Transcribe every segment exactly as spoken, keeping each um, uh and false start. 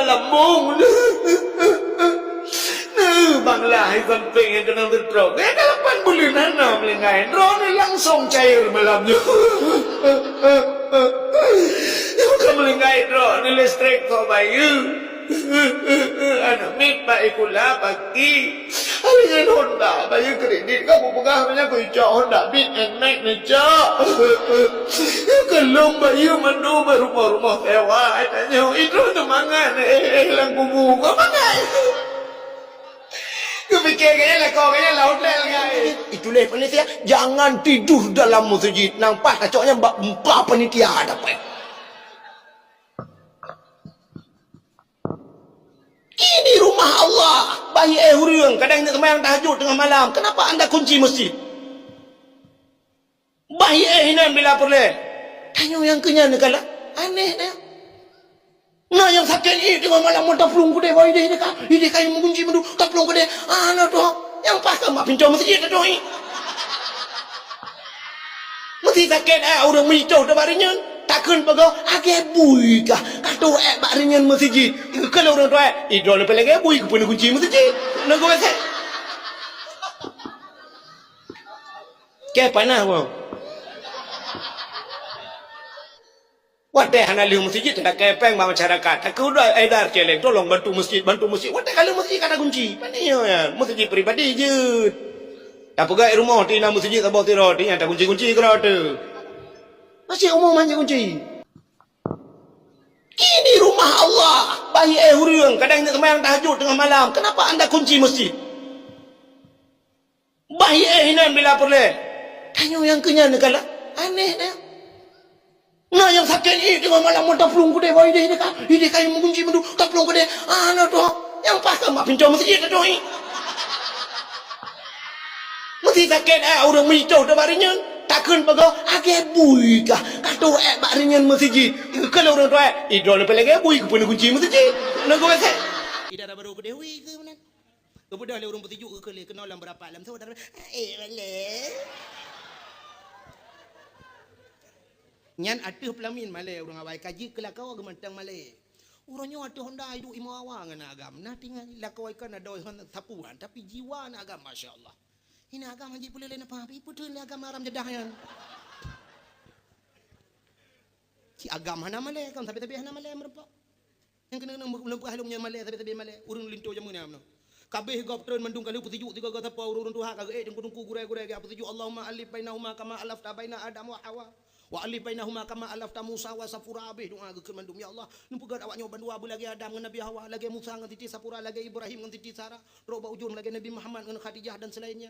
Sambung. Nah, bang lah, hai sampéng nyang keunong teutrok. Gaya kalapan buleuen hana meulinggai. Droeneuh langsong cair malam nyoe. Nyoe ka meulinggai droeneuh listrik kok bayeue. Aneuk miet bak sikula pagi. Hai nyan Honda bayeue kredit ka kupeugah meunyoe kucok Honda Beat N Max neucok. Keulong bayeue mandum rumoh-rumoh sewa tanyoe. Idroe teumangat, eh, eh, lam kubu. Kok mangat? Kupike kayèe lakoe kayèe lam hotel ngai. Itulah panitia, jangan tidur dalam masjid. Nang paih tacok nyan bak muka panitia dapet. Ini rumah Allah. Bahi eh ureueng, kadang intat seumayang tahajud teungoh malam. Kenapa anda kunci masjid? Bahi eh inan bila peureulèe. Tanyoe nyang keu nyan neukalon. Aneh dah. Na nyang sakét ié teungoh malam, taplueng keudéh, wah, idéh, idéh ka, idéh ka meugunci mandum, taplueng keudéh. Ana tuha, nyang paih ka mak pintoe masjid tatuh ié. Meusti sakét, eh, ureueng meuitoh teuh bak rinyeun, takheun peugah, "Agée bui kah, ka teuh ék bak rinyeun masjid." Keu lôn ureueng tuha, "Idroe leupah lagée bui, keupeue neugunci masjid?" Nunggu masa. Keh panas, bro. Watèe hana lheueh meuseujid, takepeng bak masyarakat. Takeuh dua edar celeng, "Tolong bantu masjid, bantu masjid." Watèe ka lheueh meuseujid ka takunci. Pane nyoe nyan? Meuseujid pribadi jeuet. Tapeugah rumoh ti na meuseujid saboh sidroe, ti nyan takunci-kunci keudroe teuh. Masjid umum hana kunci. Ini rumah Allah. Bahi eh ureueng, kadang intat seumayang tahajud teungoh malam. Kenapa anda kunci masjid? Bahi eh inan bila peureulèe. Tanyoe nyang keu nyan neukalon. Aneh dah. Na nyang sakét ié teungoh malam, taplueng keudéh, wah, idéh, idéh ka, idéh ka meugunci mandum, taplueng keudéh. Ana tuha, nyang paih ka mak pintoe masjid tatuh ié. Meusti sakét, eh, ureueng meuitoh teuh bak rinyeun, takheun peugah, "Agée bui kah, ka teuh ék bak rinyeun masjid?" Keu lôn ureueng tuha, "Idroe leupah lagée bui, keupeue neugunci masjid?" Nunggu masa. Idara barô keudéh, wi keu meunan. Geubeudôh lé ureueng peusijuek geukeuleh keunoe lam beurapat lam soe dara, eh, malèe. Nyan ateueh peulamin malèe ureueng awai ka jeuet keu lakoe geuh mantong malèe. Uroe nyoe ateueh honda iduek imoe awa ngon agam. Na tinggai lakoe ka na doi hon sapuan, tapi jiwa na agam, masya Allah. Hina agam hana jipeuleueh lé napa, tapi peuteun lé agam haram jadah nyan. Cit agam hana malèe, kan sabe-sabe hana malèe meurumpok. Nyang keuneuk-keuneuk meuleumpah lom nyan malèe, sabe-sabe malèe, ureueng linto jameun nyan meunoe. Ka abéh gob treun mandum ka lheueh peusijuek sigoe-goe sapo, ureueng tuha ka geuék teungku-teungku, gurèe-gurèe geuék peusijuek, "Allahumma allif bainahuma kama allafta baina Adam wa Hawa. Wa allif bainahuma kama allafta Musa wa Safura." Abéh doa geukheun mandum, "Ya Allah, neupeugöt awak nyoe bandua beuh lagèe Adam ngon Nabi Hawa, lagèe Musa ngon Siti Safura, lagèe Ibrahim ngon Siti Sarah, trok bak ujong lagèe Nabi Muhammad ngon Khadijah dan selainnya."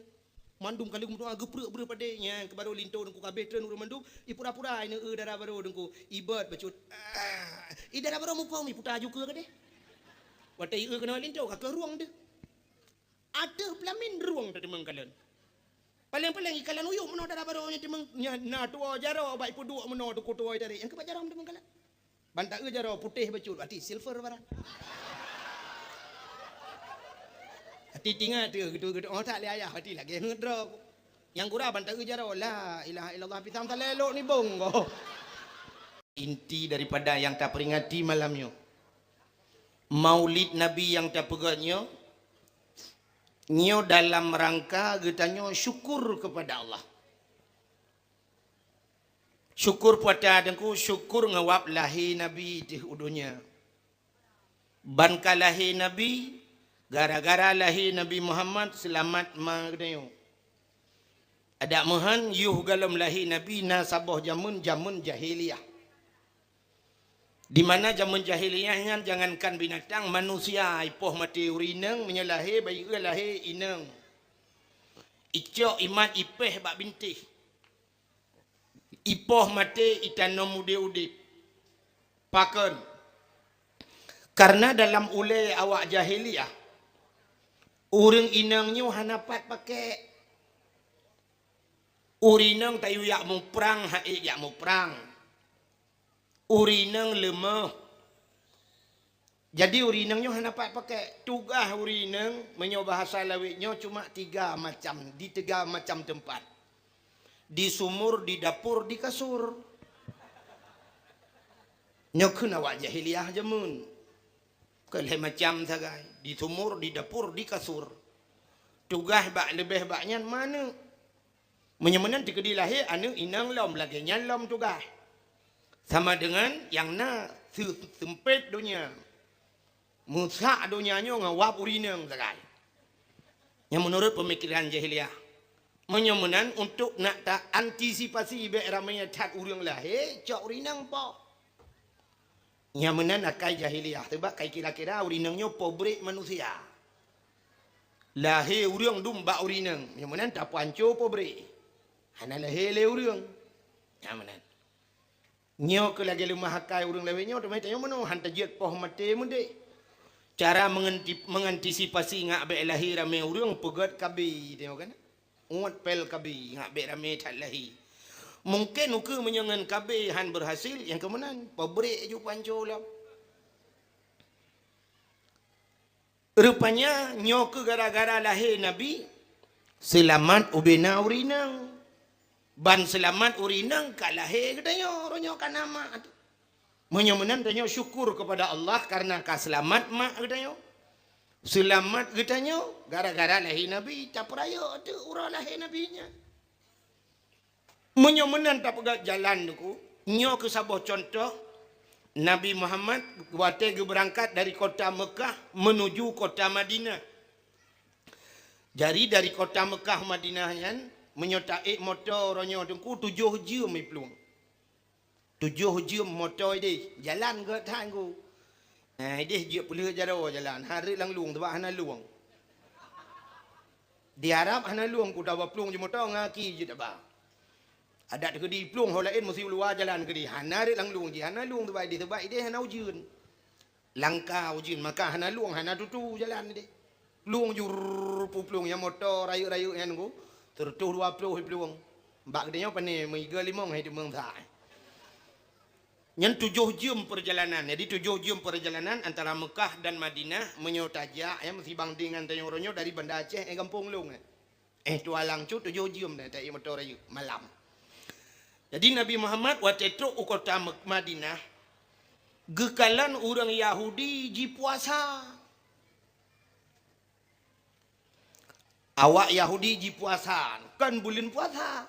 Mandum ka lheueh meudoa geuprek-prek padé, nyan keu barô linto teungku ka abéh treun ureueng mandum, ipura-pura ineuk eu dara barô teungku, ibot bacut. Ah, i dara barô muphom iputa ju keue keudéh. Watèe ieu keunoe linto ka keu rueng deuh. Ateueh peulamin rueng tateumeung kalon. Paléng-paléng ikalon uyueb meunoe dara barô nyan teumeung, nyan na tuwoe jaroe bak ipeuduek meunoe teungku tuwoe itarek, nyang keubat jaroe teumeung kalon. Ban taeu jaroe putéh bacut, até silver baran. Até tingat teuh geutu-geutu, oh, tak lé ayah, até lagèe ngeut droe. Nyang gura ban taeu jaroe, la ilaha illallah, pisang salé lok nibong goh. Inti daripada nyang taperingati malam nyoe, Maulid Nabi nyang tapeugöt nyoe, nyoe dalam rangka geutanyoe syukur keupada Allah. Syukur peue ata teungku, syukur ngawab lahé Nabi teuh u donya. Ban ka lahé Nabi, gara-gara lahé Nabi Muhammad seulamat ma geutanyoe. Adak meuhan, yoh gohlom lahé Nabi na saboh jameun, jameun jahiliyah. Di mana jameun jahiliyah nyan jangankan binatang, manusia ipoh maté ureueng inong, meunyoe lahé, bayeue lahé inong. Icok imat ipéh bak bintéh. Ipoh maté itanom udép-udép. Pakon? Karena dalam ulée awak jahiliyah, ureueng inong nyoe hana pat pakék. Ureueng inong tayue jak muprang, han ék jak muprang. Ureueng inong leumoh. Jadi ureueng inong nyoe hana pat pakék. Tugaih ureueng inong, meunyoe bahasa lawét nyoe, cuma tiga macam, di tiga macam teumpat. Di sumur, di dapur, di kasur. Nyoe kheun awak jahiliyah jameun. Keu lhée macam sagai, di sumur, di dapur, di kasur. Tugaih bak leubeh bak nyan ma aneuk. Meunyoe meunan teukeudi lahé aneuk inong lom, lagée nyan lom tugaih. Sama deungon nyang na seu-, seumpét donya. Meusak donya nyoe ngon wab ureueng inong sagai. Nyang meunurot peumikeran jahiliyah. Meunyoe meunan, untuk nak ta antisipasi bék ramé that ureueng lahé, cok ureueng inong poh. Nyang meunan akai jahiliyah, sabab kai kira-kira ureueng inong nyoe pabrék manusia. Lahé ureueng dum bak ureueng inong, nyang meunan tapeuhanco pabrék. Hana lahé lé ureueng. Nyang meunan. Nyoe keuh lagée leumah akai ureueng lawét nyoe, teuma tanyoe meunoe han tajeuet poh maté meudéh. Cara menganti-, mengantisipasi ngak bék lahé ramé ureueng, peugét KB, tanyoe kan? Uet pél KB, ngak bék ramé that lahé. Mungken ukeue meunyoe ngon KB han berhasil, nyang keu meunan, pabrék ju panco lom. Rupanya nyoe keuh gara-gara lahé Nabi, seulamat ubena ureueng inong. Ban seulamat ureueng inong ka lahé geutanyoe, uroe nyoe ka na mak. Meunyoe meunan tanyoe syukur keupada Allah kareuna ka seulamat mak geutanyoe. Seulamat geutanyoe gara-gara lahé Nabi, tapeurayeuk teuk uroe lahé Nabi nyan. Meunyoe meunan tapeugah jalan Teungku, nyoe keuh saboh cuntoh Nabi Muhammad watée geubeurangkat dari kota Meukah meunuju kota Madinah. Jadi dari kota Meukah Madinah nyan, meunyoe taék moto uroe nyoe Teungku, tujoh jeuem jiplueng. Tujoh jeuem moto idéh, jalan gét that Teungku. Nah, idéh jeuet peulheueh jaroe jalan, han rhot lam lueng, sabab hana lueng. Di Arab hana lueng, ku taba plueng jeuet moto ngon aki jeuet taba. Adak teukeudi plueng ho laén meusi u luwa jalan keudéh, hana rhot lam lueng jih, hana lueng sabab idéh, sabab idéh hana ujeuen. Langka ujeuen, maka hana lueng, hana tutu jalan idéh. Plueng jur, pu plueng nyang moto rayeuk-rayeuk nyan Teungku, seureutôh dua ploh plueng. Bak geutanyoe pane meuiga limong hai teumeusa. Nyan tujoh jeuem peurjalanan. Jadi tujoh jeuem peurjalanan antara Meukah dan Madinah, meunyoe tajak, ya, meusibang dengan tanyoe uroe nyoe dari Banda Aceh, eh, gampông lôn, eh. Eh, tualang cut tujoh jeuem dah taék moto rayeuk malam. Jadi Nabi Muhammad watée trok u kota Mek-, Madinah, geukalon ureuëng Yahudi jipuasa. Awak Yahudi jipuasa, kon buleuen puasa.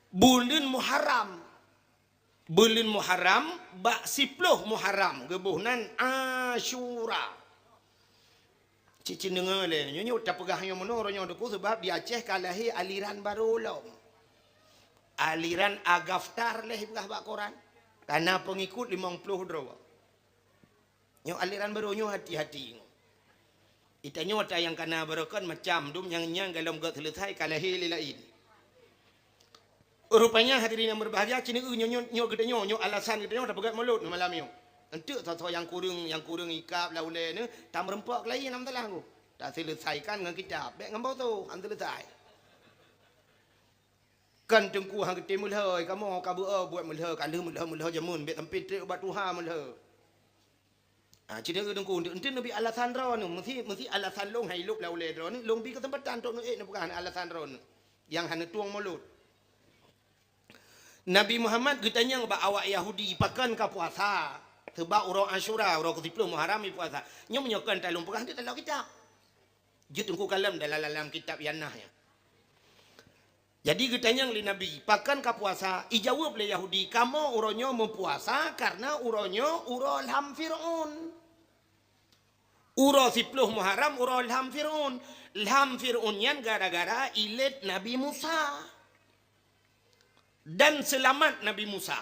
Buleuen Muharram. Buleuen Muharram, bak siploh Muharram, geuboh nan Asyura. Cit-cit deungoe lé, nyoe, nyoe tapeugah nyoe meunoe, uroe nyoe Teungku, sabab di Aceh ka lahé aliran barô lom. Aliran Agaftar lé ipeugah bak koran. Ka na peungikut limong ploh droe. Nyoe aliran barô nyoe hati-hati. Geutanyoe ata nyang ka na barô kon macam dum nyang nyan gohlom gét seuleusai ka lahé lé laén. Rupanya hadirin yang berbahagia, keuneuk nyoe, nyoe, nyoe geutanyoe, nyoe alasan geutanyoe tapeugét mulod malam nyoe. Enteuk soe-soe nyang kureueng, nyang kureueng ikab lam ulée nyoe, tameurumpok laén lam salah ngku. Taseuleusaikan ngon kitab, bék ngon boto, han seuleusai. Kon Teungku han geutem meulhô, kamoe ka beu-o buet meulhô, ka lheueh meulhô-meulhô jameun, bék sampoe trép ubak tuha meulhô. Ah, cit deungoe Teungku, enteuk, enteuk neubi alasan droeneuh, meusi, meusi alasan lôn hai lôb lam ulée droeneuh, lôn bi keuseumpatan trok neuék neupeugah alasan droeneuh nyang hana tueng mulod. Nabi Muhammad geutanyong bak awak Yahudi, "Pakon ka puasa?" Sabab uroe Asyura, uroe keusiploh Muharram, ipuasa. Nyoe meunyoe kon talôn peugah, enteuk taloe kitab. Jeuet Teungku kalon dalam, dalam kitab Yanah nyan. Jadi geutanyong lé Nabi, "Pakon ka puasa?" Ijaweueb lé Yahudi, "Kamoe uroe nyoe meupuasa kareuna uroe nyoe uroe lham Fir'aun." Uroe siploh Muharram uroe lham Fir'aun. Lham Fir'aun nyan gara-gara ilét Nabi Musa. Dan seulamat Nabi Musa.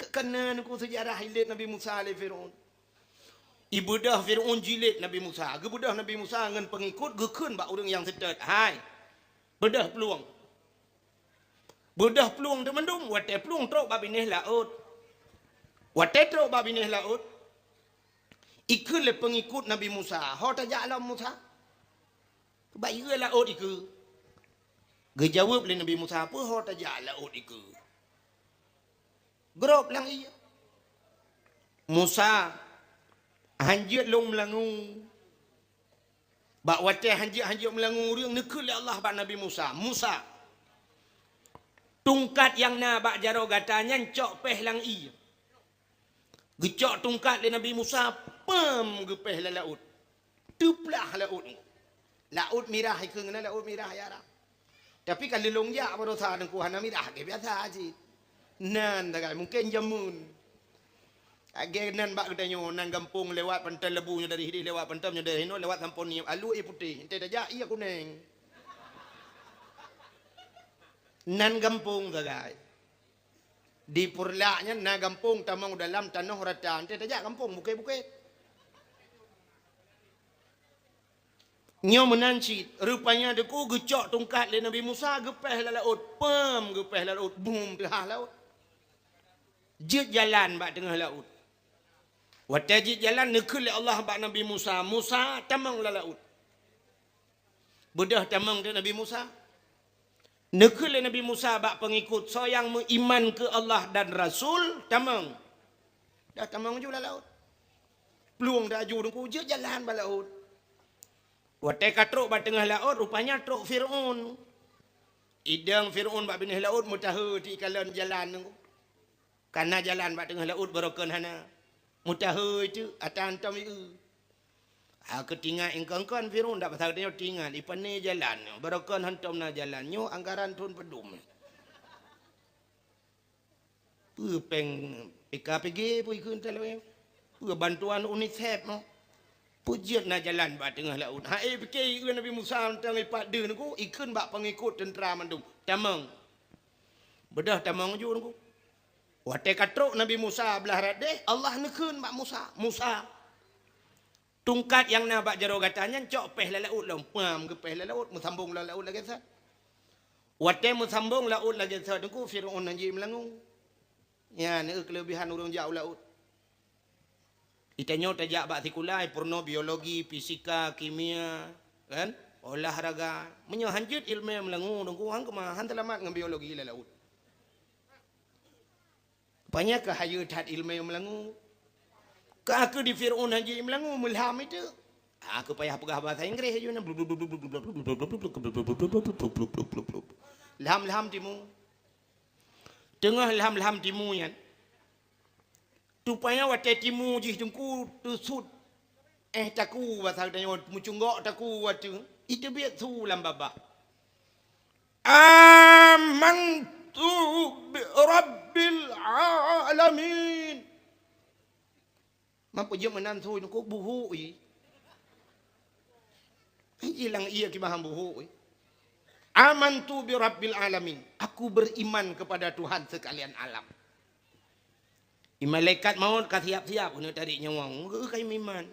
Keukeuneueng Teungku seujarah ilét Nabi Musa lé Fir'aun. Ibeudôh Fir'aun jilét Nabi Musa. Geubeudôh Nabi Musa ngon peungikut geukheun bak ureuëng nyang seutôt, "Hai, beudôh plueng." Beudôh plueng teumandum, watée plueng trok bak binéh laôt. Watée trok bak binéh laôt, ikheun lé peungikut Nabi Musa, "Ho tajak lom Musa?" "Bak ié laôt ikeue." Geujaweueb lé Nabi Musa, "Peue ho tajak laôt ikeue?" Grob lam ié. "Musa, hanjeuet lôn meulangue." Bak watée hanjeuet-hanjeuet meulangue ureuëng, neukheun lé Allah bak Nabi Musa, "Musa, tungkat nyang na bak jaroe gata nyan cok péh lam ié." Geucok tungkat lé Nabi Musa, pam, geupéh lam laôt. Teuplah laôt. Laôt Mirah, ikheun na Laôt Mirah, ya Arab. Tapi ka lheueh lôn jak baroesa, Teungku, hana mirah, lagèe biasa cit. Nan sagai, mungken jameun. Lagèe nan bak geutanyoe, nan gampông lewat Pantai Lebu nyoe dari hideh, lewat Pantai nyoe dari hinoe, lewat Sampong Niyep, alue ié putéh, enteuk tajak ié kuneng. Nan gampông sagai. Di Peureulak nyan na gampông tamong dalam tanoh rata, enteuk tajak gampông bukét-bukét. Nyoe meunan cit, rupanya Teungku geucok tungkat lé Nabi Musa, geupéh lam laôt, pam, geupéh lam laôt, bum, teuhah laôt. Jeuet jalan bak teungoh laôt. Watèe jeuet jalan, neukheun lé Allah bak Nabi Musa, "Musa, tamong lam laôt." Beudôh tamong teuk Nabi Musa. Neukheun lé Nabi Musa bak peungikut, "Soe nyang meuiman keu Allah dan Rasul, tamong." Dah tamong ju lam laôt. Plueng dah ju Teungku, jeuet jalan bak laôt. Watèe ka trok bak teungoh laôt, rupanya trok Fir'aun. Idong Fir'aun bak binéh laôt, meutahe teuh ikalon jalan Teungku. Ka na jalan bak teungoh laôt, barokon hana. Meutahe teuh, ata hantom ié. Ha, keu teuingat ingkon-kon Fir'aun dak pasal tanyoe teuingat, ipané jalan nyoe, barokon hantom na jalan nyoe, anggaran thon padum. Peue péng P K P G peue ikheun teuh lawét? Peue bantuan UNICEF nyoe? Peue jeuet na jalan bak teungoh laôt? Ha, eh, pike ié Nabi Musa mantong ipat deuh Teungku, ikheun bak peungikut teuntra mandum. Tamong. Beudôh tamong ju Teungku. Watèe ka trok Nabi Musa blah rot déh, Allah neukheun bak Musa, "Musa, tungkat nyang na bak jaroe gata nyan cok péh lam laôt lom." Pam, geupéh lam laôt, meusambong lam laôt lagèe sa. Watèe meusambong laôt lagèe sa Teungku, Fir'aun hana jeuet meulangue. Nyan keuh keuleubehan ureueng jak u laôt. Geutanyoe tajak bak sikula, peurunoe biologi, fisika, kimia, kan? Olahraga. Meunyoe han jeuet ileumèe meulangue Teungku, han keumah, han seulamat ngon biologi lam laôt. Rupanya ka hayeue that ileumèe meulangue. Ka keuh di Fir'aun han jeuet meulangue, meulham itu. Ah, keu payah peugah bahasa Inggris aju nyan. Lham-lham timu. Teungoh lham-lham timu nyan. Rupanya watèe timu jih Teungku teusut. Eh, takue, basa geutanyoe meucunggok takue ateueh. Iteubiet su lam babah. "Amantu bi rabbil alamin." Man peue jeuet meunan su Teungku, buhuk ié. Ilang ié kiban buhuk ié. "Amantu bi rabbil alamin." Aku beriman kepada Tuhan sekalian alam. Malaikat maut ka siap-siap keuneuk tarek nyawöng. Geu-, ka meuiman.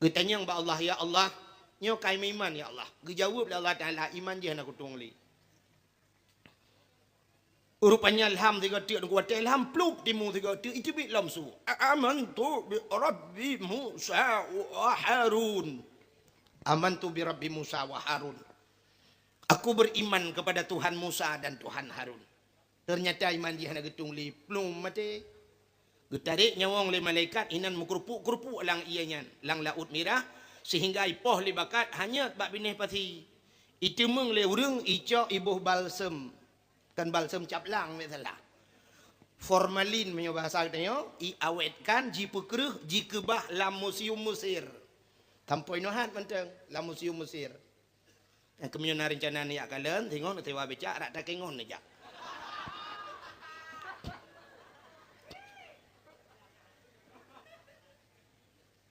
Geutanyong bak Allah, "Ya Allah, nyoe ka meuiman, ya Allah." Geujaweueb lé Allah Taala, "Iman jih hana kutueng lé." Rupanya lham sigoe teuk, watèe lham plup timu sigoe teuk, iteubiet lom su. "Amantu bi Rabbi Musa wa Harun." "Amantu bi Rabbi Musa wa Harun." Aku beriman kepada Tuhan Musa dan Tuhan Harun. Ternyata iman jih hana geutueng lé, plup maté. Geutarek nyawöng lé malaikat, inan meukeurupuk-keurupuk lam ié nyan, lam Laôt Mirah, sehingga ipoh lé bakat hanyot bak binéh pasi. Iteumeung lé ureueng, icok iboh balsem. Kan balsem cap lang, biasalah. Formalin meunyoe bahasa geutanyoe, iawetkan, jipeukreueh, jikeubah lam museum Mesir. Sampoe inoe hat mantong lam museum Mesir. Eh, keumeunyoe na reuncana neujak kalon, singoh neusewa becak, rata keu ngon neujak.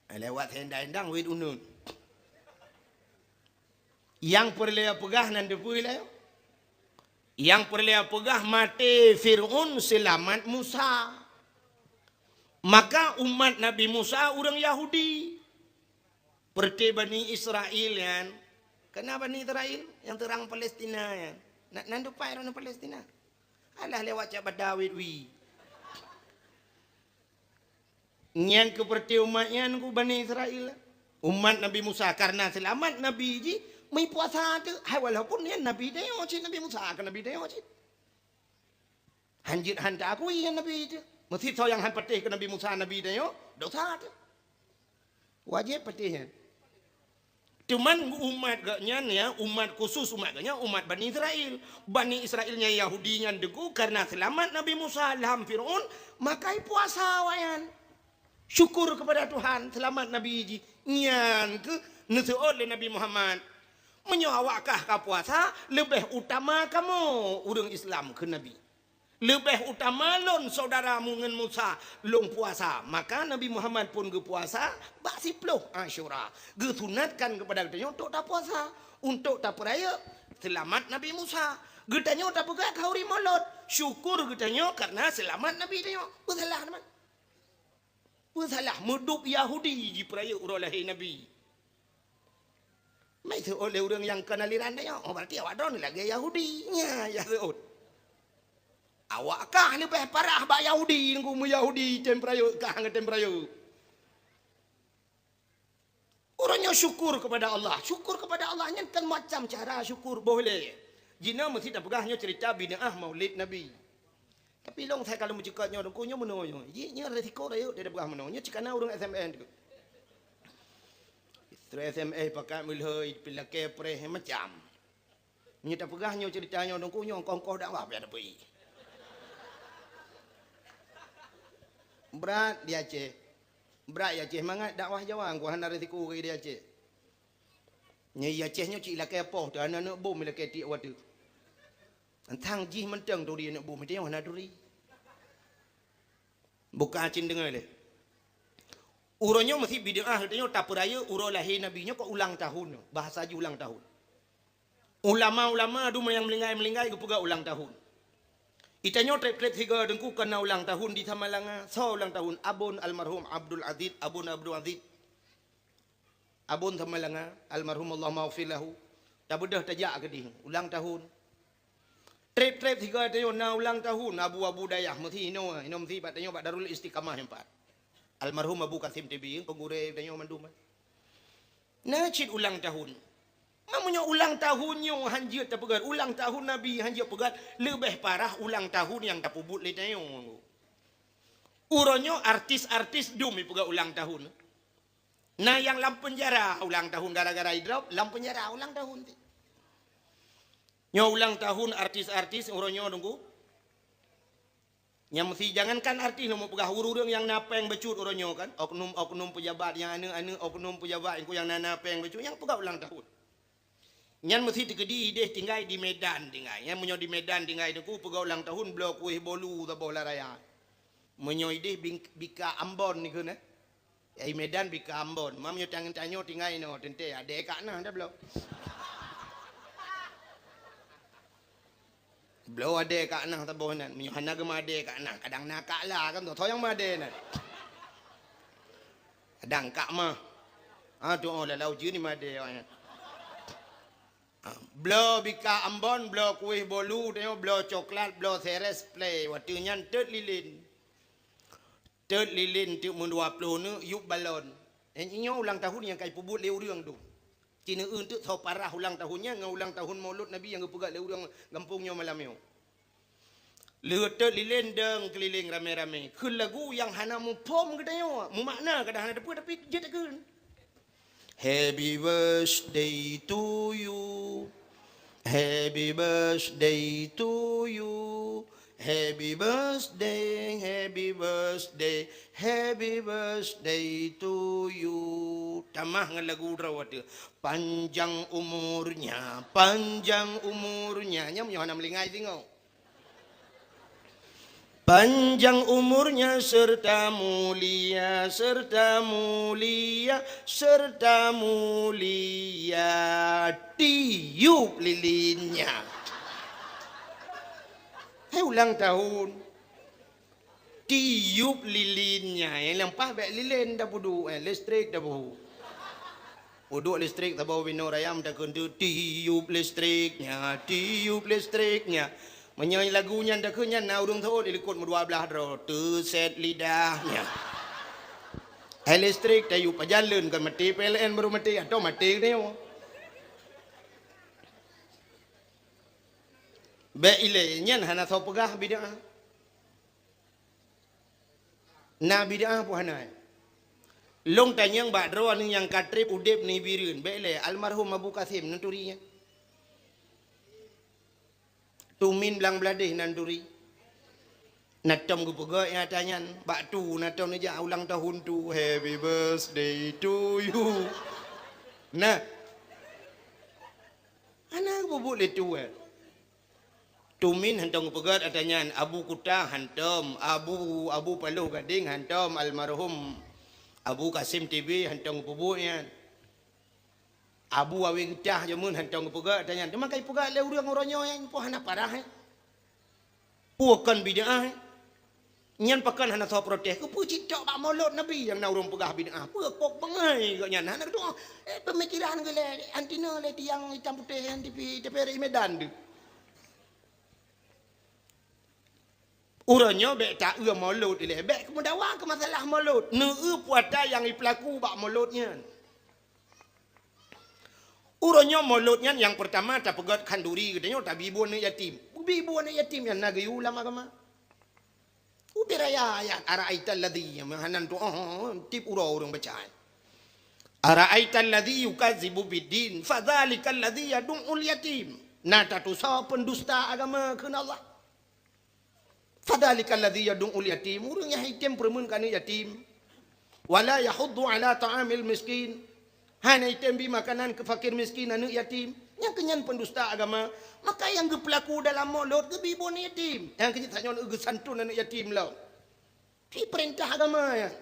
Eh, lewat sendang-endang wét uneun. Nyang peureulèe peugah nan teupeue lé? Nyang peureulèe peugah maté Fir'aun, seulamat Musa. Maka umat Nabi Musa ureueng Yahudi. Peureuté Bani Israel nyan, kana Bani Israel nyang seurang Palestina nyan. Na, nan dupai ureueng Palestina. Alah lewat cak bada wét wi. Nyan keuh peureuté umat nyan keuh Bani Israel. Umat Nabi Musa, karena seulamat Nabi jih meupuasa teuk. Hai, walaupun nyan Nabi tanyoe cit, Nabi Musa keu Nabi tanyoe cit. Han jeuet han ta akui nyan Nabi teuh. Meusisoe nyang han patéh keu Nabi Musa, Nabi tanyoe, dosa teuh. Wajéb patéh nyan. Cuman umat geuh nyan, ya, umat khusus umat geuh nyan, umat Bani Israel. Bani Israel nyang Yahudi nyan teungku, karena seulamat Nabi Musa lam Fir'aun, maka puasa awaknyan. Syukur kepada Tuhan, seulamat Nabi jih. Nyan keuh neuseuôt lé Nabi Muhammad. Meunyoe awak kah ka puasa, leubeh utama kamoe ureuëng Islam kheun Nabi. Leubeh utama lôn syedara mu ngon Musa, lôn puasa. Maka Nabi Muhammad pun geupuasa bak siploh Asyura. Geusunatkan keupada geutanyoe untuk tapuasa, untuk tapeurayeuk seulamat Nabi Musa. Geutanyoe tapeugah khauri Maulud, syukur geutanyoe karena seulamat Nabi tanyoe. Peusalah teuma. Peusalah, meudup Yahudi jipeurayeuk uroe lahé Nabi. Mai seuôt lé ureuëng nyang kon aliran tanyoe, oh, berarti awak droe lagée Yahudi. Nya, ya seuôt. Awak kah leubeh parah bak Yahudi, nunggu meu Yahudi tem peurayeuk, kah ngon tem peurayeuk. Uroe nyoe syukur kepada Allah. Syukur kepada Allah nyan kan macam cara syukur, boh lé. Jinoe meusti tapeugah nyoe cerita bid'ah Maulid Nabi. Tapi lôn sai ka lôn meucukot nyoe, Teungku, nyoe meunoe nyoe. Jih nyoe resiko rayeuk dia peugah meunoe. Nyoe cit kana ureuëng S M N tu. Istri S M S pakat meulhoi, pi lakée preh macam. Nyoe tapeugah nyoe cerita nyoe, Teungku, nyoe kongkoh dakwah payah dapeuet. Brat di Aceh. Brat di Aceh mangat dakwah Jawa, Teungku, hana resiko di Aceh. Nyoe i Aceh nyoe cit lakée poh, teuh hana neuk bom lakée tiek watée. Tang jih mantong turi aneuk bumoe teuh nyoe hana turi. Buka cit deungoe lé. Uroe nyoe meusti bid'ah geutanyoe tapeurayeuk uroe lahé Nabi nyoe keu ulang tahun nyoe. Bahasa jih ulang tahun. Ulama-ulama dum nyang meulinggai-meulinggai geupeugah ulang tahun. Itanyoe treb-treb sigoe Teungku keu na ulang tahun di Samalanga. Soe ulang tahun? Abon almarhum Abdul Aziz, Abon Abdul Aziz. Abon Samalanga, almarhum Allahumma ghfir lahu, tabeudôh tajak keudeh ulang tahun. Treb-treb sigoe tanyoe na ulang tahun, abu-abu dayah meusti inoe, inoe meusti bak tanyoe bak Darul Istiqamah nyan pat. Almarhum Abu Kasim T B, keu gurée tanyoe mandum. Na cit ulang tahun. Meunyoe ulang tahun nyoe hanjeuet tapeugah, ulang tahun Nabi hanjeuet peugah, leubeh parah ulang tahun nyang tapeubuet lé tanyoe. Uroe nyoe artis-artis dum ipeugah ulang tahun. Na nyang lam peunjara ulang tahun gara-gara idrop, lam peunjara ulang tahun. Nyoe ulang tahun artis-artis uroe nyoe Teungku. Nyang meusti jangankan artis, lôn peugah ureuëng nyang na péng bacut uroe nyoe kan, oknum-oknum pejabat nyang aneuk-aneuk oknum pejabat nyang na, na péng bacut nyang peugah ulang tahun. Nyan meusti teukeudi ideh tinggai di Medan tinggai. Nyan meunyoe di Medan tinggai Teungku peugah ulang tahun bloe kueh bolu saboh lam raya. Meunyoe ideh bing-, bika Ambon dikeue nyan. Ai Medan bika Ambon. Meunyoe tanyoe tinggai inoe teuntée adé kak nah dah bloe. Bloe adé kak nah saboh nyan. Meunyoe hana geumeuadé kak nah, kadang na kak la kan, soe nyang meuadé nyan. Kadang kak mah. Ha, tu oh lalau jeue ni meuadé awaknyan. Ha, bloe bika Ambon, bloe kueh bolu, tanyoe bloe coklat, bloe seres, play. Watée nyan teut lilin. Teut lilin teuk meudua ploh neuk yup balon. Nyoe ulang tahun nyang ka ipeubuet lé ureuëng tu. Ci neueu teuk soe parah ulang tahun nyan ngon ulang tahun Maulud Nabi nyang geupeugah lé ureuëng gampông nyoe malam nyoe. Lheueh teut lilin deueng keulileng ramé-ramé. Kheun lagu nyang hana muphom geutanyoe. Meumakna kadang hana teupeu tapi jeuet takheun. Happy birthday to you. Happy birthday to you. Happy birthday, happy birthday, happy birthday to you. Tamah ngon lagu droe watée. Panjang umurnya, panjang umurnya. Nyan meunyoe hana meulingai singoh. Panjang umurnya serta mulia, serta mulia, serta mulia. Tiup lilinnya. Hai ulang tahun. Tiup lilinnya. Nyang leupah bék lilin dah peuduek, eh, listrik dah peuhu. Uduk listrik saboh binoe raya meutakheun tu, "Tiup listriknya, tiup listriknya." Meunyoe lagu nyan takheun nyan na ureuëng seuôt di likot meudua blaih droe, "Teuset lidahnya." Hai listrik tayup pajan leuen kon maté P L N baru maté, atau maté geutanyoe. Bék ilée nyan hana soe peugah bid'ah. Na bid'ah peue hana? Lôn tanyong bak droeneuh nyang ka treb udeb nibak Bireuen, bék lé almarhum Abu Kasim neuturi nyan. Tumin Blang Bladeh nan turi. Na tom geupeugah nyang ata nyan, bak tu na tom neujak ulang tahun tu, "Happy birthday to you." Nah. Hana geupeubeuet lé tu, eh. Tumin hantom geupeugah ata nyan, Abu Kuta hantom, Abu, Abu Paloh Gadeng hantom, almarhum Abu Kasim T B hantom geupeubeuet nyan. Abu Awe Geutah jameun hantom geupeugah ata nyan. Teuma ka ipeugah lé ureuëng uroe nyoe nyan po hana parah, eh. Peue kon bid'ah, eh? Nyan pakon hana soe protes. Keupeue cit tok bak mulod Nabi nyang na ureuëng peugah bid'ah? Peue kok beungai geuh nyan? Hana geutu'oh, eh, peumikiran geuh lé, anti na lé tiang itam putéh nyan tipi, tapi di Medan tu. Uroe nyoe bék taeu mulod ilée, bék keumeudawa keu masalah mulod. Neueu puata nyang ipeulaku bak mulod nyan. Uroe nyoe mulod nyan nyang peurtama tapeugét khanduri geutanyoe tabi bu aneuëk yatim. Bi bu aneuëk yatim nyan na geuyue lam agama. Ubé raya ayat, "Ara'aital ladzi," nyang meuhanan tu, oh, tiep uroe ureuëng baca. "Ara'aital ladzi yukazzibu biddin, fadzalikal ladzi yadu'ul yatim." Na tatusoe pendusta agama kheun Allah. "Fadzalikal ladzi yadu'ul yatim," ureuëng nyang item peureumeun keu aneuëk yatim. "Wa la yahuddu ala ta'amil miskin," hana item bi makanan keu fakir miskin aneuëk yatim. Nyang keu nyan pendusta agama. Maka nyang geupeulaku dalam mulod geubi bu aneuëk yatim. Nyang keu nyan tanyoe geusantun aneuëk yatim lom. Di peurintah agama nyan.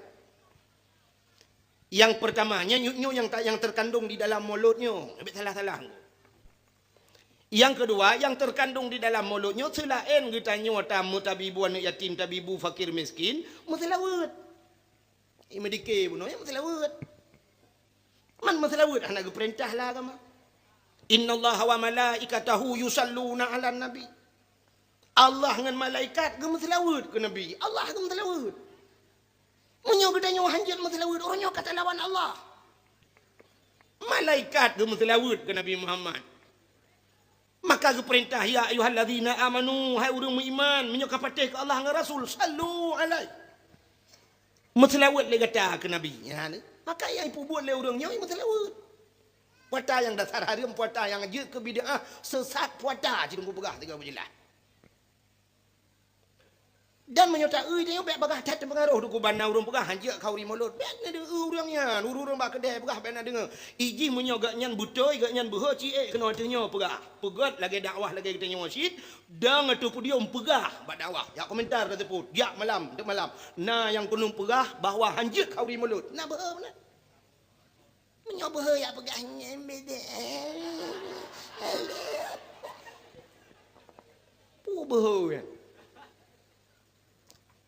Nyang peurtama, nyan nyoe nyang ta-, nyang teukandong di dalam mulod nyoe. Bék salah-salah. Nyang keudua, nyang teukandong di dalam mulod nyoe seulaén geutanyoe tameutabi bu aneuëk yatim, tabi bu fakir miskin, meuseulaweuet. Imeudike bunoe nyan meuseulaweuet. Man meuseulaweuet hana geupeurintah lé agama. "Innallaha wa malaikatahu yusalluna 'alan nabi." Allah ngon malaikat geumeuseulaweuet keu Nabi. Allah geumeuseulaweuet. Meunyoe geutanyoe hanjeuet meuseulaweuet, uroe nyoe ka talawan Allah. Malaikat geumeuseulaweuet keu Nabi Muhammad. Maka geupeurintah, "Ya ayyuhalladzina amanu," hai ureuëng meuiman, meunyoe ka patéh keu Allah ngon Rasul, "sallu alaihi." Meuseulaweuet lé gata keu Nabi. Nyan, maka nyang ipeubuet lé ureuëng nyoe meuseulaweuet. Puata nyang dasar hareuem, puata nyang jeuet keu bid'ah, seusat puata, ci Teungku peugah sigoe beujeulaih. Dan meunyoe taeu tanyoe bék bagaih that teupeungaroh dikeue ban na ureuëng peugah hanjeuet khanduri mulod. Bék na deungoe ureuëng nyan, ureuëng-ureuëng bak keudè peugah bék na deungoe. Ijih meunyoe geuhnyan beutôi, geuhnyan beuhe ci ék keunoe ateueh nyoe peugah. Peugét lagée dakwah lagée geutanyoe cit, dong ateueh podium peugah bak dakwah. Jak komentar ka seupôt, jak malam, teuk malam. Na nyang keuneuk peugah bahwa hanjeuet khanduri mulod. Na beuhe meunan. Meunyoe beuhe jak peugah nyan beda. Peue beuhe nyan?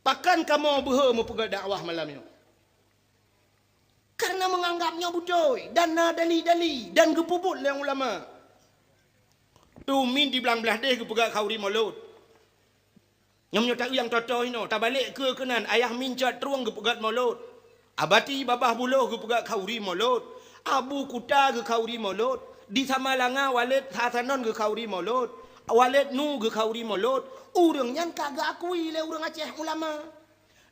Pakon kamoe beuhe meupeugah dakwah malam nyoe? Kareuna meunganggab nyoe beutôi dan na dali-dali dan geupeubuet lé ulama. Tumin di Blang Blahdeh geupeugah khanduri mulod. Nyoe meunyoe taeu nyang toto inoe, tabalek keue keunan, Ayah Min Cot Trueng geupeugét mulod. Abati Babah Buloh geupeugét khanduri mulod. Abu Kuta geukhanduri mulod. Di Samalanga Waled Hasanon geukhanduri mulod. Waled Nu geukhanduri mulod. Ureuëng nyan ka geuakui lé ureuëng Aceh ulama.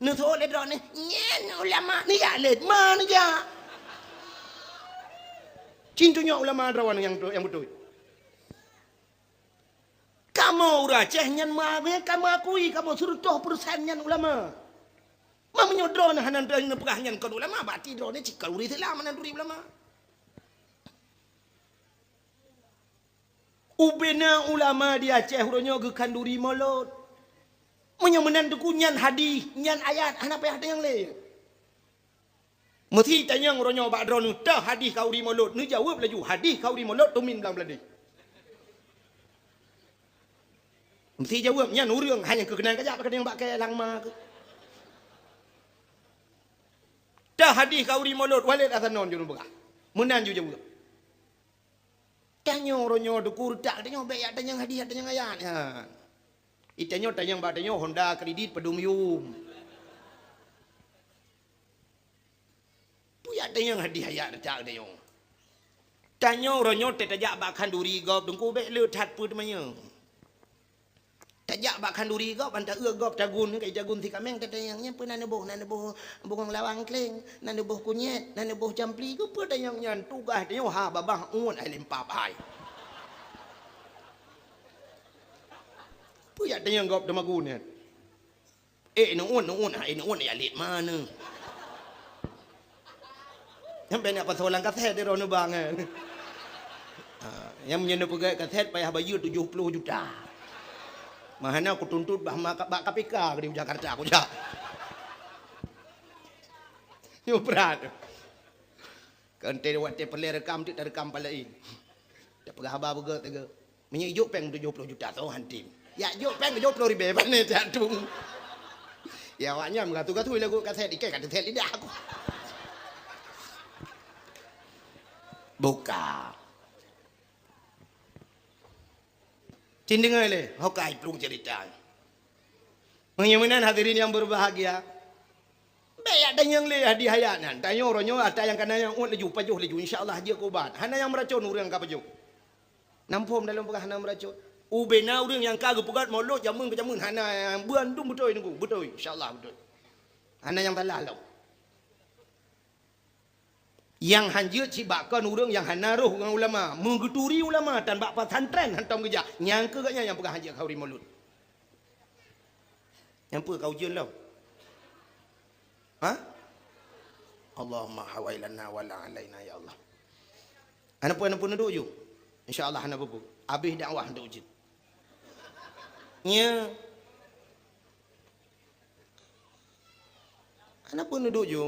Neuseuôt lé droeneuh, "Nyan ulama, neujak lé, ma neujak." Cit nyoe ulama droeneuh nyang, nyang beutôi. Kamoe ureuëng Aceh nyan meuakui, kamoe akui, kamoe sireutoh peureusén nyan ulama. Ma meunyoe droeneuh hana neupeugah nyan kon ulama, berarti droeneuh cit kon ureuëng Islam hana turi ulama. Ubena ulama di Aceh uroe nyoe geukhanduri mulod. Meunyoe meunan teungku nyan hadih, nyan ayat, hana payah tanyong lé. Meusi tanyong uroe nyoe bak droeneuh, "Teuh hadih khanduri mulod?" Neujaweueb laju, "Hadih khanduri mulod Tumin Blang Blahdeh." Meusi jaweueb, nyan ureuëng hana keukeunang kajak bak keudéng bak kée langma keuh. "Teuh hadih khanduri mulod Waled Hasanon jeuet peugah." Meunan jijaweueb. Tanyoe uroe nyoe teungku reutak tanyoe bék jak tanyong hadih, jak tanyong ayat nyan. Itanyoe tanyong bak tanyoe Honda kredit padum yum. Peue jak tanyong hadih ayat reutak tanyoe. Tanyoe uroe nyoe teuh tajak bak khanduri gob teungku bék le that peue teumanyong. Jak bak khanduri gob, ban ta-eu gob tagun, kai tagun si kaméng tatanyong, "Nyan peue na neuboh?" "Na neuboh bungong lawang kleng, na neuboh kunyét, na neuboh campli." Keupeue tanyong nyan? Tugaih tanyoe ha babah uet hai limpab hai. Peue jak tanyong gob teumagun nyan? Eh, neuôn, neuôn, hai neuôn, ya lét mana? Sampai nak pasoe lam kaset di droeneuh bang, eh. Ha, nyang meunyoe neupeugét kaset payah bayeue tujoh ploh juta. Meuhana kutuntut bah ma-, bak K P K di Jakarta kujak. Nyoe brat. Kan watée peureulée rekam, teuk tarekam palaén. Tapeugah haba beugét teuga. Meunyoe ijok péng tujoh ploh juta, soe han tem. Yak jok péng tujoh ploh ribée, pane jak tueng. Ya, awak nyan meugatu-gatu lagu kaset, ikai ka teuset lidah aku. Buka. Cin deungoe lé, ho kai plueng cerita. Meunyoe meunan hadirin yang berbahagia, bék yak tanyong lé di hayat nyan. Tanyoe uroe nyoe ata nyang kana nyang uet laju, pajoh laju, insya Allah jeuet keu ubat. Hana nyang meuracon ureuëng ka pajoh. Nam phom dalam peugah hana meuracon. Ubena ureuëng nyang ka geupeugét mulod jameun keu jameun hana, bandum beutôi nunggu, beutôi, insya Allah beutôi. Hana nyang salah lom. Nyang hanjeuet cit bak kon ureuëng nyang hana roh ngon ulama, meugeuturi ulama tan bak pesantren hantom geujak, nyang keu gobnyan nyang peugah hanjeuet khanduri mulod. Nyang peue ka ujeuen lom? Ha? Allahumma hawailana wala alaina ya Allah. Hana peue-hana peue neuduek ju. Insya Allah hana peue-peue. Abéh dakwah untuk ujeuen. Nya. Hana peue neuduek ju.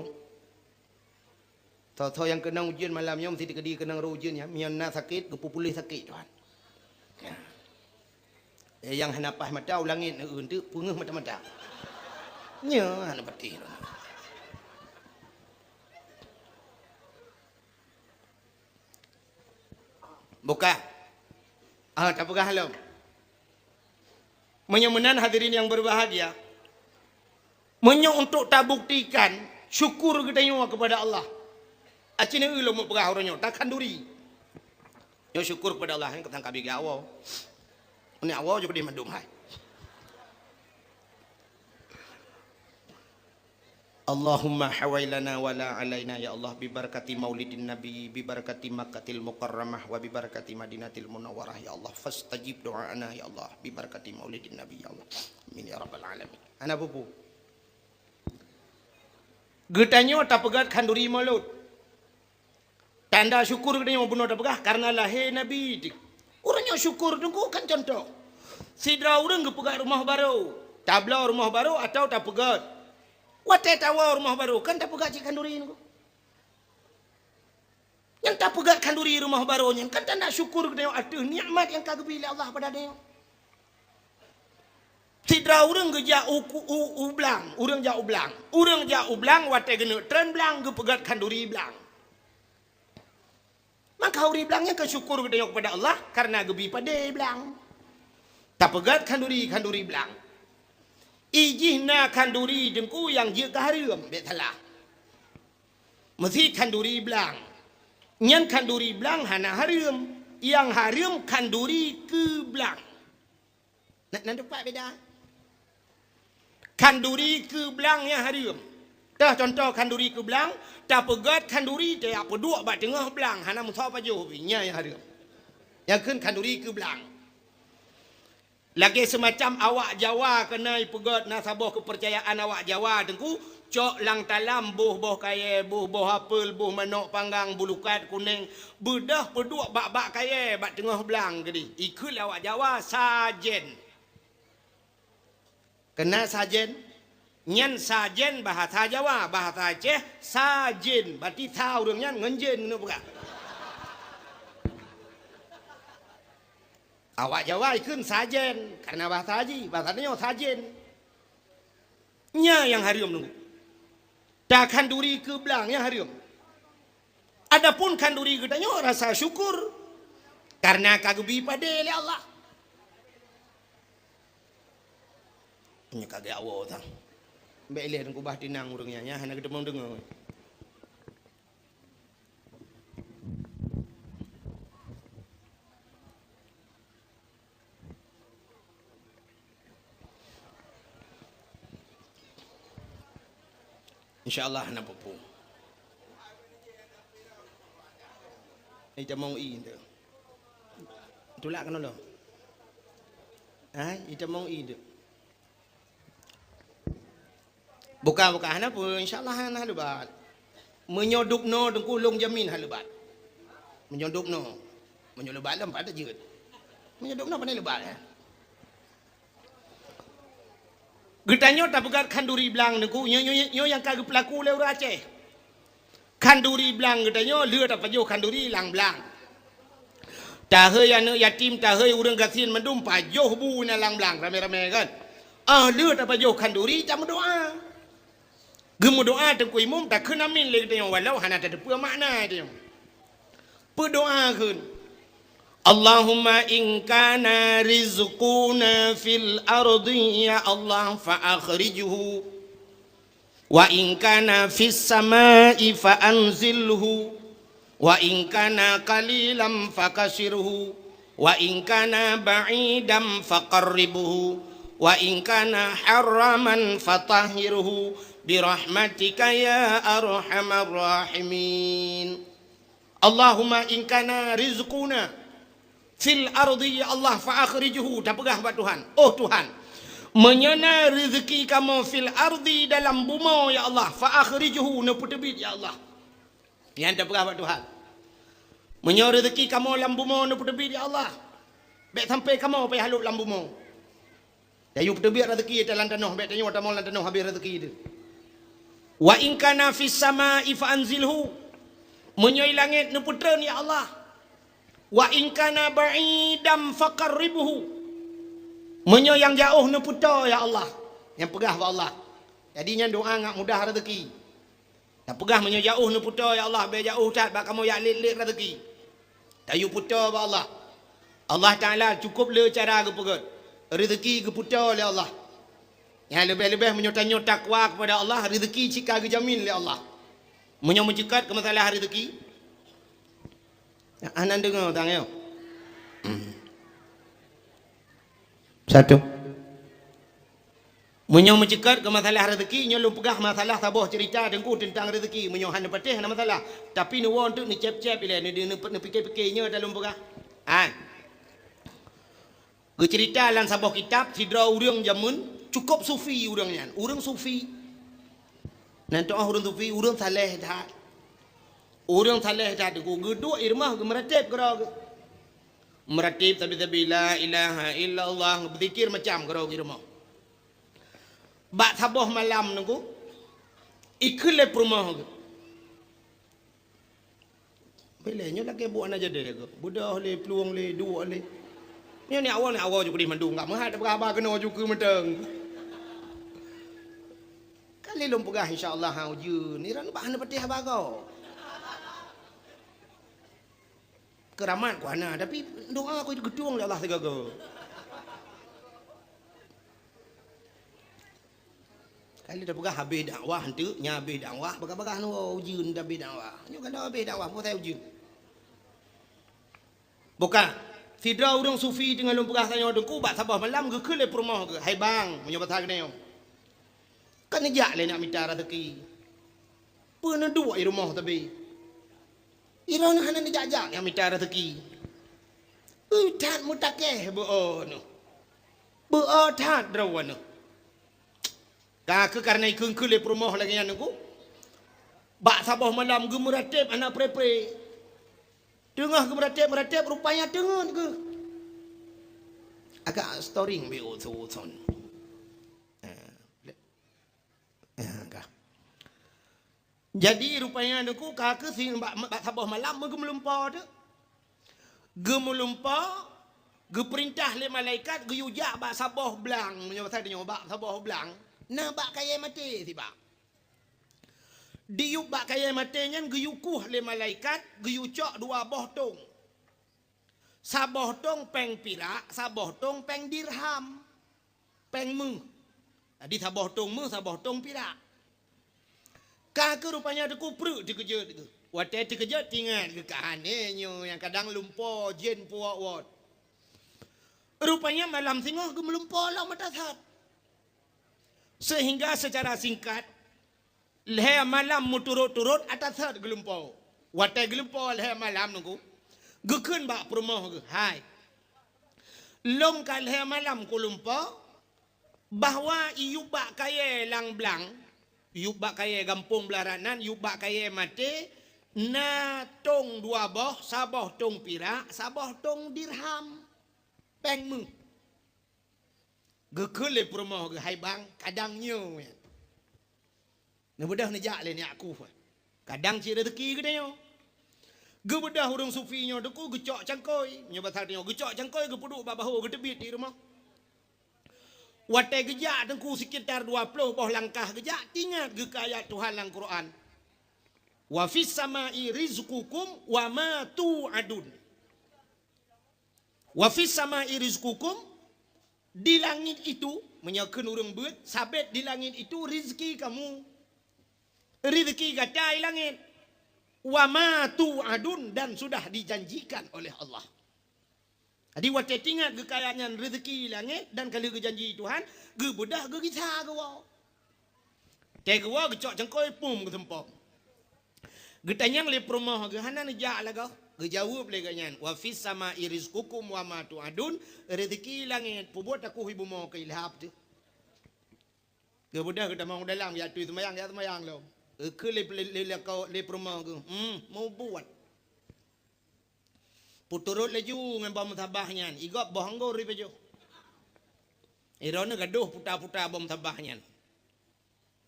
Tho-tho nyang keunong ujeuen malam nyoe meusti teukeudi keunong roh ujeuen nyan. Meunyoe na sakét, geupeupuléh sakét Tuhan. Eh, nyang hana paih mata u langét, eh, eunteuk peungeuh mata-mata. Nyoe hana patéh. Buka. Ah, tapeugah lom. Meunyoe meunan hadirin yang berbahagia, meunyoe untuk tabuktikan syukur geutanyoe kepada Allah, aci neu ulôn meupeugah uroe nyoe, takhanduri. Nyoe syukur kepada Allah, nyoe ka tangkabi geuawoe. Ni awoe jukudi mandum hai. Allahumma hawailana wala alaina ya Allah, bibarakati maulidin nabi, bibarakati Makkatil Mukarramah, wa bibarakati Madinatil Munawwarah ya Allah, fastajib do'ana ya Allah, bibarakati maulidin nabi ya Allah. Amin ya rabbal alamin. Hana peue-peue. Geutanyoe tapeugét khanduri mulod. Tanda syukur geutanyoe bunoe tapeugah karena lahé Nabi teuh. Ureuëng nyang syukur teungku kan contoh. Sidroe ureuëng geupeugét rumoh barô, tabloe rumoh barô atawa tapeugét. Watée tawoe rumoh barô kan tapeugét cit khanduri teungku. Nyang tapeugét khanduri rumoh barô nyan kan tanda syukur geutanyoe ateueh nikmat nyang ka geubri lé Allah bak tanyoe. Sidroe ureuëng geujak u, u, u blang, ureuëng jak u blang. Ureuëng jak u blang watée geuneuk treun blang geupeugét khanduri blang. Maka khanduri blang nyan keu syukur geutanyoe kepada Allah karena geubri padé blang. Tapeugét khanduri, khanduri blang. Ijih na khanduri teungku nyang jeuet keu hareuem, bék salah. Meusi khanduri blang. Nyan khanduri blang hana hareuem. Nyang hareuem khanduri keu blang. Na, na teumpat beda. Khanduri keu blang nyang hareuem. Teuh contoh khanduri keu blang, tapeugét khanduri tajak peuduek bak teungoh blang, hana meusoe pajoh pih, nyan nyang hareuem. Nyang kheun khanduri keu blang. Lagée seumacam awak Jawa keuneuk peugét na saboh keupeurcayaan awak Jawa teungku, cok lam talam boh-boh kayée, boh-boh apel, boh manok panggang, bulukat kuneng, beudôh peuduek bak-bak kayée bak teungoh blang keudeh. Ikheun lé awak Jawa sajen. Keunan sajen, nyan sajen bahasa Jawa, bahasa Aceh sajen, berarti sa ureuëng nyan ngon jen keuneuk peugah. Awak Jawa ikheun sajen, karena bahasa jih, bahasa tanyoe sajen. Nyan nyang hareuem teungku. Takhanduri keu blang nyang hareuem. Adapun khanduri geutanyoe rasa syukur karena ka geubri padé lé Allah. Nyoe ka geuawoe sang. Bék ilée teungku bah tinang ureuëng nyan, nyan hana geuteumong deungoe. Insya Allah hana peue-peue. Itamong i tu. Tulak keunoe lom. Hai, itamong i tu. Buka-buka hana peue, insya Allah hana lebat. Meunyoe dubnoe teungku lôn jamin hana lebat. Meunyoe dubnoe. Meunyoe lebat lom pat jeuet. Meunyoe dubnoe pandai lebat, eh. Geutanyoe tapeugah khanduri blang teungku, nyoe, nyoe, nyoe nyang ka geupeulaku lé ureuëng Aceh. Khanduri blang geutanyoe lheueh tapajoh khanduri lam blang. Tahei aneuëk yatim, tahei ureuëng gasien mandum pajoh bu na lam blang ramé-ramé kan. Ah lheueh tapajoh khanduri tameudoa. Geumeudoa teungku imum takheun amin lé geutanyoe walau hana tateupeue makna tanyoe. Peudoa kheun, Allahumma in kana rizquna fil ardi ya Allah fa akhrijhu, wa in kana fis samai fa anzilhu, wa in kana qalilan fa kasirhu, wa in kana ba'idan fa qarribhu, wa in kana haraman fa tahhirhu bi rahmatika ya arhamar rahimin. Allahumma in kana rizquna fil ardi ya Allah fa akhrijhu, tapeugah bak Tuhan, oh Tuhan, meunyoe na rezeki kamoe fil ardi dalam bumoe ya Allah fa akhrijhu, neupeuteubiet ya Allah. Nyan tapeugah bak Tuhan. Meunyoe rezeki kamoe lam bumoe neupeuteubiet ya Allah, bék sampai kamoe payah lhok lam bumoe. Tayue peuteubiet rezeki ata lam tanoh, bék tanyoe tamong lam tanoh habéh rezeki teuh. Wa in kana fis samai fa anzilhu. Meunyoe i langét neupeutreun ya Allah. Wa in kana ba'idan fa qarribhu. Meunyoe nyang jaoh neupeutoe ya Allah. Nyang peugah bak Allah. Jadi nyan doa ngat mudah rezeki. Tapeugah meunyoe jaoh neupeutoe ya Allah, bék jaoh that bak kamoe jak lét-lét rezeki. Tayue peutoe bak Allah. Allah Taala cukup le cara geupeugét. Rezeki geupeutoe lé Allah. Nyang leubeh-leubeh meunyoe tanyoe takwa kepada Allah, rezeki cit ka geujamin lé Allah. Meunyoe meuceukat keu masalah rezeki, hana deungoe tanyoe. Satu. Meunyoe meuceukat keu masalah rezeki, nyoe lôn peugah masalah saboh cerita teungku teuntang rezeki. Meunyoe hana patéh hana masalah. Tapi neuwoe teuk neucép-cép ilée, neu-, neu-, neupike-pike nyoe dah lôn peugah. Hai. Geucerita lam saboh kitab sidroe ureuëng jameun cukop sufi ureuëng nyan. Ureuëng sufi. Nan teuh ureuëng sufi, ureuëng saleh that. Ureuëng saleh that teungku geuduek i rumoh geumeuratéb keudroe geuh. Meuratéb sabe-sabe la ilaha illallah, beuzikir macam keudroe geuh i rumoh. Bak saboh malam teungku, ikheun lé peurumoh geuh. Bilée nyoe lagée buet aneuk jadeh geuh. Beudôh lé, plueng lé, duek lé. Nyoe ni awai, ni awai ju keudeh mandum, enggak meuhat peugah haba keunoe ju keu mantong. Kali lôn peugah insya Allah ha ujeuen, ni ran bah hana patéh haba goe. Keuramat ku hana, tapi doa ku geutueng lé Allah sigoe-goe. Kali tapeugah habéh dakwah enteuk, nya habéh dakwah, bagah-bagah nyoe ujeuen dah habéh dakwah. Nyoe kan dah habéh dakwah, peue sabe ujeuen. Buka, sidroe ureuëng sufi teungoh lôn peugah tanyoe teungku bak saboh malam geukheun lé peurumoh geuh, "Hai bang," meunyoe basa geutanyoe. Kan neujak lé nak mita rezeki. Peue neuduek i rumoh tabi. Droeneuh hana neujak-jak nyang mita rezeki. Ui that meutakeh beu-o neuh. Beu-o that droeneuh. Ka keuh kareuna ikheun-kheun lé peurumoh lagée nyan teungku. Bak saboh malam geumeuratéb hana pre-pre. Teungoh geumeuratéb-meuratéb rupanya teungeut geuh. Agak storing bi uthon. Eh, eh, ka. Jadi rupanya teungku ka keuh si bak, bak saboh malam meugeumeuleumpo teuk. Geumeuleumpo, geupeurintah lé malaikat geuyue jak bak saboh blang, meunyoe basa tanyoe bak saboh blang, na bak kayée maté sibak. Diyueb bak kayée maté nyan geuyue kueh lé malaikat, geuyue cok dua boh tong. Saboh tong péng pirak, saboh tong péng dirham. Péng méuh. Jadi saboh tong méuh, saboh tong pirak. Ka keuh rupanya teungku pruet teukeujot geuh. Watée teukeujot teuingat geuh ka aneuk nyoe nyang kadang lumpo jén puwok-wot. Rupanya malam singoh geumeulumpo lom mata that. Sehingga secara singkat, lhée malam meuturot-turot ata sot geulumpo. Watée geulumpo lhée malam nunggu, geukheun bak peurumoh geuh, "Hai, lôn ka lhée malam kulumpo, bahwa i yup bak kayée lam blang, yup bak kayée gampông Blarat nan, yup bak kayée maté, na tông dua boh, saboh tông pirak, saboh tông dirham péng méuh." Geukheun lé peurumoh geuh, "Hai bang, kadang nyoe." Neubeudôh neujak lé nyak kuh. Kadang cit reuzeuki geutanyoe. Geubeudôh ureuëng sufi nyoe teungku geucok cangkôi. Nyoe basa tanyoe geucok cangkôi geupeuduek bak bahô geuteubiet di rumoh. Watée geujak teungku sekitar dua ploh boh langkah geujak, tingat geuh keu ayat Tuhan lam Quran. "Wa fis samai rizqukum wa ma tu'adun." "Wa fis samai rizqukum," di langit itu, meunyoe kheun ureuëng beuet, sabet di langit itu rizki kamu. Rizki gata di langit. "Wa ma tu'adun," dan sudah dijanjikan oleh Allah. Jadi watée tingat geuh keu ayat nyan rizki di langit dan ka lheueh geujanji Tuhan, geubeudôh geugisa geuwoe. Tée geuwoe geucok cangkôi pum geuseumpom. Geutanyong lé peurumoh geuh, "Hana neujak lagoe?" Geujaweueb lé geuh nyan, "Wa fis samai rizqukum wa ma tu'adun," reuzeuki langét, peubuet takuh ibu mo keu ilhab teuh. Geubeudôh geutamong u dalam, geujak tui seumayang, jak seumayang lom. Geukheun lé, lé, lé, lé peurumoh geuh, "Hmm, mubuet." Peuturot laju ngon boh meusabah nyan, igop boh anggor ipajoh. Droeneuh gadôh puta-puta boh meusabah nyan.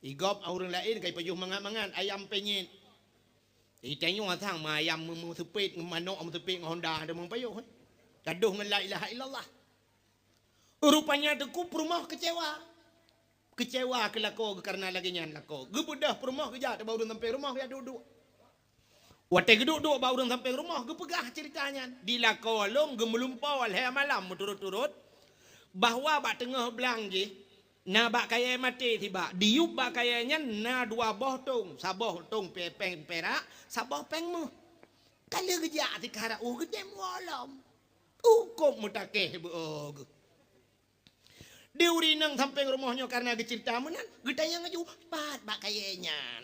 Igop ureuëng laén ka ipajoh mangat-mangat ayam penyet. Itanyoe sang ma ayam meu-, meuseupet, manok meuseupet ngon honda, ada meupajoh, eh. Gadôh ngon la ilaha illallah. Rupanya teungku peurumoh keucewa. Keucewa keu lakoe geuh kareuna lagée nyan lakoe. Geubeudôh peurumoh geujak teubak ureuëng sampéng rumoh geujak duek-duek. Watée geuduek-duek bak ureuëng sampéng rumoh geupeugah ceurita nyan. Di lakoe lôn geumeulumpo lhée malam meuturot-turot bahwa bak teungoh blang jih na bak kayée maté sibak. Diyueb bak kayée nyan na dua boh tông, saboh tông pe-, péng perak, saboh péng méuh. Ka lheueh geujak sikara uh geudem woe lom. Ukôb meutakeh beu geuh. Di ureuëng inong sampéng rumoh nyoe kareuna geuceurita meunan, geutanyong laju, "Pat bak kayée nyan?"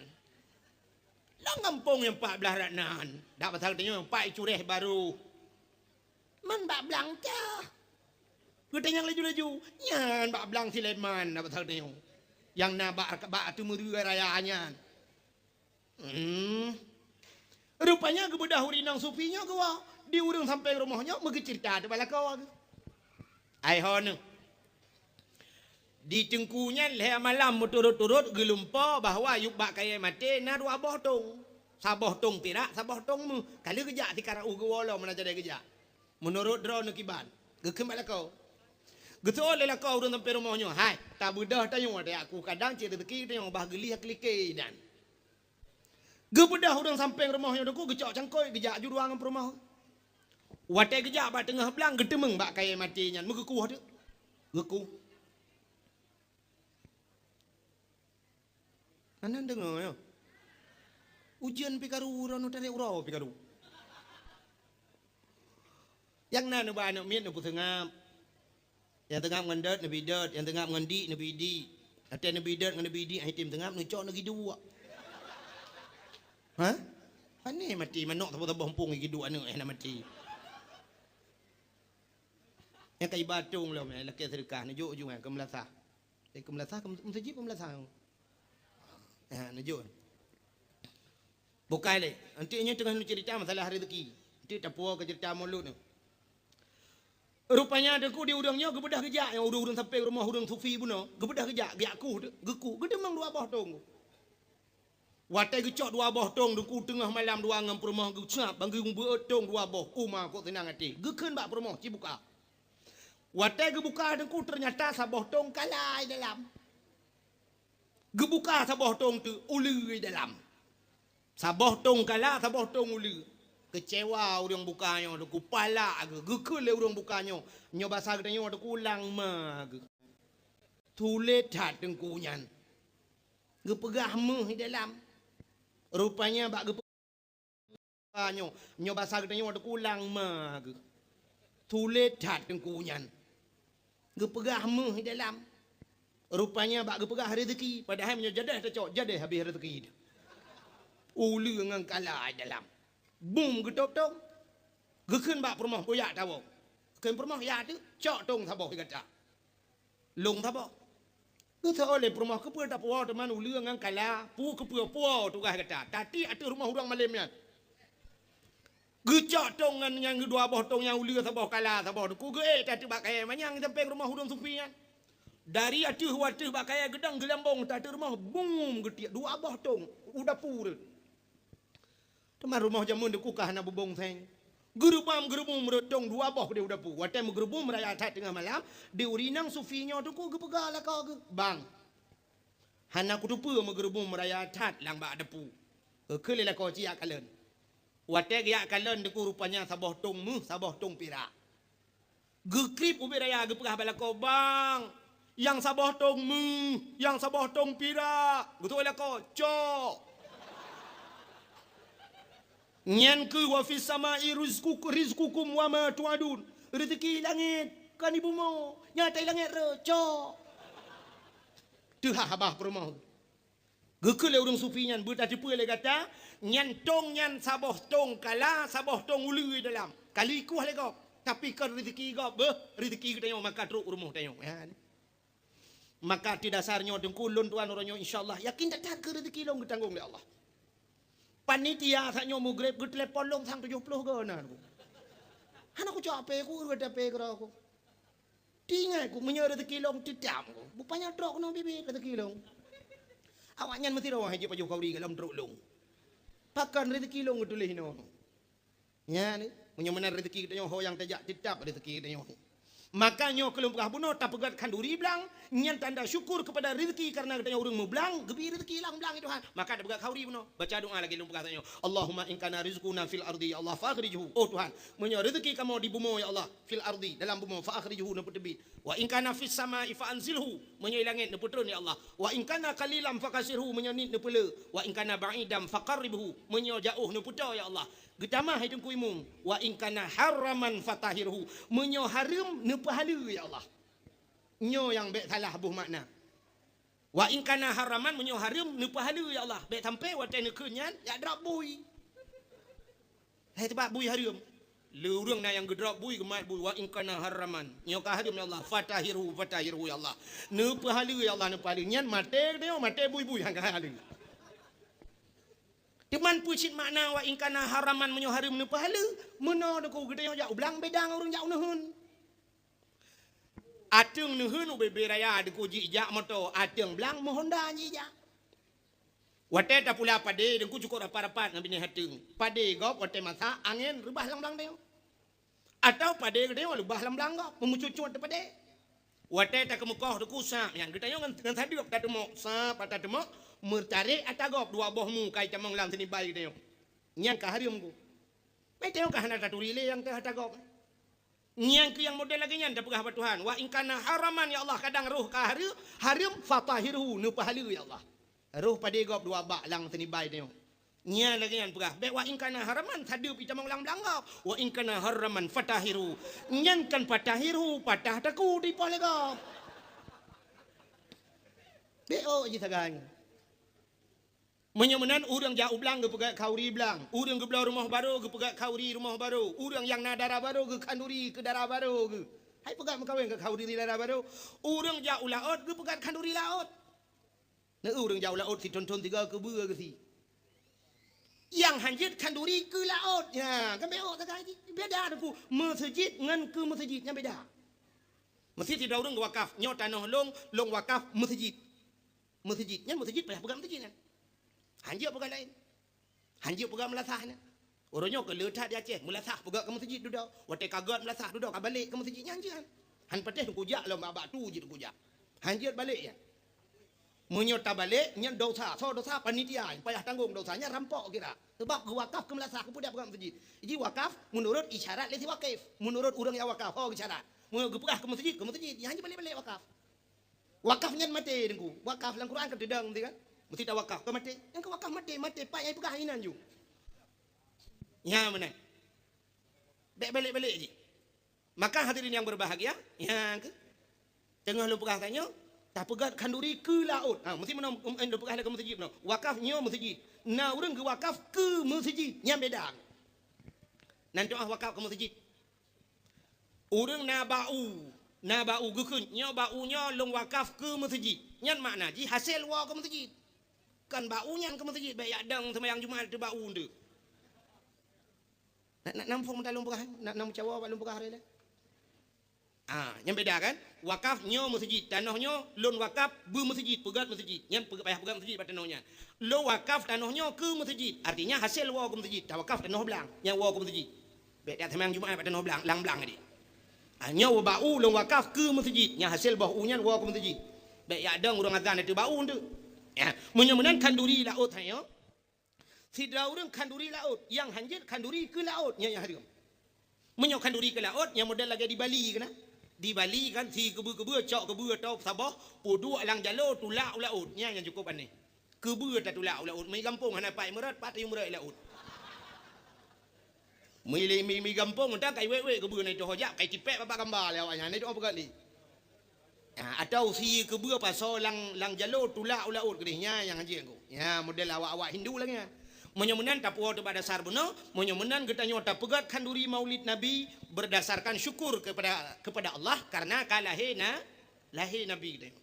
"Lam gampông nyang pat blaih rot nan." Dak pasal tanyoe nyang pat i Cureh Barô. "Man bak blang teuh?" Geutanyong laju-laju, "Nyan bak blang Sulaiman," dak pasal tanyoe. Nyang na bak, bak ateueh meuruwe raya nyan. Hmm. Rupanya geubeudôh ureuëng inong sufi nyoe geuwoe di ureuëng sampéng rumoh nyoe meugeuceurita teuh bak lakoe geuh. Ai ho neuh. Di teungku nyan lhée malam meuturot-turot geulumpo bahwa yub bak kayée maté na dua boh tông. Saboh tông pirak, saboh tông méuh. Ka lheueh geujak sikara uh geuwoe lom meunan jadée geujak. Meunurot droeneuh kiban, geukheun bak lakoe. Geuseuôt lé lakoe ureuëng sampéng rumoh nyoe, "Hai, tabeudôh tanyoe, tajak kuh kadang cit reuzeuki tanyoe bah geulieh keu like nyan." Geubeudôh ureuëng sampéng rumoh nyoe teungku geucok cangkôi geujak aju dua ngon peurumoh. Watée geujak bak teungoh blang geuteumeung bak kayée maté nyan meugeukuh teuh. Geukuh. Anan deungoe nyoe. Ujeuen pih karu, uroe nyoe tarek uroe pih karu. Nyang na neuba aneuëk miet neupeuseungab. Nyang teungab ngon dot neubi dot, nyang teungab ngon dik neubi dik. Watée neubi dot ngon neubi dik, hai tem teungab neucok neugi duek. Hah? Pane maté manok saboh-saboh muphom neugi duek aneuëk eh na maté. Nyang ka iba tông lom eh lakée seudeukah neujok ju nyan keu meulasah. Eh keu meulasah, keu meuseujid keu meulasah. Ha, neujok. Bukai lé. Anti nyoe teungoh neuceurita masalah reuzeuki. Anti tapuo keu ceurita mulod nyoe. Rupanya teungku di ureuëng nyoe geubeudôh geujak nyang ureuëng-ureuëng sampéng rumoh ureuëng sufi bunoe, geubeudôh geujak, geujak kuh teuh, geukuh, geuteumeung dua boh tông. Watée geucok dua boh tông teungku teungoh malam dua ngon peurumoh geucab bang geuyueng beuet tông dua boh uma kok seunang até. Geukheun bak peurumoh ci buka. Watée geubuka teungku teunyata saboh tông kala i dalam. Geubuka saboh tông teuh uleue dalam. Saboh tông kala, saboh tông uleue. Keucewa ureuëng buka nyoe teungku, palak geuh, geukheun lé ureuëng buka nyoe. Nyoe basa geutanyoe teungku lang ma geuh. Tuléh that teungku nyan. Geupeugah méuh i dalam. Rupanya bak geupeugah nyoe, nyoe basa geutanyoe teungku lang ma geuh. Tuléh that teungku nyan. Geupeugah méuh i dalam. Rupanya bak geupeugah rezeki, padahai meunyoe jadeh tacok, jadeh habéh rezeki. Uleue ngon kala dalam. Bum geutôp tông. Geukheun bak peurumoh, "Beuyak tawoe." Kheun peurumoh, "Ya teuh, cok tông saboh gata." Lông saboh. Geuseuôt lé peurumoh, "Keupeue tapuwoe teuma uleue ngon kala, peue keupeue puwoe tugaih gata? Tatiek ateueh rumoh ureuëng malém nyan." Geucok tông nyan, nyan dua boh tông nyan, uleue saboh, kala saboh, teungku geuék ateueh bak kayèe manyang sampoe rumoh ureuëng sufi nyan. Dari ateueh u ateueh bak kayèe geudong geulambong ateueh rumoh, bum geutiek dua boh tông u dapu rot. Teuma rumoh jameun teungku ka hana bubông seng. Geureubam-geureubum rot tông dua boh di u dapu. Watèe meugeureubum raya that teungoh malam, di ureuëng inong sufi nyoe teungku geupeugah lakoe geuh, "Bang, hana kuteupeue meugeureubum raya that lam bak dapu." Geukheun lé lakoe, "Ci jak kalon." Watèe geujak kalon teungku rupanya saboh tông méuh, saboh tông pirak. Geukrieb ubit raya geupeugah bak lakoe, "Bang, nyang saboh tông méuh, nyang saboh tông pirak." Geutôk lakoe, "Cok." Nyan keuh wa fis samai rizqukum, rizqukum wa ma tu'adun. Rezeki langét, kon di bumoe. Nyang di langét rot, cok. Teuhah babah peurumoh. Geukheun lé ureuëng sufi nyan, "Beutateupeue lé gata, nyan tông nyan saboh tông kala, saboh tông uleue dalam. Ka lheueh ikueh lé gob, tapi kon rezeki gob, beuh, rezeki geutanyoe maka trok u rumoh tanyoe." Nyan. Maka ateueh dasar nyoe teungku, lôn tuan uroe nyoe, insya Allah, yakin that-that keu rezeki lôn geutanggong lé Allah. Panitia saat nyoe mugreb geutelepon lôn sang tujoh ploh goe na. Hana kucok H P ku, ureuëng H P keudroe ku. Teuingat ku, meunyoe rezeki lôn teutab ku, bupanya trok keunoe biet-biet rezeki lôn. Awaknyan meusidroe hai jeuet pajoh khauri golom trok lôn. Pakon rezeki lôn geutuléh inoe. Nyan, meunyoe meunan rezeki geutanyoe ho nyang tajak, teutab rezeki geutanyoe. Maka nyoe keu lôn peugah bunoe, tapeugöt khanduri blang, nyan tanda syukur keupada rezeki kareuna geutanyoe ureuëng meublang, geubri rezeki lam blang, ya Tuhan. Maka tapeugöt khanduri bunoe, baca doa lagèe lôn peugah tanyoe, "Allahumma in kana rizquna fil ardi, ya Allah, fa akhrijhu." Oh Tuhan, meunyoe rezeki kamoe di bumoe, ya Allah, fil ardi, dalam bumoe, fa akhrijhu, neupeuteubiet. Wa in kana fis samai fa anzilhu, meunyoe langét neupeutron, ya Allah. Wa in kana qalilan fa katsirhu, meunyoe niet neupeulé. Wa in kana ba'idan fa qarribhu, meunyoe jaoh neupeutoe, ya Allah. Geutamah hai Teungku Imum, "Wa in kana haraman fa tahhirhu," meunyoe hareuem neupeuhaleue, ya Allah. Nyoe nyang bèk salah boh makna. "Wa in kana haraman," meunyoe hareuem neupeuhaleue, ya Allah. Bèk sampoe watèe neukheun nyan, jak drop bui. Hai, teubak bui hareuem. Le ureuëng na nyang geudrop bui, geumat bui, "Wa in kana haraman." Nyoe ka hareuem, ya Allah. "Fa tahhirhu, fa tahhirhu, ya Allah." Neupeuhaleue, ya Allah, neupeuhaleue. Nyan maté geutanyoe, maté bui-bui, han ka haleue. Teuma peue cit makna "Wa in kana haraman," meunyoe hareuem neupeuhaleue? Meunoe Teungku, geutanyoe jak u blang beda ngon ureuëng jak u neuheun. Ateueng neuheun ubé-bé raya Teungku, jijak moto, ateueng blang meuhonda jijak. Watèe tapula padé Teungku cukôp rapat-rapat ngon binéh ateueng. Padé gob watèe masak, angén reubah lam blang tanyoe. Atawa padé geutanyoe leubah lam blang gob, meumeucut-cut teuh padé. Watèe takeumeukoh Teungku sab nyan, geutanyoe ngon, ngon sadeueb tateumok, sab tateumok, meutarek ata gob dua boh mu ka itamong lam seunibai geutanyoe. Nyan ka hareuem Teungku. Bèk tanyoe ka hana taturi lé nyang teuh ata gob. Nyan keuh nyang model lagèe nyan tapeugah bak Tuhan, "Wa in kana haraman, ya Allah," kadang roh ka hareuem, hareuem, "fa tahhirhu," neupeuhaleue, ya Allah. Roh padé gob dua bak lam seunibai tanyoe. Nyan lagèe nyan peugah, bèk "Wa in kana haraman," sadeueb itamong lam blang gob. "Wa in kana haraman fa tahhirhu." Nyan kon fa tahhirhu, patah takue dipoh lé gob. Bèk ôk jih sagai. Meunyoe meunan, ureuëng jak u blang geupeugöt khanduri blang, ureuëng geubloe rumoh barô geupeugöt khanduri rumoh barô, ureuëng nyang na dara barô geukhanduri keu dara barô geuh. Hai peugöt meukawen keu khanduri dara barô, ureuëng jak u laôt geupeugöt khanduri laôt. Na ureuëng jak u laôt sithon-thon sigoe keubeue geusie. Nyang hanjeuet khanduri keu laôt. Nyan, kan bèk ôk sagai jih. Beda Teungku, meuseujid ngon keu meuseujid, nyan beda. Meuseujid sidroe ureuëng geuwakaf, "Nyoe tanoh lôn, lôn wakaf meuseujid." Meuseujid, nyan meuseujid payah peugöt meuseujid nyan. Hanjeuet peugöt laén. Hanjeuet peugöt meulasah nyan. Uroe nyoe keu le that di Aceh, meulasah peugöt keu meuseujid dudoe. Watèe ka göt meulasah dudoe, ka balek keu meuseujid nyan jeuet. Han patéh Teungku jak lom bak, bak tu jih Teungku jak. Hanjeuet balek nyan. Meunyoe tabalek, nyan dosa. Soe dosa? Panitia. Payah tanggong dosa. Nyan rampok kira. Sabab geuwakaf keu meulasah, keu peugöt meuseujid. Jih wakaf meunurot isyarat lé si wakif. Meunurot ureuëng nyang wakaf, ho geusyarat. Meunyoe geupeugah keu meuseujid, keu meuseujid. Nyan hana balek-balek wakaf. Wakaf nyan maté Teungku. Wakaf lam Quran ka teudong tadi kan? Meusti tawakaf, kon maté. Nyang keu wakaf maté, maté pat nyang peugah inan ju. Nyan meunan. Bèk balek-balek jih. Maka hadirin yang berbahagia, nyang keu teungoh lôn peugah tanyoe, Tapeugét khanduri keu laôt. Ha, meusti meunoe, em, em, tapeugah lé keu meuseujid meunoe. Wakaf nyoe meuseujid. Na ureuëng geuwakaf keu meuseujid. Nyan beda. Nan doá wakaf keu meuseujid. Ureuëng na bak u, na bak u geukheun, "Nyoe bak u nyoe lôn wakaf keu meuseujid." Nyan makna jih hasé woe keu meuseujid. Kon bak u nyan keu meuseujid, bék yak dong seumayang Jumat teuh bak u nteuk. Nak, nak nampung meutalong peugah, nak, nak meucawa bak lôn peugah hari lé. Ah, nyan beda kan? Wakaf nyoe meuseujid, tanoh nyoe lôn wakaf beu meuseujid, peugét meuseujid. Nyan peugét, payah peugét meuseujid bak tanoh nyan. Lôn wakaf tanoh nyoe keu meuseujid, artinya hasé woe keu meuseujid, tawakaf tanoh blang, nyan woe keu meuseujid. Bék dak seumayang Jumat bak tanoh blang, lang blang tadi. Ah, nyoe bak u lôn wakaf keu meuseujid, nyan hasé boh u nyan woe keu meuseujid. Bék yak dong ureuëng azan ateueh bak u nteuk. Ya, meunyoe meunan khanduri laôt hai nyoe. Sidroe ureuëng khanduri laôt, nyang hanjeuet khanduri keu laôt, nyan nyang hareuem. Meunyoe khanduri keu laôt, nyan model lagée di Bali keunan. Di Bali kan si keubeue-keubeue cok keubeue atau saboh, peuduek lam jaloe tulak u laôt, nyan nyang cukup aneh. Keubeue tatulak u laôt, meu gampông hana pat meurot, pat tayue meurot i laôt. Meu, meu, meu gampông mantong kai wék-wék keubeue na itôh jak, kai tipék babah gamba lé awaknyan, na itôh peugét lé. Ha, atau sie keubeue pasoe lam, lam jaloe tulak u laôt keudeh, nyan nyang hanjeuet ku. Ya, model awak-awak Hindu lagée nyan. Meunyoe meunan tapuwoe teuh bak dasar bunoe, meunyoe meunan geutanyoe tapeugét khanduri Maulid Nabi berdasarkan syukur kepada, kepada Allah karena ka lahé na, lahé Nabi geutanyoe.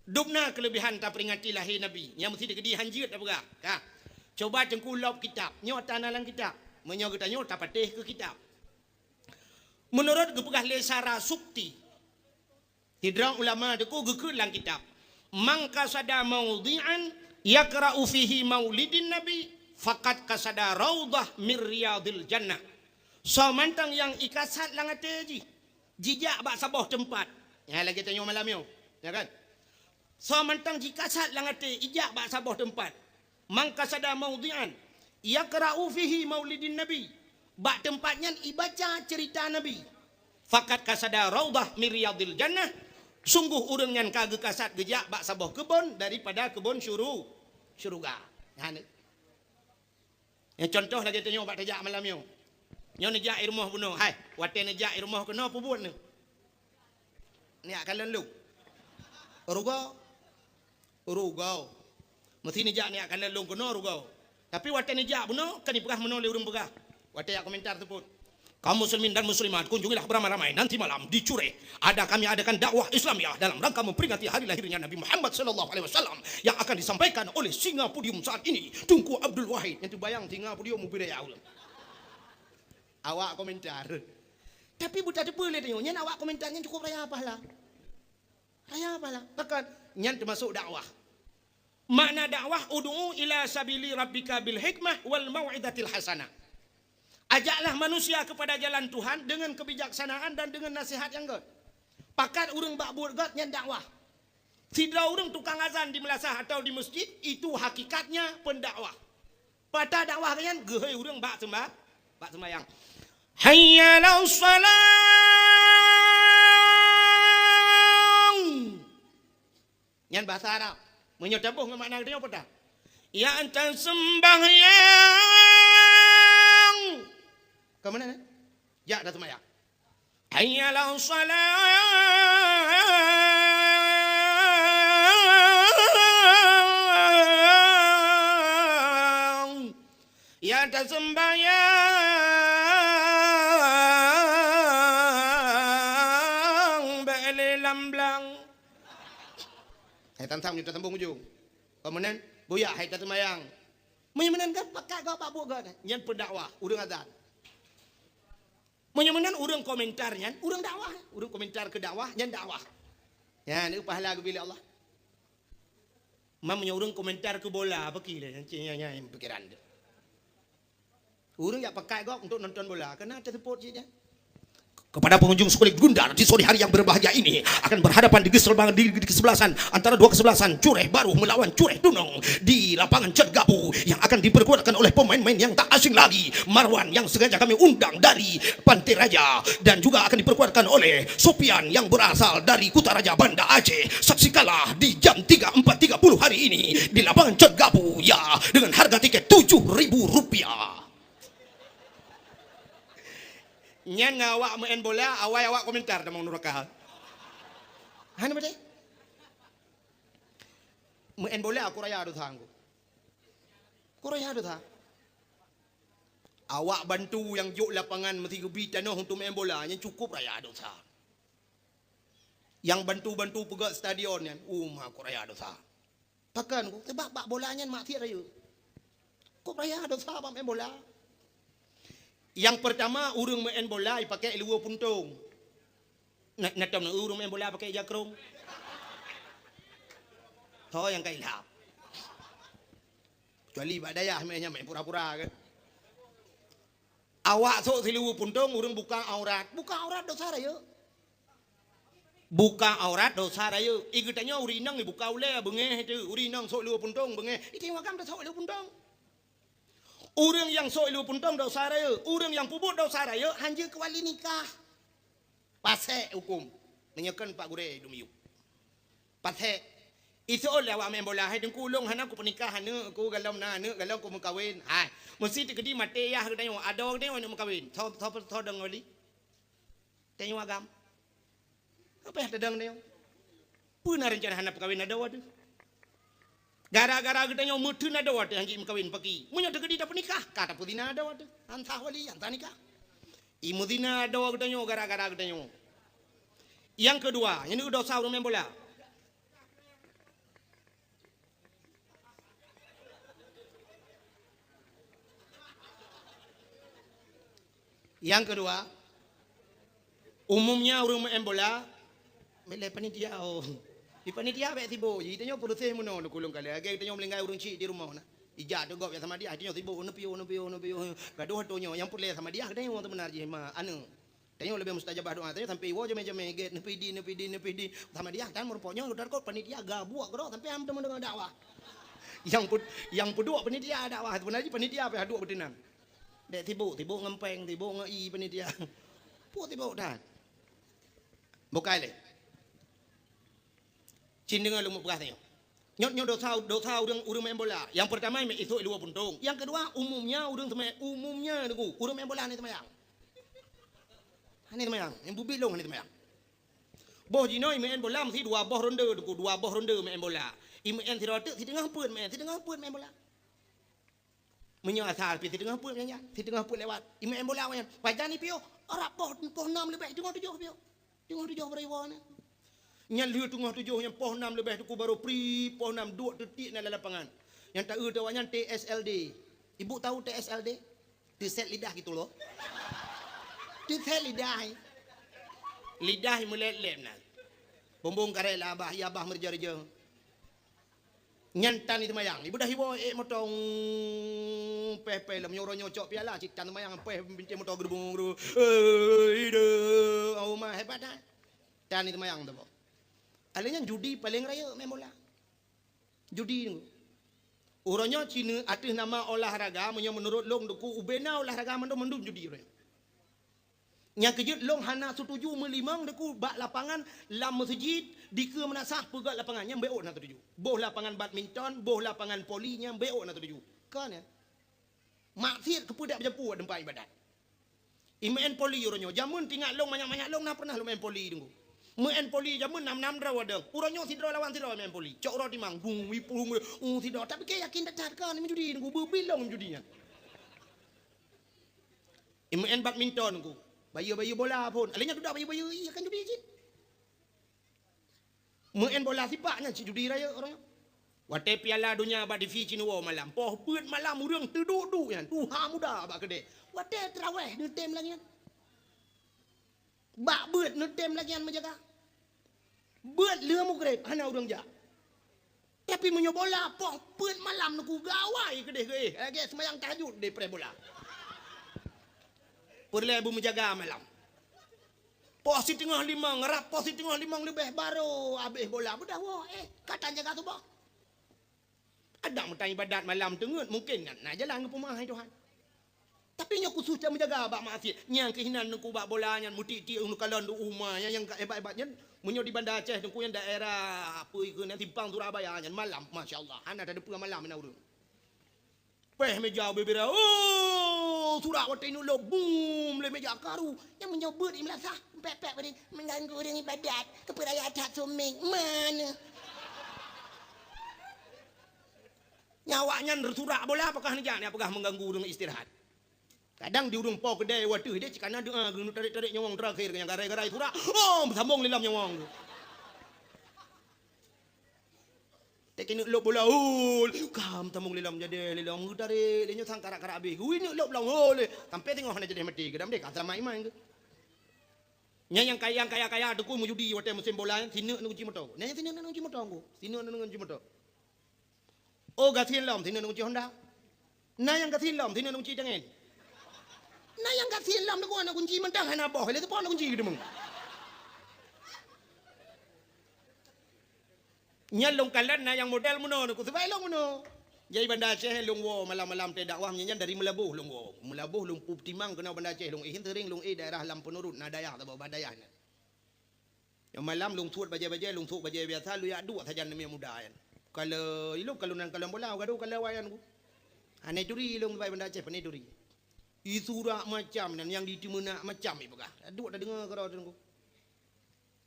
Dum na keuleubehan taperingati lahé Nabi, nyang meusti teukeudi hanjeuet tapeugah. Ka. Coba teungku lop kitab, nyoe ata na lam kitab. Meunyoe geutanyoe tapatéh keu kitab. Meunurot geupeugah lé Sarasukti, sidroe ulama teungku geukheun lam kitab, "Man qasada maudhi'an yaqra'u fihi maulidin nabi, faqad qasada raudhah min riyadhil jannah." Soe mantong nyang ikasat lam até jih, jijak bak saboh teumpat. Ya, lagée tanyoe malam nyoe, ya kan? Soe mantong jikasat lam até, ijak bak saboh teumpat. Man qasada maudhi'an yaqra'u fihi maulidin nabi. Bak teumpat nyan ibaca ceurita Nabi. Faqad qasada raudhah min riyadhil jannah. Sungguh ureuëng nyan ka geukasat geujak bak saboh keubon daripada keubon syuru-, syeuruga. Nyan. Nyang contoh lagée tanyoe bak tajak malam nyoe. Nyoe neujak i rumoh bunoe, hai, watée neujak i rumoh keunoe peubuet neuh. Neujak kalon lôn. Rugoe. Rugoe. Meusti neujak neujak kalon lôn keunoe rugoe. Tapi watée neujak bunoe, kan ipeugah meunoe lé ureuëng peugah. Watée jak komentar teupot. Kaum muslimin dan muslimat, kunjungilah beramai-ramai nanti malam di Cureh. Ada kami adakan dakwah Islamiyah dalam rangka memperingati hari lahirnya Nabi Muhammad sallallahu alaihi wasallam yang akan disampaikan oleh singa podium saat ini, Teungku Abdul Wahid. Nyang teubayang singa podium mubire ya Allah. Awak komentar. Tapi buta teupeu lé tanyoe, nyan awak komentar nyan cukup raya pahala. Raya pahala. Maka nyan termasuk dakwah. Makna dakwah, "Ud'u ila sabili rabbika bil hikmah wal mau'izatil hasanah." Ajaklah manusia kepada jalan Tuhan dengan kebijaksanaan dan dengan nasihat yang gét. Pakat ureuëng bak buet gét nyan dakwah. Sidroe ureuëng tukang azan di meulasah atau di masjid, itu hakikatnya pendakwah. Pata dakwah nyan geuhôi ureuëng bak seumba-, bak sembahyang. Hayya 'alas shalah. Nyan bahasa Arab. Meunyoe taboh ngon makna geutanyoe peue tah? Ya ata sembahyang. Ka meunan, eh? Jak dah sembahyang. Hayya 'alas shalah. Ya ata sembahyang, bék lé lam blang. Hai tam-tam nyoe tasambong ujong. Kon meunan, buyak hai tateumbayang. Meunyoe meunan kan pakat gob bak buet gob nyan, nyan pendakwah, ureuëng azan. Meunyoe meunan ureuëng komentar nyan, ureuëng dakwah, ureuëng komentar keu dakwah, nyan dakwah. Nyan, neu pahala geubri lé Allah. Man meunyoe ureuëng komentar keu bola, apa kira? Nyan, nyan, nyan, pikiran tu. Ureuëng jak pakat gob untuk nonton bola, keunan teuseuôt cit nyan. Kepada pengunjung sekolah Gundar di sore hari yang berbahagia ini akan berhadapan di kesebelah, di, di kesebelasan antara dua kesebelasan Cureh Baru melawan Cureh Tunong di lapangan Cat Gabu yang akan diperkuatkan oleh pemain-pemain yang tak asing lagi, Marwan yang sengaja kami undang dari Pantai Raja dan juga akan diperkuatkan oleh Sopian yang berasal dari Kutaraja Banda Aceh. Saksikanlah di jam tiga, empat tiga puluh hari ini di lapangan Cat Gabu, ya, dengan harga tiket tujuh ribu rupiah. Nyan ngon awak meu'en bola, awai awak komentar tamong nuraka. Hana beutôi? Meu'en bola kok raya dosa ngon. Kok raya dosa. Awak bantu nyang jok lapangan meusigeubri tanoh untuk meu'en bola, nyan cukup raya dosa. Nyang bantu-bantu peugöt stadion nyan, uma kok raya dosa. Pakon? Sabab bak bola nyan maksiat rayeuk. Kok raya dosa bak meu'en bola. Nyang peurtama, ureuëng meu'en bola jipakée luweue puntông. Na, na tom na ureuëng meu'en bola pakée jakrong? Ho nyang ka ilham. Kecuali bak dayah meu'en nyan meu'en pura-pura kan. Awak sôk siluweue puntông, ureuëng buka aurat. Buka aurat dosa rayeuk. Buka aurat dosa rayeuk. I geutanyoe ureuëng inong ibuka ulée beungéh teuh, ureuëng inong sôk luweue puntông beungéh. I tanyoe agam tasôk luweue puntông. Ureuëng nyang sôk luweue puntông dosa rayeuk, ureuëng nyang peubuet dosa rayeuk hanjeuet keu wali nikah. Pasék huköm. Meunyoe kon Pak Gurée dum yub. Pasék. Iseuôt lé awak meu'en bola, "Hai Teungku, ulôn hana kupeunikah aneuëk ku, galom na aneuëk, galom kumeukawen." Hai, meusi teukeudi maté yah geutanyoe, adoe geutanyoe aneuëk meukawen. Soe, soe, soe deungoe wali? Tanyoe agam. Apa nyang tadong tanyoe? Peue na reuncana hana peukawen adoe teuh? Gara-gara geutanyoe meuteun adoe teuh hanjeuet meukawen paki. Meunyoe teukeudi tapeunikah, ka tapeuzina adoe teuh. Han sah wali, han sah nikah. I meuzina adoe geutanyoe gara-gara geutanyoe. Nyang keudua, nyan keuh dosa ureuëng meu'en bola. Nyang keudua, umumnya ureuëng meu'en bola, milée panitia, oh. Di panitia bék sibuk, ji tanyoe peureséh meunoe, neuk ulôn kalée. Lagée tanyoe meuninggai ureuëng chik di rumoh na. Ija teuh gob jak samadiah, tanyoe sibuk, neupiôh, neupiôh, neupiôh. Gadoh tanyoe, nyang peureulée samadiah, tanyoe seubeuna jih ma, aneuëk. Tanyoe leubeh mustajabah doa, tanyoe sampoe iwoe jamé-jamé gét, neupidi, neupidi, neupidi. Samadiah tan meureumpok nyoe, udah kot panitia gabuek keudroe, sampoe han teumeudeungoe dakwah. Nyang peuduek panitia dakwah, seubeuna jih panitia pih duek beuteunan. Bék sibuk, sibuk ngon péng, sibuk ngon ie panitia. Peue sibuk that. Bukai lé. Cit deungoe lôn peugah tanyoe. Nyoe, nyoe dosa, dosa ureuëng, ureuëng meu'en bola. Nyang peurtama, meu'en isôk luweue puntông. Nyang keudua, umumnya ureuëng seumai-, umumnya Teungku, ureuëng meu'en bola hana seumayang. Hana seumayang, nyang bubit lôn hana seumayang. Boh jinoe meu'en bola meusi dua boh ronde Teungku, dua boh ronde meu'en bola. I meu'en sidroe teuk siteungoh peuet meu'en, siteungoh peuet meu'en bola. Meunyoe asai pih siteungoh peuet nyan, siteungoh peuet lewat. I meu'en bola awaknyan, pajan ipiôh, rab poh, poh nam leubeh, teungoh tujoh piôh. Teungoh tujoh baroe iwoe na. Nyan lheueh teungoh tujoh nyan poh nam leubeh Teungku baroe pri, poh nam duek teutiek na lam lapangan. Nyang taeu teuh awaknyan T S L D. Ibu tahu T S L D? Teuset lidah gitu loh. Teuset lidah. Lidah meulét-lét na. Bumbong karét lam babah, babah meureuja-reuja. Nyan tan jiseumayang. Ibeudôh iwoe ék moto, peh-peh lom nyoe uroe nyoe cok piala, cit tan seumayang, peh bintéh moto geurubung-geurubung. Eh, ide, oh ma, hebat dah. Tan jiseumayang teuh boh. Alèh nyan judi paleng rayeuk meu'en bola. Judi nyoe. Uroe nyoe cit ateueh nama olahraga, meunyoe meunurot lôn Teungku, ubena olahraga mandum-mandum judi uroe nyoe. Nyang keujeuet lôn hana setuju meulimong Teungku bak lapangan lam meuseujid dikeue meunasah peugöt lapangan, nyan bék ôt hana setuju. Boh lapangan badminton, boh lapangan voli, nyan bék ôt hana setuju. Kon nyan. Maksiat keupeue dak beujampu teumpat ibadat. I meu'en voli uroe nyoe, jameun teuingat lôn manyak-manyak lôn na pernah lôn meu'en voli Teungku. Meu'en voli jameun nam-nam droe wadong. Uroe nyoe sidroe lawan sidroe meu'en voli. Cok uroe timang, bung, wipung, uh, sidroe. Tapi keu yakin that-that kon meujudi Teungku, beubilong meujudi nyan. I meu'en badminton Teungku. Bayeue-bayeue bola phon. Alèh nyan dudak bayeue-bayeue, iya kan judi cit. Meu'en bola sipak nyan cit judi rayeuk uroe nyoe. Watèe Piala Donya bak T V cit neuwoe malam, poh beuet malam ureueng teuduek-duek nyan, tuha muda bak keudè. Watèe teurawèh neutem lagèe nyan. Bak beuet neutem lagèe nyan meujaga. Beuet lheueh mugreb hana ureueng jak. Tapi meunyoe bola poh peuet malam Teungku gawai keudeh geuéh, lagèe seumayang tahajud deh preh bola. Peureulèe beumeujaga malam. Poh siteungoh limong, rab poh siteungoh limong leubeh barô habéh bola. Beudôh woe, eh, ka tan jaga suboh. Adak meutan ibadat malam teungeut, mungken na, na jalan geupeumeu'ah hai Tuhan. Tapi nyoe khusos cit meujaga bak maksiat. Nyang keuh inan Teungku bak bola nyan meutik-tik, neukalon di uma nyan nyang ka hebat-hebat nyan. Meunyoe di Banda Aceh Teungku nyan daerah apa keuh nyan Simpang Surabaya nyan malam, masya Allah, hana tadeungoe malam na ureueng. Peh meja bebera, oh, surak watèe nyoe lom, bum, lé meja karu. Nyang meunyoe beuet i meulasah, pek-pek bari, mengganggu ureueng ibadat, keupeuraya that suméng. Mana? Nyan awaknyan surak bola, pakah neujak, nyan peugah mengganggu ureuëng istirahat. Kadang di ureuëng po keudè wateuh deh, cit kana doa, geuneuk tarek-tarek nyawong terakhir, nyang garai-garai surak, oh, sambong lé lom nyawong. Teuk keuneuk lôb bola, hol, kam sambong lé lom, jadi lé lom, geutarek, lé nyoe sang karak-karak abéh, geuneuk lôb lom, hol, sampai teungoh hana jadi mati, keudam deh, ka sama iman ke. Nyan nyang kaya, kaya-kaya, teungku meujudi watèe musém bola, sineuk neuk kunci moto. Nyan sineuk neuk kunci moto, teungku. Sineuk neuk kunci moto. Oh, gasien lom, sineuk neuk kunci Honda. Na nyang gasien lom, sineuk neuk kunci tangen. Na nyang gasien lom, teungku, na kunci mantong hana boh, lé teupon na kunci geudeungoe. Nyan lôn kalon na nyang model meunoe, teungku, sabab lôn meunoe. Jadi Banda Aceh lôn woe malam-malam teuh dakwah, nyan dari Meulaboh lôn woe. Meulaboh lôn peutimang keunoe Banda Aceh lôn, eh, sering lôn, eh, daerah Lam Peunurut, na dayah saboh, bah dayah nyan. Nyang malam lôn suet bajèe-bajèe, lôn suet bajèe biasa, lôn jak duek sajan namiet muda nyan. Kalau ilôn, kalau nan kalon bola, gadoh kalau awaknyan ku. Hana turi lôn bai Banda Aceh, pane turi. Isurak macam nan nyang diteumeunak macam ipeugah. Duek tadeungoe keudroe teungku.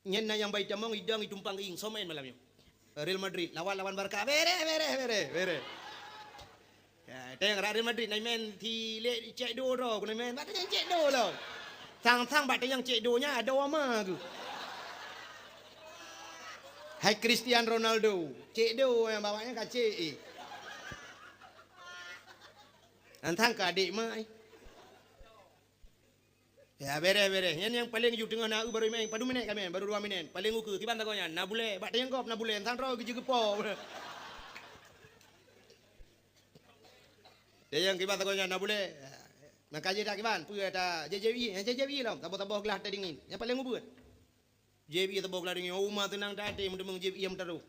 Nyan na nyang bai tamong idong itumpang ieng somen malam nyoe. Real Madrid lawan, lawan Barca. Bereh, bereh, bereh, bereh. Ya, teuh rot Real Madrid na imen si lé cek do droe, ku na imen. Bak tanyong cek do lom. Sang-sang bak tanyong cek do nyan ada wama tu. Hai Cristiano Ronaldo, cek do nyang bawaknya ka cek, eh. Nyan sang ka adek mak, eh. Ya, bereh, bereh. Nyan nyang paleng ju teungoh na eu baru imen, padum minèt ka imen, baru dua minèt. Paleng ukeue, kiban sagoe nyan, na bulèe, bak tanyong gob na bulèe, nyan sang droe geujeuet geupo. Tanyong kiban sagoe nyan, na bulèe. Maka jih dak kiban, peue ta J J I, J J I lom, saboh-saboh glah teh dingin. Nyang paleng ubeut. J J I saboh glah dingin, oh, uma teunang that até meudeumeung J J I meutarôh.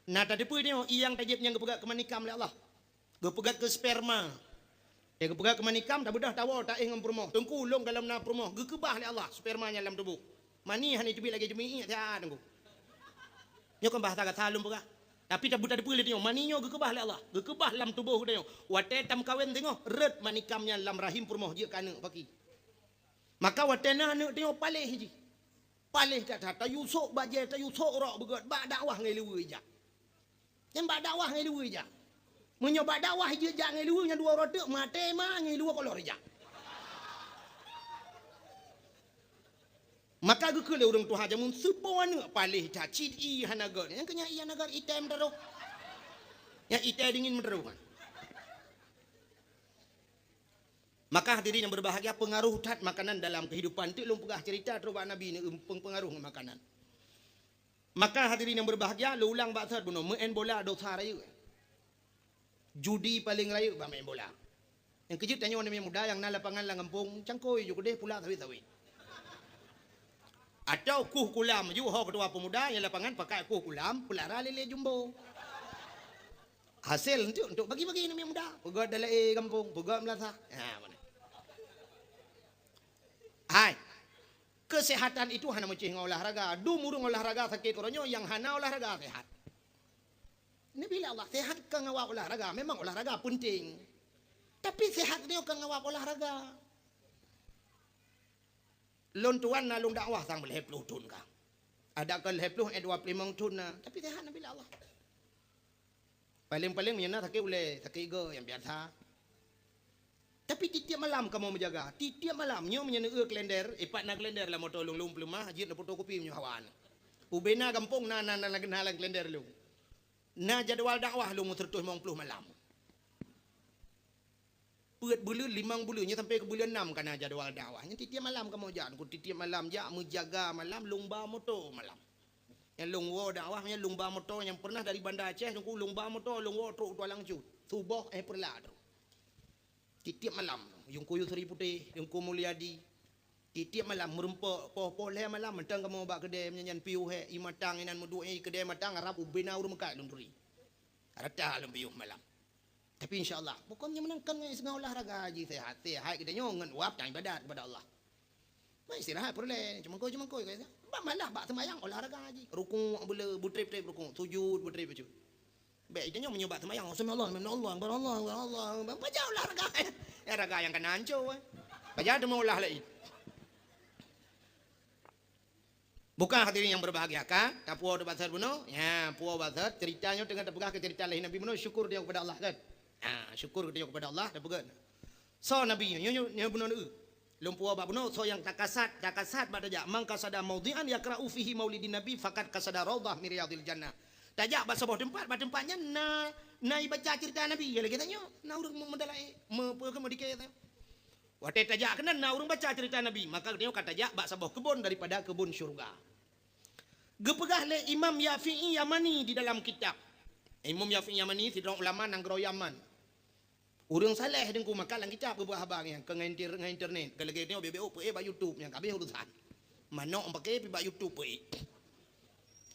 Na tateupeue nyoe, ieng tajép nyang geupeugah keumanikam lé Allah. Geupeugah keu sperma. Eh, geupeugah keumanikam, tabeudôh tawoe taéh ngon peurumoh. Teungku, lôn gohlom na peurumoh, geukeubah lé Allah sperma nyan lam tuboh. Mani hana teubiet lagèe jeumiék siat, Teungku. Nyoe kon bahasa gata lôn peugah. Tapi tabeuteupeue lé tanyoe, mani nyoe geukeubah lé Allah, geukeubah lam tuboh geutanyoe. Watèe tameukawen singoh, rhot manikam nyan lam rahim peurumoh jeuet keu aneuk paki. Maka watèe na aneuk tanyoe paléh jih. Paléh that-that, tayue sôk bajèe, tayue sôk rok beugöt, bak dakwah ngon luweue ijak. Nyan bak dakwah ngon luweue ijak. Meunyoe bak dakwah jijak ngon luweue nyan dua uroe teuk, maté ma ngon luweue kolor ijak. Maka geukheun lé ureueng tuha jameun, "Seupo aneuk paléh that, cit ié hana göt." Nyang keu nyan ié hana göt, item teurôh. Nyang item dingin meuteurôh. Maka hadirin yang berbahagia, pengaruh that makanan dalam kehidupan. Teuk lôn peugah cerita trok bak Nabi ni, peng-, pengaruh ngon makanan. Maka hadirin yang berbahagia, lôn ulang bak sot bunoe, meu'en bola dosa rayeuk. Judi paleng rayeuk bak meu'en bola. Nyang keujeuet tanyoe aneuk muda nyang na lapangan lam gampông, cangkôi ju keudeh pula sawét-sawét. Atau kueh kulam ju ho keutua pemuda nyang lapangan pakai kueh kulam, peulara lé-lé jumbo. Hasé entuk, entuk bagi-bagi aneuk muda. Peugöt dalam gampông, peugöt meulasah. Ha, mana? Hai. Kesehatan itu hana meucih ngon olahraga. Dum ureueng olahraga sakét uroe nyoe, nyang hana olahraga sehat. Nabi lé Allah, sehat ka ngon awak olahraga. Memang olahraga penting. Tapi sehat nyoe ka ngon awak olahraga. Lôn tuan na lôn dakwah sang lhèe ploh thon ka. Adak ka lhèe ploh, eh, dua ploh limong thon na. Tapi sehat Nabi lé Allah. Paleng-paleng meunyoe na sakét ulèe, sakét goe nyang biasa. Tapi tiep-tiep malam kamoe meujaga. Tiep-tiep malam. Nyoe meunyoe neueu kalender, ipat na kalender lam moto lôn, lôn peuleumah, jeuet neufotokopi meunyoe hawa na. Ubena gampông na, na, na, na, na lam kalender lôn. Na jadwal dakwah lôn meuseureutoh limong ploh malam. Peuet buleuen, limong buleuen, nyoe sampai keu buleuen nam ka na jadwal dakwah. Nyan tiep-tiep malam kamoe jak, tiep-tiep malam jak meujaga malam, lôn ba moto malam. Nyang lôn woe dakwah, nyang lôn ba moto nyang pernah dari Banda Aceh, teungku lôn ba moto, lôn woe trok u Tualang Cut. Suboh, eh, peureulak trok. Tiep-tiep malam, Teungku Yusri Putéh, Teungku Mulyadi. Tiep-tiep malam, meureumpok poh-poh lhèe malam, mantong kamoe bak keudè, meunyan piôh hèk, ié matang, inan meuduek, ié keudè matang, harab ubena ureueng meukat lôn turi. Rata lôn piôh malam. Tapi insya Allah, pokoknya meunan kan ngon olahraga jih sehat. Sehat geutanyoe ngon wab dan ibadat kepada Allah. Bah istirahat peureulèe, cumangkôi-cumangkôi ka. Bah malah bak seumayang olahraga jih. Rukuk beuleu, beutrép-trép rukuk, sujud beutrép bacut. Bèk geutanyoe meunyoe bak seumayang, "Subhanallah, subhanallah, subhanallah, subhanallah." Baca olahraga. Ya, raga nyang kana hancô, eh. Baca teuma olah laén. Bukan hadirin yang berbahagia, kan? Tapuwoe teuh bak sot bunoe? Ya, puwoe bak sot. Cerita nyoe teungoh tapeugah keu cerita lahé Nabi bunoe, syukur dia kepada Allah, kan? Ah, syukur geutanyoe kepada Allah, tapeugét. Soe Nabi nyoe, nyoe, nyoe bunoe neu. Lôn puwoe bak bunoe, soe nyang takasad, takasad bak tajak. "Man qasada maudhi'an yaqra'u fihi maulidin Nabi, faqad qasada raudhah min riyadhil jannah." Tajak bak saboh teumpat, bak teumpat nyan na, na ibaca cerita Nabi. Ya lagée tanyoe, na ureuëng meudalai, me-, peue keuh meudike. Watée tajak keunan, na ureuëng baca cerita Nabi, maka geutanyoe ka tajak bak saboh keubon daripada keubon syeuruga. Geupeugah lé Imam Yafi'i Yamani di dalam kitab. Imam Yafi'i Yamani sidroe ulama nanggroe Yaman. Ureuëng saleh Teungku, maka lam kitab geupeugah haba nyan, keu ngon inter-, ngon internet. Keu lagée nyoe beu-beu peuék bak YouTube nyang ka habéh urusan. Manok pakè pi bak YouTube peuék.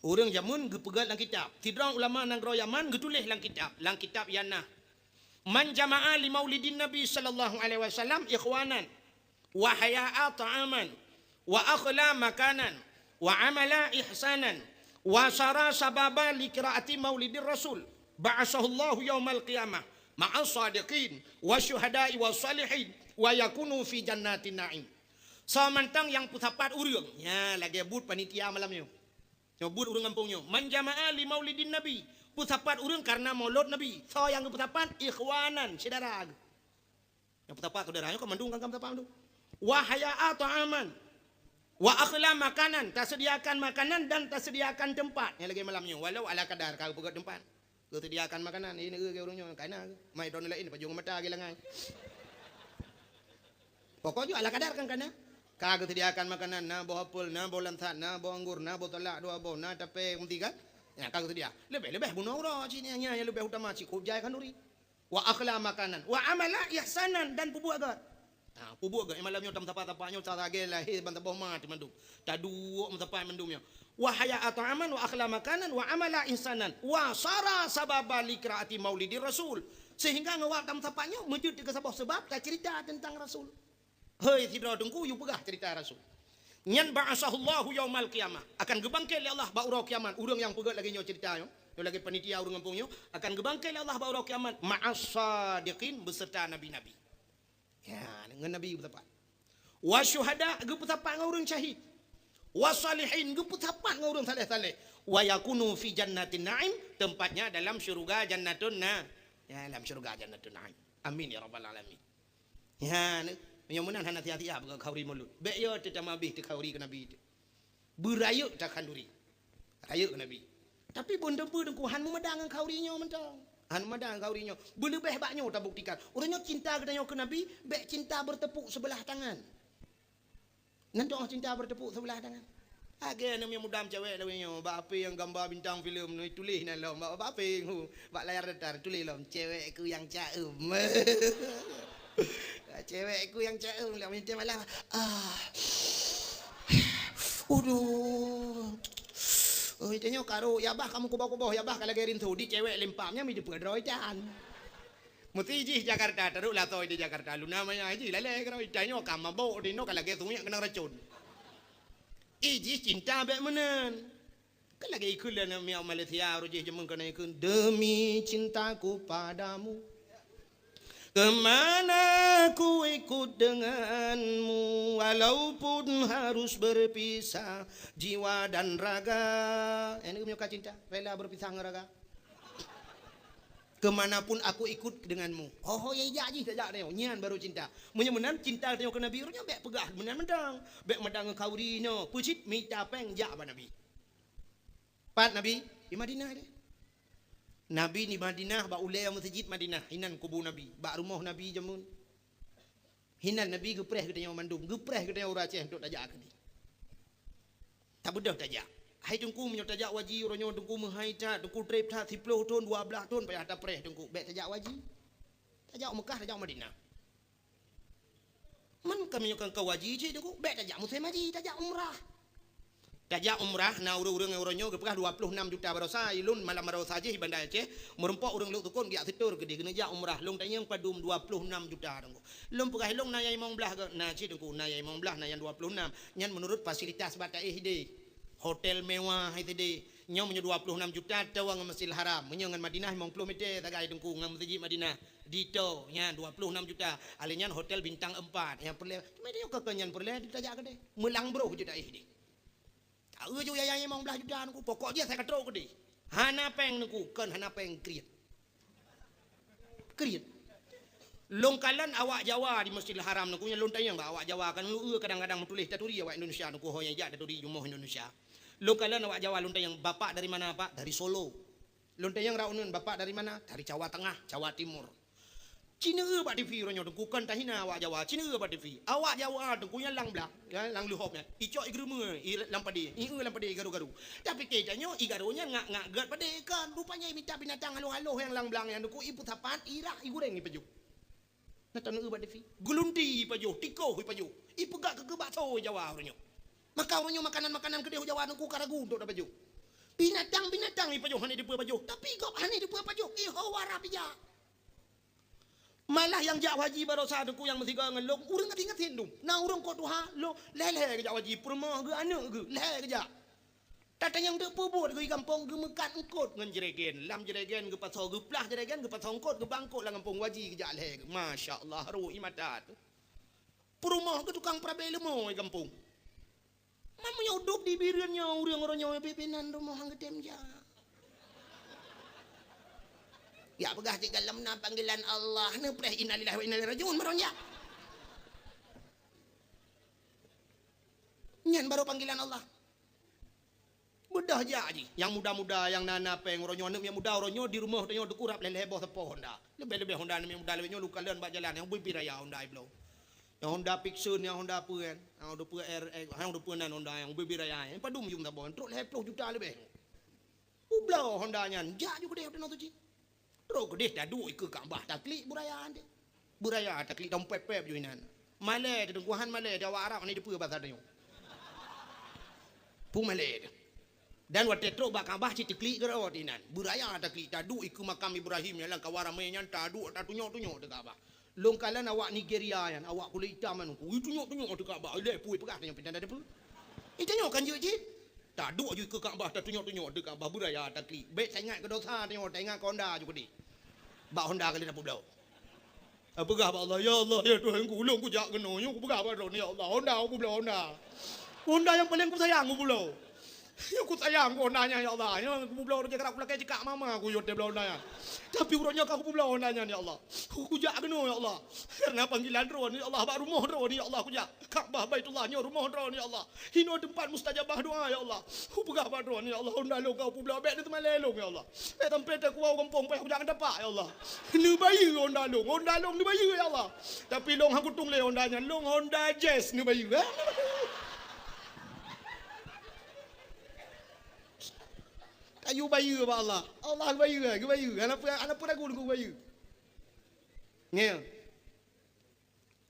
Ureuëng jameun geupeugét lam kitab. Sidroe ulama nanggroe Yaman geutuléh lam kitab, lam kitab Yana. "Man jama'a li maulidin Nabi sallallahu alaihi wasallam ikhwanan, wa haya'a ta'aman, wa akhla makanan, wa amala ihsanan, wa sara sababa li qiraati maulidir Rasul, ba'asahullahu yaumal qiyamah ma'as sadiqin, wa syuhada'i wa salihin, wa yakunu fi jannatin na'im." Soe mantong nyang peusapat ureuëng, nya lagée buet panitia malam nyoe. Nyoe buet ureuëng gampông nyoe. "Man jama'a li maulidin Nabi." Peusapat ureuëng karena maulud Nabi. Soe nyang geupeusapat? Ikhwanan, syedara. Nyang peusapat syedara nyoe ka mandum kan, ka peusapat mandum. "Wa haya'a ta'aman. Wa akhla makanan." Tasediakan makanan dan tasediakan teumpat. Nyang lagée malam nyoe. Walau ala kadar, ka geupeugét teumpat. Geusediakan makanan, ini ureuëng nyoe, kana. Mai droeneuh laén, pajôh mata lagée langai. Pokok jih ala kadar kan kana. Ka geusediakan makanan, na boh apel, na boh lansat, na boh anggur, na boh salak dua boh, na tapé meuti kan. Ya, ka geusedia. Leubeh-leubeh bunoe uroe cit nyan, nyan leubeh utama cit kujai khanduri. Wa akhla makanan, wa amala ihsanan, dan peubuet gét. Ha, peubuet gét. Malam nyoe tameusapa-sapa nyoe, talagée lahé ban saboh ma teumandum. Taduek meusapat mandum nyoe. Wa haya'a ta'aman, wa akhla makanan, wa amala ihsanan, wa sara sababa li qiraati maulidir Rasul. Sehingga ngon awak tameusapa nyoe meujeuet keu saboh seubab tacerita teuntang Rasul. Hei sidroe Teungku, yue peugah cerita Rasul. Nyan ba'asahullahu yaumal qiyamah, akan geubangkét lé Allah bak uroe kiamat. Ureuëng nyang peugét lagée nyoe cerita nyoe, nyoe lagée panitia ureuëng gampông nyoe, akan geubangkét lé Allah bak uroe kiamat ma'as sadiqin, beuseurta nabi-nabi. Ya, ngon nabi geupeusapat. Wa syuhada, geupeusapat ngon ureuëng syahid. Wa salihin, geupeusapat ngon ureuëng saleh-saleh. Wa yakunu fi jannatin na'im, tempatnya dalam syurga Jannatun Na-, ya, dalam syurga Jannatun Na'im. Amin ya rabbal alamin. Ya, ni, meunyoe meunan hana siah-siah beukhauri mulod. Bék yo teutamah bih teukhauri keu Nabi teuh. Beurayeuk takhanduri. Rayeuk keu Nabi. Tapi bon teumpeue Teungku, han meumada ngon khauri nyoe mantong. Han meumada ngon khauri nyoe. Beuleubeh bak nyoe tabuktikan. Ureuëng nyoe cinta geutanyoe keu Nabi, bék cinta bertepuk sebelah tangan. Nan toh cinta bertepuk sebelah tangan. Lagée aneuk muda cewek lawét nyoe, bak H P nyang gamba bintang filem nyoe tuléh nan lom, bak, bak H P nyoe, bak layar datar tuléh lom, "Cewekku yang caem." Cewekku yang caem, lewat minta malam. Ah. Aduh. Oh, itanyoe karok, ya bah kamoe kuboh-kuboh, ya bah ka lagée rinso, di cewek lempam, nyan mi dipeudroe itan. Meusti jih Jakarta, taruhlah soe di Jakarta, luna maya jih, lalée keudroe itanyoe ka mabok, di noe ka lagée sungiek keunong racon. Ih, jih cinta bék meunan. Kan lagée ikheun lé aneuk miet Malaysia, roh jih jameun keunan ikheun, "Demi cintaku padamu, kemana ku ikut denganmu, walaupun harus berpisah jiwa dan raga." Nyan keuh meunyoe ka cinta, rela berpisah ngon raga. "Kemanapun aku ikut denganmu." Oh, ya ijak jih tajak nyoe, nyan baru cinta. Meunyoe meunan cinta tanyoe keu Nabi, ureuëng nyoe bék peugah meunan mantong. Bék mada ngon khauri nyoe, peue cit mita péng jak bak Nabi. Pat Nabi? Di Madinah deh. Nabi di Madinah, bak ulée meuseujid Madinah, inan kubu Nabi, bak rumoh Nabi jameun. Hinan Nabi geupreh geutanyoe mandum, geupreh geutanyoe ureuëng Aceh untuk tajak keudeh. Tabeudôh tajak. Hai Teungku, meunyoe tajak u haji uroe nyoe Teungku meuhai that, Teungku trép that, siplôh thon, dua blaih thon payah tapreh Teungku. Bék tajak u haji. Tajak u Meukah, tajak u Madinah. Man ka meunyoe ka haji cit Teungku, bék tajak musém haji, tajak umrah. Tajak umrah, na ureuëng-ureuëng nyang uroe nyoe geupeugah dua ploh nam juta baroesa, ilôn malam baroesa jih i Banda Aceh, meurumpok ureuëng lhok sukon geujak seutôt keudeh keuneuk jak umrah, lôn tanyong padum dua ploh nam juta Teungku. Lôn peugah ilôn na nyang limong blaih gét, na cit Teungku, na nyang limong blaih, na nyang dua ploh nam. Nyan meunurot fasilitas bak taéh ideh. Hotel mewah ideh. Nyoe meunyoe dua ploh nam juta, toh ngon Masjidil Haram. Meunyoe ngon Madinah limong ploh meter sagai Teungku ngon Masjid Madinah. Ditoh, nyan dua ploh nam juta. Alé nyan hotel bintang empat. Nyang peureulée, cuma nyoe ka nyan peureulée tajak keudeh. Meulang broh jeuet taéh ideh. Taeu ju yaya limong blaih juta Teungku, pokok jih asai ka trok keudeh. Hana péng Teungku, kon hana péng kriet. Kriet. Lôn kalon awak Jawa di Masjidil Haram Teungku, nyan lôn tanyong bak awak Jawa, kan lôn, eh, kadang-kadang meutuléh taturi awak Indonesia Teungku, ho nyang jak taturi rumoh Indonesia. Lôn kalon awak Jawa lôn tanyong, "Bapak dari mana, Pak?" "Dari Solo." Lôn tanyong raunun, "Bapak dari mana?" "Dari Jawa Tengah, Jawa Timur." Ci neueu bak T V uroe nyoe Teungku, kon tahina awak Jawa, ci neueu bak T V. Awak Jawa Teungku nyan lam blang, ya, lam leuhop nyan. Icok igeurumeue, i lam padé, ieu lam padé igaru-garu. Tapi keu tanyoe igaru nyan ngak-ngak gét padé kon. Rupanya imita binatang haloh-haloh nyang lam blang nyan Teungku, ipeusapat, irah, igureng, ipajoh. Na taneueu bak T V. Geulunti ipajoh, tikoh ipajoh. Ipeugah keu bakso Jawa uroe nyoe. Maka uroe nyoe makanan-makanan keudeh Jawa Teungku ka ragu untuk tapajoh. Binatang-binatang ipajoh hana dipeue pajoh, tapi gob hana dipeue pajoh, iho wara pija. Malah nyang jak haji barosa Teungku nyang meusigoe ngon lôn, ureuëng gasien-gasien dum. Na ureuëng kot tuha, lôn lhée-lhée geujak haji, peurumoh geuh, aneuëk geuh, lhée geujak. Tatanyong deuk peubuet geuh i gampông, geumeukat eungkot ngon jregen. Lam jregen geupasoe, geuplah jregen, geupasoe eungkot, geuba eungkot lam gampông, haji geujak lhée geuh. Masya Allah, rhot ie mata teuh. Peurumoh geuh tukang peurabée leumo i gampông. Meunyoe udeb di Bireuen nyoe ureuëng uroe nyoe, pimpinan rumoh han geutem jak. Jak peugah cit gohlom na panggilan Allah, neupreh innalillahi wa inna ilaihi rajiun, barô jak. Nyan barô panggilan Allah. Beudôh jak jih. Nyang muda-muda, nyang na-na péng uroe nyoe, aneuëk nyang muda uroe nyoe di rumoh tanyoe Teungku rab lhée-lhée boh sapo Honda. Leubeh-leubeh Honda aneuëk nyang muda leubeh nyoe lôn kalon bak jalan, nyang ubé-bé raya Honda ibloe. Nyang Honda Vixion, nyang Honda peue kan? Nyang Honda peue R X, nyang Honda peue nan Honda nyang ubé-bé raya. Nyang padum jum saboh, trok lhée ploh juta leubeh. Ubloe Honda nyan, jak ju keudeh u Tanoh Suci. Trok keudeh taduek ikeue Ka'bah, taklik beuraya teuh. Beuraya taklik, tampép-pép ju inan. Malée teuh Teungku, han malée teuh awak Arab, hana dipeue basa tanyoe. Peue malée teuh. Dan watée trok bak Ka'bah cit taklik keudroe inan. Beuraya taklik, taduek ikeue makam Ibrahim nyang lam kawan ramé nyan, taduek tatunyok-tunyok teuh Ka'bah. Lôn kalon awak Nigeria nyan, awak kulét itam nyan, ui tunyok-tunyok teuh Ka'bah, ilée peue peugah tanyoe pintan tadeue peue. Ih, tanyoe kan jeuet cit. Taduek ju ikeue Ka'bah, tatunyok-tunyok teuh Ka'bah, beuraya taklik. Bék taingat keu dosa tanyoe, taingat keu Honda ju keudeh. Bak Honda ka lheueh tapeubloe. Tapeugah bak Allah, "Ya Allah, ya Tuhanku, ulôn kujak keunoe, nyoe kupeugah bak Droeneuh, ya Allah, Honda kupeubloe, Honda. Honda nyang paleng kusayang kupeubloe." Nyoe kusayang keu Honda nyan, ya Allah. Nyoe kupeubloe uroe nyoe, karab kulakée jikak mama kuyue teuh bloe Honda nyan. Tapi uroe nyoe ka kupeubloe Honda nyan, ya Allah. Kujak keunoe, ya Allah. Kareuna panggilan Droeneuh, ya Allah, bak rumoh Droeneuh, ya Allah, kujak. Ka'bah Baitullah nyoe rumoh Droeneuh, ya Allah. Inoe teumpat mustajabah doa, ya Allah. Kupeugah bak Droeneuh, ya Allah, Honda lôn ka kupeubloe, bék neuteumalée lôn, ya Allah. Bék sampoe teukuwoe gampông payah kujak ngon tapak, ya Allah. Neubayeue Honda lôn, Honda lôn neubayeue, ya Allah. Tapi lôn han kutueng lé Honda nyan, lôn Honda Jazz neubayeue. Tayue bayeue bak Allah. Allah geubayeue, geubayeue. Hana peue, hana peue ragu Teungku geubayeue. Ngieng.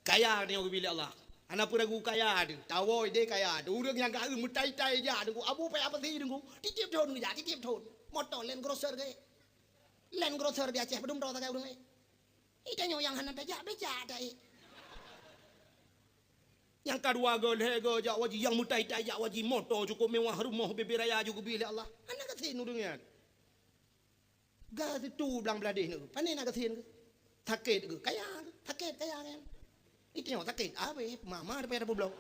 Kaya tanyoe geubi lé Allah. Hana peue ragu kaya teuh. Tawoe idéh kaya teuh. Ureuëng nyang ka meutai-tai jak Teungku. Abu payah pasi Teungku. Tieb-tieb thon geujak, tieb-tieb thon. Moto Land Cruiser geuék. Land Cruiser di Aceh padum droe sagai ureuëng ék. Ih, tanyoe nyang hana tajak, bék jak ta ék. Nyang ka dua goe, lhée goe jak haji, nyang meutai-tai jak haji, moto cukôp mewah, rumoh ubé-bé raya ju geubi lé Allah. Hana gasien ureuëng nyan. Ga situ blang bladeh nyoe, pane na gasien geuh? Sakét geuh, kaya geuh, sakét kaya nyan. Ih, tanyoe sakét, abéh, mama daripada peubloe.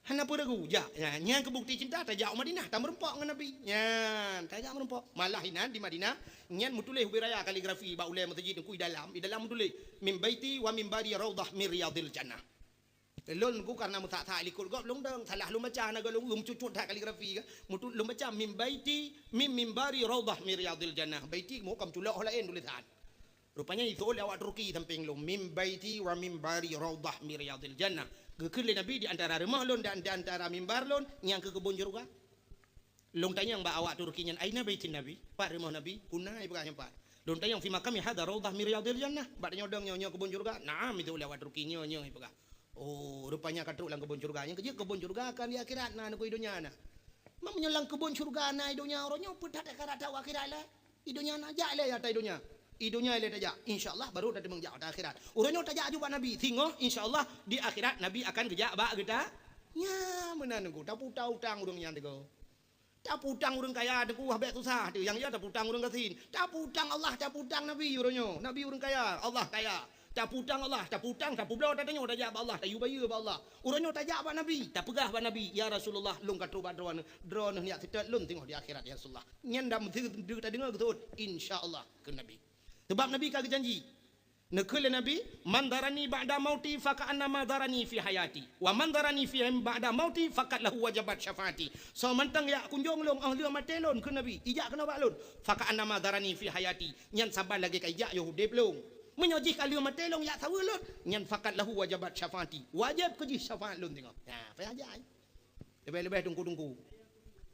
Hana peue ragu, jak. Nyan, nyan keu bukeuti cinta, tajak u Madinah, tameurumpok ngon Nabi. Nyan, tajak meurumpok. Malah inan di Madinah, nyan meutuléh ubé raya kaligrafi bak ulée meuseujid Teungku, i dalam, i dalam meutuléh, "Min baiti wa mimbari raudhah min riyadhil jannah." Lôn Teungku kareuna meusak-sak likot gob lôn dong, salah lôn baca, hana goe lôn, lôn cucut that kaligrafi ka. Meutu-, lôn baca, "Min baiti, min mimbari raudhah min riyadhil jannah." Baiti meuhom ka meuculok ho laén tulésan. Rupanya isoe lé awak Turki sampéng lôn, "Min baiti wa mimbari raudhah min riyadhil jannah." Geukheun lé Nabi, "Di antara rumoh lôn dan di antara mimbar lôn, nyan keuh keubon syeuruga." Lôn tanyong bak awak Turki nyan, "Aina baitin Nabi?" Pat rumoh Nabi? "Huna," ipeugah nyan pat. Lôn tanyong, "Fi maqami hadha raudhah min riyadhil jannah?" Bak tanyoe dong nyoe, "Nyoe keubon syeuruga?" "Na'am," isoe lé awak Turki, "Nyoe, nyoe," ipeugah. Oh, rupanya ka trok lam keubon syeuruga. Nyang keujeuet keubon syeuruga kan di akhirat na, nyoe keuh i donya na. Meunyoe lam keubon syeuruga na i donya uroe nyoe, peue that ka rata u akhirat lé? I donya na, jak lé ata i donya. I donya lé tajak. Insya Allah baru tateumeung jak ata akhirat. Uroe nyoe tajak aju bak Nabi. Singoh insya Allah di akhirat Nabi akan geujak bak geuta. Nya meunan Teungku, taputa utang ureuëng nyan Teungku. Tapeutang ureuëng kaya Teungku, wah bék susah teuh. Nyang ya tapeutang ureuëng gasien. Tapeutang Allah, tapeutang Nabi uroe nyoe. Nabi ureuëng kaya, Allah kaya. Tapeutang Allah, tapeutang, tapeubloe, tatanyoe tajak bak Allah, tayue bayeue bak Allah. Uroe nyoe tajak bak Nabi, tapeugah bak Nabi, "Ya Rasulullah, lôn ka trok bak droeneuh, droeneuh neujak seutôt lôn singoh di akhirat, ya Rasulullah." Nyan dah meuteudeu tadeungoe geuseuôt, "Insya Allah," kheun Nabi. Sabab Nabi ka geujanji. Neukheun lé Nabi, "Man dzarani ba'da mauti faka'annama dzarani fi hayati, wa man dzarani fi ba'da mauti faqad lahu wajabat syafaati." Soe mantong jak kunjong lôn óh lheueh maté lôn, kheun Nabi, ijak keunoe bak lôn, "faka'annama dzarani fi hayati," nyan saban lagée ka ijak yoh udeb lôn. Meunyoe jih ka lheueh maté lôn jak saweue lôn, nyan "faqad lahu wajabat syafaati," wajéb keu jih syafaat lôn singoh. Nah, payah jak. Leubeh-leubeh teungku-teungku.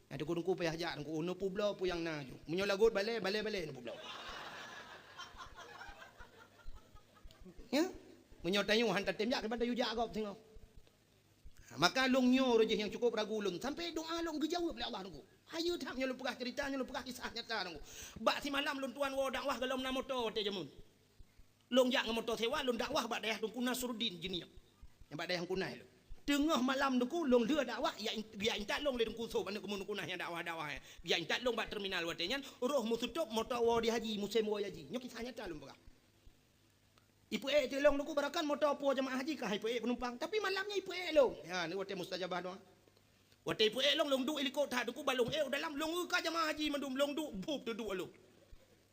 Nah, teungku-teungku payah jak teungku. Neupubloe peue nyang na ju. Meunyoe lagot balée, balée-balée neupubloe. Ya? Meunyoe tanyoe han tatem jak, kiban tayue jak gob singoh. Ha, maka lôn nyoe roh jih nyang cukup ragu lôn. Sampai doa lôn geujaweueb lé Allah teungku. Hayeue that nyoe lôn peugah ceurita, nyoe lôn peugah kisah nyata teungku. Bak simalam lôn tuan woe dakwah golom na moto watée jameun. Lôn jak ngon moto sewa, lôn dakwah bak dayah Teungku Nasruddin Jeunieb. Nyang bak dayah Teungku Nas lôn. Teungoh malam teungku, lôn lheueh dakwah, jak in-, jak intat lôn lé Teungku Sob, aneuk keumun Teungku Nas nyang dakwah-dakwah nyan. Jak intat lôn bak terminal watée nyan, roh meuseutôt moto woe di haji, musém woe haji. Nyoe kisah nyata lôn peugah. Ipeuék teuk lôn teungku, barangkapeue moto po jamaah haji ka ipeuék peunumpang. Tapi malam nyan ipeuék lôn. Ya, ni watée mustajabah doa. Watée ipeuék lôn, lôn duek ilikot that teungku, ban lôn ék u dalam, lôn eu ka jamaah haji mandum, lôn duek, bup teuduek lôn.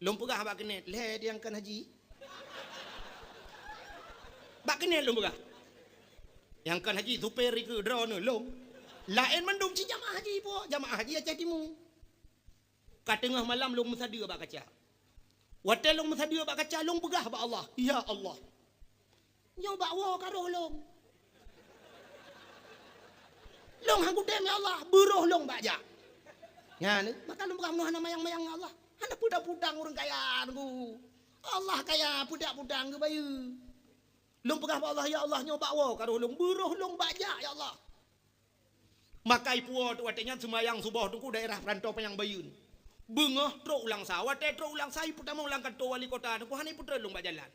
Lôn peugah bak keuneuk, "Lhée nyang kon haji?" Bak keuneuk lôn peugah. Nyang kon haji, supir dikeue droeneuh lôn. Laén mandum cit jamaah haji po, jamaah haji Aceh Timu. Ka teungoh malam lôn meusadeue bak kaca. Watée lôn meusadeue bak kaca, lôn peugah bak Allah, "Ya Allah, nyoe bak woe ka roh lôn. Lôn han kutem, ya Allah, beuroh lôn bak jak." Nyan, maka lôn peugah, "Meunoe hana mayang-mayang, ya Allah. Hana peudang-peudang ureuëng kaya teungku. Allah kaya, peudang-peudang geubayeue." Lôn peugah bak Allah, "Ya Allah, nyoe bak woe ka roh lôn, beuroh lôn bak jak, ya Allah." Maka ipuwoe teuk watée nyan seumayang suboh teungku daerah Peurantô Panyang Bayeuen. Beungoh trok u Langsa, watée trok u Langsa ipeutamong lam kantô wali kota teungku, hana ipeutreun lôn bak jalan.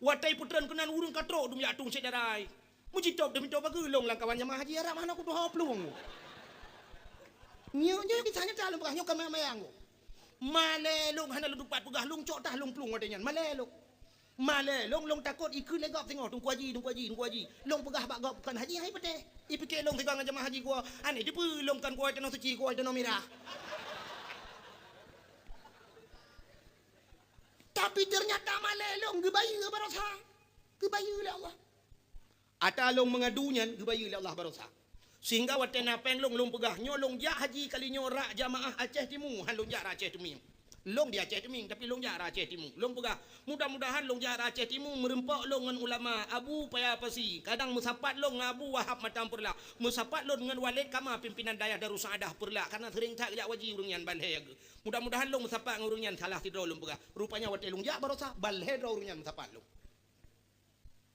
Watée ipeutreun keunan ureuëng ka trok dum jak tueng syedara. Meujitôb deuh meutob bageue lôn lam kawan jamaah haji Arab hana kutuho plueng. Nyoe, nyoe kisah nyata lôn peugah, nyoe ka mayang-mayang. Malée lôn hana lôn tupat peugah, lôn cok tah lôn plueng watée nyan. Malée lôn. Malée lôn, lôn takot ikheun lé gob singoh, "Teungku Haji, Teungku Haji, Teungku Haji." Lôn peugah bak gob, "Kon haji hai patéh." Ipike lôn sigoe ngon jamaah haji geuh, "Aneh dipeue lôn kon keu tanoh suci, keu tanoh mirah." Tapi ternyata malée lôn geubayeue baroesa. Geubayeue lé Allah. Ata lôn meungadu nyan geubayeue lé Allah baroesa. Sehingga watée na péng lôn, lôn peugah, "Nyoe lôn jak haji kali nyoe rak jamaah Aceh Timu, han lôn jak rak Aceh Teumieng." Lôn di Aceh Teumieng, tapi lôn jak rak Aceh Timu. Lôn peugah, "Mudah-mudahan lôn jak rak Aceh Timu meureumpok lôn ngon ulama Abu Paya Pasi. Kadang meusapat lôn ngon Abu Wahab Matang Peureulak. Meusapat lôn ngon Waled Kama, pimpinan dayah Darussaaddah Peureulak. Karena seuring that jak haji ureuëng nyan ban lhée geuh. Mudah-mudahan lôn meusapat ngon ureuëng nyan salah sidroe," lôn peugah. Rupanya watée lôn jak baroesa, ban lhée droe ureuëng nyan meusapat lôn.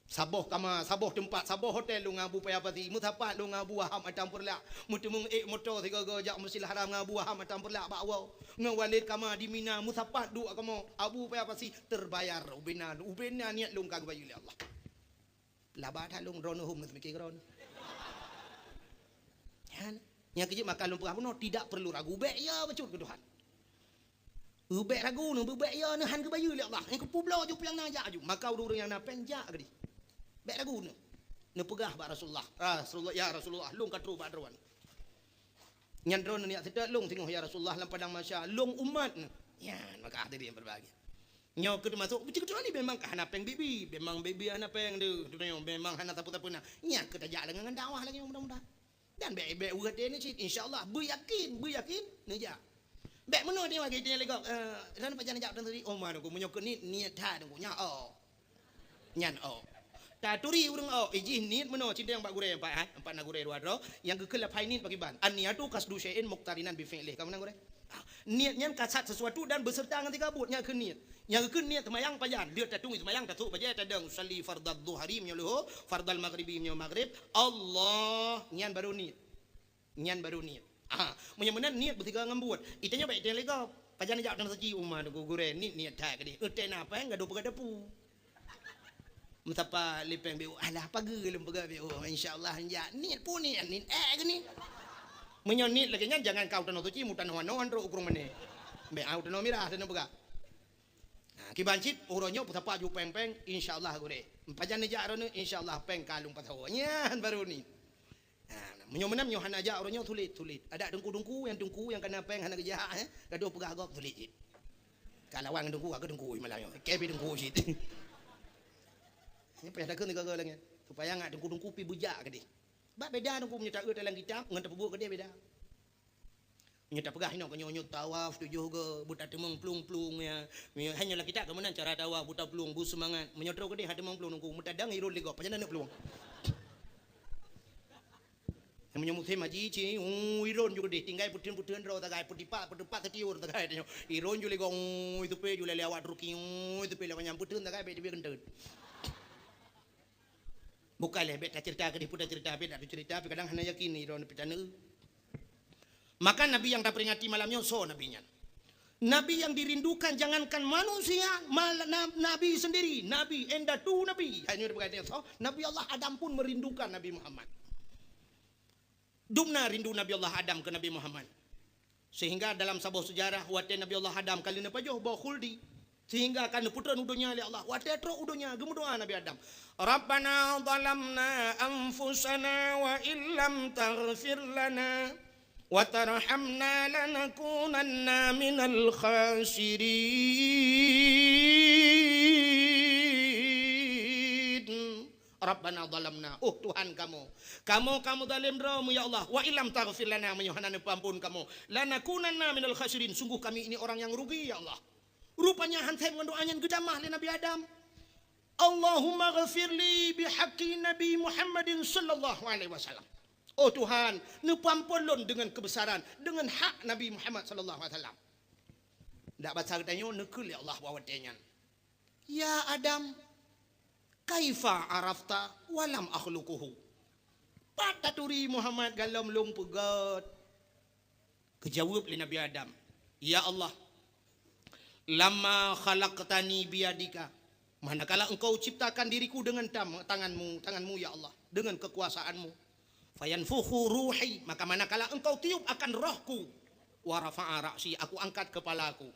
Saboh kama, saboh teumpat, saboh hotel lôn ngon Abu Paya Pasi, meusapat lôn ngon Abu Wahab Matang Peureulak, meuteumeung ék moto sigoe-goe jak Masjidil Haram ngon Abu Wahab Matang Peureulak bak woe, ngon Walid Kama di Mina, meusapat duek kamoe, Abu Paya Pasi, terbayar ubena, ubena niet lôn ka geubayeue lé Allah. Laba that lôn droeneuh hom neuseumiké keu droeneuh. Nyan, nyang keujeuet maka lôn peugah bunoe, tidak perlu ragu, bék ya bacut keu Tuhan. Bék ragu neuh, bék ya neuh, han geubayeue lé Allah. Nyang keupeubloe ju piang na jak aju. Maka ureuëng-ureuëng nyang na péng jak keudeh. Bék ragu neuh. Neupeugah bak Rasulullah, "Rasulullah, ya Rasulullah, lôn ka trok bak droeneuh. Nyan droeneuh neujak seutôt lôn singoh ya Rasulullah lam padang mahsyar, lôn umat neuh." Nyan maka hadirin berbahagia. Nyoe keuh teumasok, beutôi-beutôi memang ka hana péng bibi, memang bibi hana péng deuh, memang hana sapeue-sapeue na. Nyan keuh tajak lagée ngon dakwah lagée nyoe mudah-mudahan. Dan bék, bék weueh até neuh cit, insya Allah, beuyakin, beuyakin, neujak. Bék meunoe teuh lagée teuh lé gob, eh, dan pajan jak dan tadi, oh, ma teungku, meunyoe keu niet, niet that teungku, nyan, oh. Nyan, oh. Taturi ureuëng, oh, ijih niet meunoe, cindeng bak gurée empat, ha? Empat na gurée dua droe, nyang geukheun laphai niet pakriban. An-niyatu qasdu syai'in muqtarinan bi fi'lih. Ka meunan gurée? Ah, niet nyan kasat sesuatu dan beserta ngon siga buet, nyan keuh niet. Nyang geukheun niet seumayang pajan, lheueh taturi seumayang, tasôk bajée, tadong, usalli fardadz zuhri meunyoe luhô, fardal maghribi meunyoe maghrib, Allah, nyan baru niet. Nyan baru niet. Ah, meunyoe meunan niet beusigoe ngon buet. Itanyoe bék iténg lé gob. Pajan jak tanoh suci, uma teungku gurée, niet, niet that keudeh. Euté na péng gadoh peugah dapu. Meusapat lé péng B O, alah pageue lôn peugah B O, insya Allah jak. Niet peue niet, niet ék geuh niet. Meunyoe niet lagée nyan, jangan ka u tanoh suci, mu tanoh anoe trok u Krueng Mané. Bék, ah, u tanoh mirah, tanoh peugah. Ha, Ha, kiban cit, uroe nyoe peusapat ju péng-péng, insya Allah gurée. Pajan neujak droeneuh, insya Allah péng ka lôn pasoe. Nyan baru ni. Ha, meunyoe meunan, meunyoe hana jak uroe nyoe, sulet, sulet. Adak teungku-teungku, nyang teungku nyang kana péng hana geujak, eh. Gadoh peugah gob, sulet cit. Ka lawan ngon teungku, ka teungku malam nyoe. Ka pi teungku cit. Nyan payah takheun sigoe-goe lagée nyan. Supaya ngat teungku-teungku pi beujak keudeh. Bak beda teungku meunyoe taeu dalam kitab, ngon tapeubuet keudeh beda. Meunyoe tapeugah inoe, nyoe, nyoe tawaf tujoh goe, buta teumong plueng-plueng ya. Meunyoe hana lam kitab ka meunan cara tawaf, buta plueng, bu seumangat. Meunyoe troh keudeh, ha teumong plueng teungku, meutadang iron lé gob, pajan neuk plueng. Meunyoe musém haji, ci, uu, iron ju keudeh, tinggai peuteun-peuteun droe sagai, peudipat, peudipat seutiur sagai tanyoe. Iron ju lé gob, uu, iteupe ju lé lewat Turki, uu, iteupe lewat nyan peuteun sagai, bék teubiet keunteut. Bukan lé, bék taceurita keudeh, peue taceurita, bék taceurita, tapi kadang hana yakin iron pih taneuk. Maka Nabi nyang taperingati malam nyoe, soe Nabi nyan? Nabi yang dirindukan jangankan manusia, mal-, na-, Nabi sendiri, Nabi, indatu Nabi. Hanya dikatakan, so, Nabi Allah Adam pun merindukan Nabi Muhammad. Dum na rindu Nabi Allah Adam keu Nabi Muhammad. Sehingga dalam saboh sejarah, watée Nabi Allah Adam ka lheueh neupajoh boh khuldi, sehingga ka neupeutrön u donya lé Allah. Watée trok u donya, geumeudoa Nabi Adam, "Rabbana zalamna anfusana wa illam taghfir lana wa tarhamna lanakunanna minal khasirin." Rabbana zalamna, oh Tuhan kamoe, kamoe ka meuzalém droe mu ya Allah, wa illam taghfir lana, meunyoe hana neupeuamphon kamoe, lanakunanna minal khasirin, sungguh kami ini orang yang rugi ya Allah. Rupanya han sép ngon doa nyan geutamah lé Nabi Adam. Allahumma ghfirli bihaqqi Nabi Muhammadin sallallahu alaihi wasallam. Oh Tuhan, neupeuamphon lôn deungon keubesaran, deungon hak Nabi Muhammad sallallahu alaihi wasallam. Dak basa geutanyoe neukheun lé Allah bak watée nyan. "Ya Adam, kaifa arafta wa lam akhluquhu?" Pat taturi Muhammad galom lôn peugét? Geujaweueb lé Nabi Adam, "Ya Allah, lamma khalaqtani biyadika, manakala Engkau ciptakan diriku dengan tam-, tanganmu, tanganmu ya Allah, dengan kekuasaanmu. Fayanfukhu ruhi, maka manakala Engkau tiup akan rohku, wa rafa'a ra'si, aku angkat kepalaku."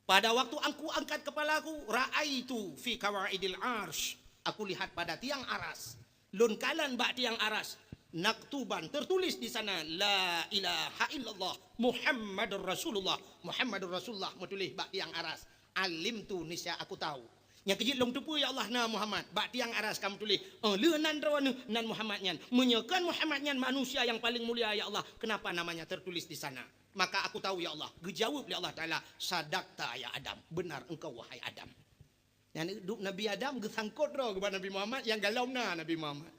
Pada waktu aku angkat kepalaku, ra'aitu fi kawaidil arsy. Aku lihat pada tiang aras. Lôn kalon bak tiang aras. Naktuban, tertulis di sana, "La ilaha illallah Muhammadur Rasulullah." Muhammadur Rasulullah meutuléh bak tiang aras. Alimtu, niscaya aku tahu. Nyang keujeuet lôn teupeue, ya Allah, na Muhammad. Bak tiang aras ka meutuléh, "Oh, lheueh nan droeneuh, nan Muhammad nyan. Meunyoe kon Muhammad nyan manusia yang paling mulia, ya Allah, kenapa namanya tertulis di sana?" Maka aku tahu, ya Allah. Geujaweueb lé Allah Taala, "Sadaqta ya Adam, benar engkau wahai Adam." Nyan dup Nabi Adam geusangkot droe keu Nabi Muhammad nyang galom na Nabi Muhammad.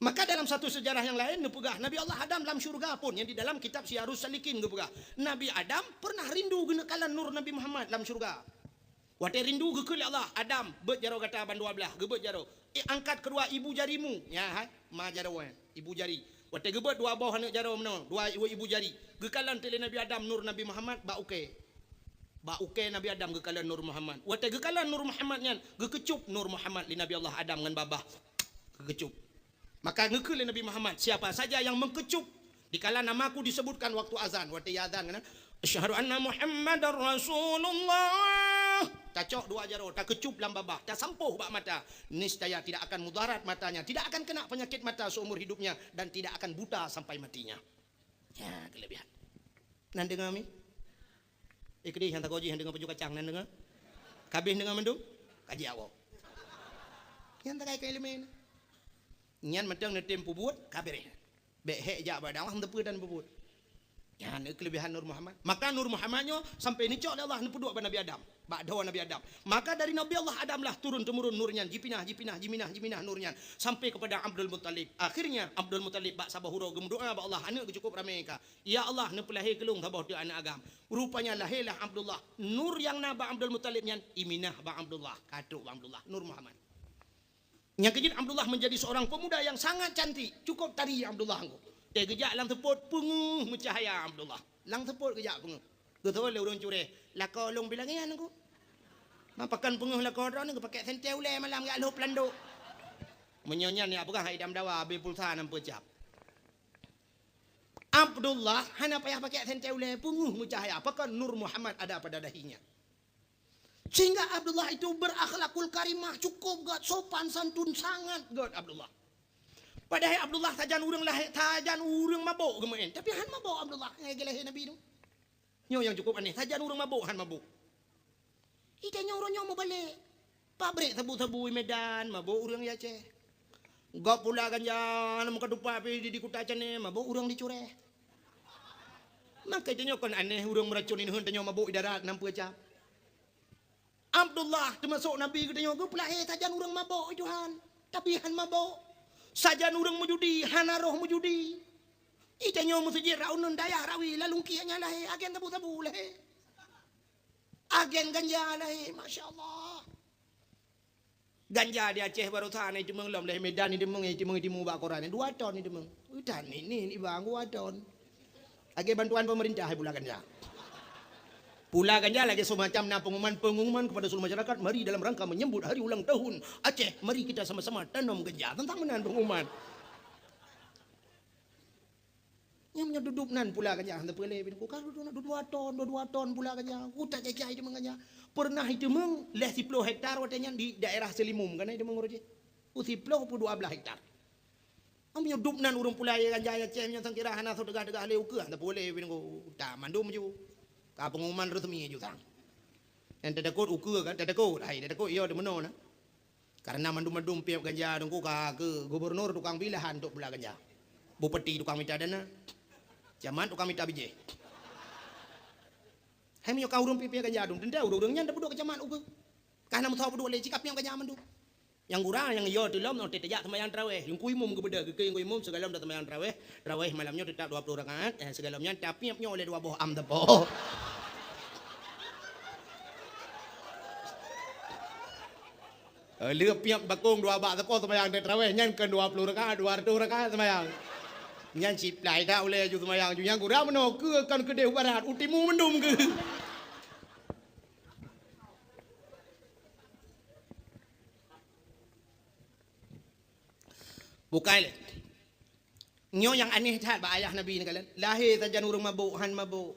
Maka dalam satu sejarah yang lain neupeugah, Nabi Allah Adam lam syurga pun, nyang di dalam kitab Siyarus Salikin geupeugah, Nabi Adam pernah rindu geuneuk kalon nur Nabi Muhammad lam syurga. Watée rindu geukheun lé Allah, "Adam, beuet jaroe gata bandua blaih." Geubeuet jaroe. Eh, angkat keudua ibu jarimu. Nyan hai, ma jaroe nyan, ibu jari. Watée geubeuet dua boh aneuk jaroe meunoe, dua ibu, ibu jari. Geukalon teuk lé Nabi Adam nur Nabi Muhammad bak ukée. Bak ukée Nabi Adam geukalon nur Muhammad. Watée geukalon nur Muhammad nyan, geukeucup nur Muhammad lé Nabi Allah Adam ngon babah. Geukeucup. Maka geukheun lé Nabi Muhammad, "Siapa saja yang mengkecup dikala namaku disebutkan waktu azan," watée azan kan, "Asyhadu anna Muhammadar Rasulullah." Tacok dua jaroe, takeucup lam babah, tasampôh bak mata. Niscaya tidak akan mudarat matanya, tidak akan kena penyakit mata seumur hidupnya, dan tidak akan buta sampai matinya. Ya, kelebihan. Nan deungoe mi? Eh, keudeh nyang tagoe jih nyang deungoe pajoh kacang nan deungoe. Kabeh deungoe mandum? Kaji awak. Nyang tagai keu ileumé nyan. Nyan mantong neutem peubuet, ka beureh. Bék hék jak bak dakwah, meuteupeu dan peubuet. Nyan keulebihan Nur Muhammad. Maka Nur Muhammad nyoe sampai neucok lé Allah neupeuduek bak Nabi Adam. Bak dhoe Nabi Adam. Maka dari Nabi Allah Adam lah turun temurun nur nyan, jipinah, jipinah, jiminah, jiminah nur nyan sampai kepada Abdul Muttalib. Akhirnya Abdul Muttalib bak saboh uroe geumeudoa bak Allah, aneuk geuh cukup ramé ka. "Ya Allah, neupeulahé keu lôn saboh teuk aneuk agam." Rupanya lahé lah Abdullah. Nur nyang na bak Abdul Muttalib nyan iminah bak Abdullah, ka trok bak Abdullah, Nur Muhammad. Nyang keujeuet Abdullah menjadi seorang pemuda yang sangat cantik, cukup tari Abdullah nyoe. Teuh geujak lam seupôt peungeuh meucahaya Abdullah. Lam seupôt geujak peungeuh. Geuteupeue lé ureuëng cureh, "Lakoe lôn bilangian ku." Ma pakon peungeuh lakoe droeneuh geupakék sentée ulée malam geujak lhôb lam dok. Meunyoe nyan ya peugah hai dam dawa abéh pulsa nam peucap. Abdullah hana payah pakék sentée ulée, peungeuh meucahaya, pakon Nur Muhammad ada pada dahinya. Sehingga Abdullah itu berakhlakul karimah, cukup gét, sopan santun sangat gét Abdullah. Padahai Abdullah sajan ureuëng lahé, sajan ureuëng mabök geumeuén, tapi han mabök Abdullah ngon geulahé Nabi tu. Nyoe nyang cukup aneh, sajan ureuëng mabök han mabök. Ita nyoe uroe nyoe mubalek. Pabrék sabu-sabu i Medan, mabök ureuëng i Aceh. Gob pula ganja lam meuka tupat pih di, di Kuta Cané, mabök ureuëng di Cureh. Maka tanyoe kon aneh ureuëng meuracon ineuen tanyoe mabök i darat nam peucap. Abdullah teumasok Nabi geutanyoe geupeulahé sajan ureuëng mabök i Tuhan, tapi han mabök. Sajan ureuëng meujudi, hana roh meujudi. Ita nyoe meuseujid raunun dayah rawi lalungkiek nyan lahé, agen sabu-sabu lahé. Agen ganja lahé, masya Allah. Ganja di Aceh baroesa na iteumeung lom, lheueh Medan iteumeung, iteumeung, iteumeung bak koran, dua ton iteumeung. Utan ni, ni, ni bang, dua ton. Lagée bantuan pemerintah hai pula ganja. Pula ganja lagée semacam na pengumuman, pengumuman kepada seluruh masyarakat, mari dalam rangka menyambut hari ulang tahun Aceh, mari kita sama-sama tanam ganja. Tentang meunan pengumuman. Nyan meunyoe dudoe nan pula ganja, hana peulé bin ku, ka dudoe nan dua ton, dua ton pula ganja. Utak jai-jai iteumeung ganja. Pernah iteumeung lheueh siploh hektar watée nyan di daerah Seulimum, kana iteumeung uroe jih. Ku siploh pu dua blaih hektar. Am nyoe dudoe nan ureuëng pula ganja nyan céh nyan sangkira hana soe teugah-teugah lé ukeue, hana peulé bin ku. Utak mandum ju. Ka pengumuman resmi ju sang. Nyang teutakot ukeue kan, teutakot. Hai, teutakot iya teumeunoe na. Karena mandum-mandum piep ganja teungku ka keu gubernur tukang pilahan untuk pula ganja. Bupati tukang mita dana. Camat tukang mita bijéh. Hai meunyoe ka ureuëng piep-piep ganja dum, teuntée ureuëng-ureuëng nyan tapeuduek keu camat ukeue. Ka na meusaboh peuduek lé cit ka piep ganja mandum. Nyang gura nyang yo teulom nyoe tajak seumayang taraweh. Teungku imum geubeudôh, geukheun teungku imum sigohlom taseumayang taraweh. Taraweh malam nyoe teutap dua ploh rakaat, eh, sigohlom nyan tapiep nyoe lé dua boh am teupô. Eh, lheueh piep bakong dua bak teupô seumayang taraweh nyan keu dua ploh rakaat, dua ratus rakaat seumayang. Nyan siplai that ulée ju seumayang ju nyang gura meunoe keu kon keudeh barat, u timu mandum keu. Bukai lé. Nyoe nyang aneh that bak ayah Nabi ni kalon. Lahé sajan ureuëng mabök, han mabök.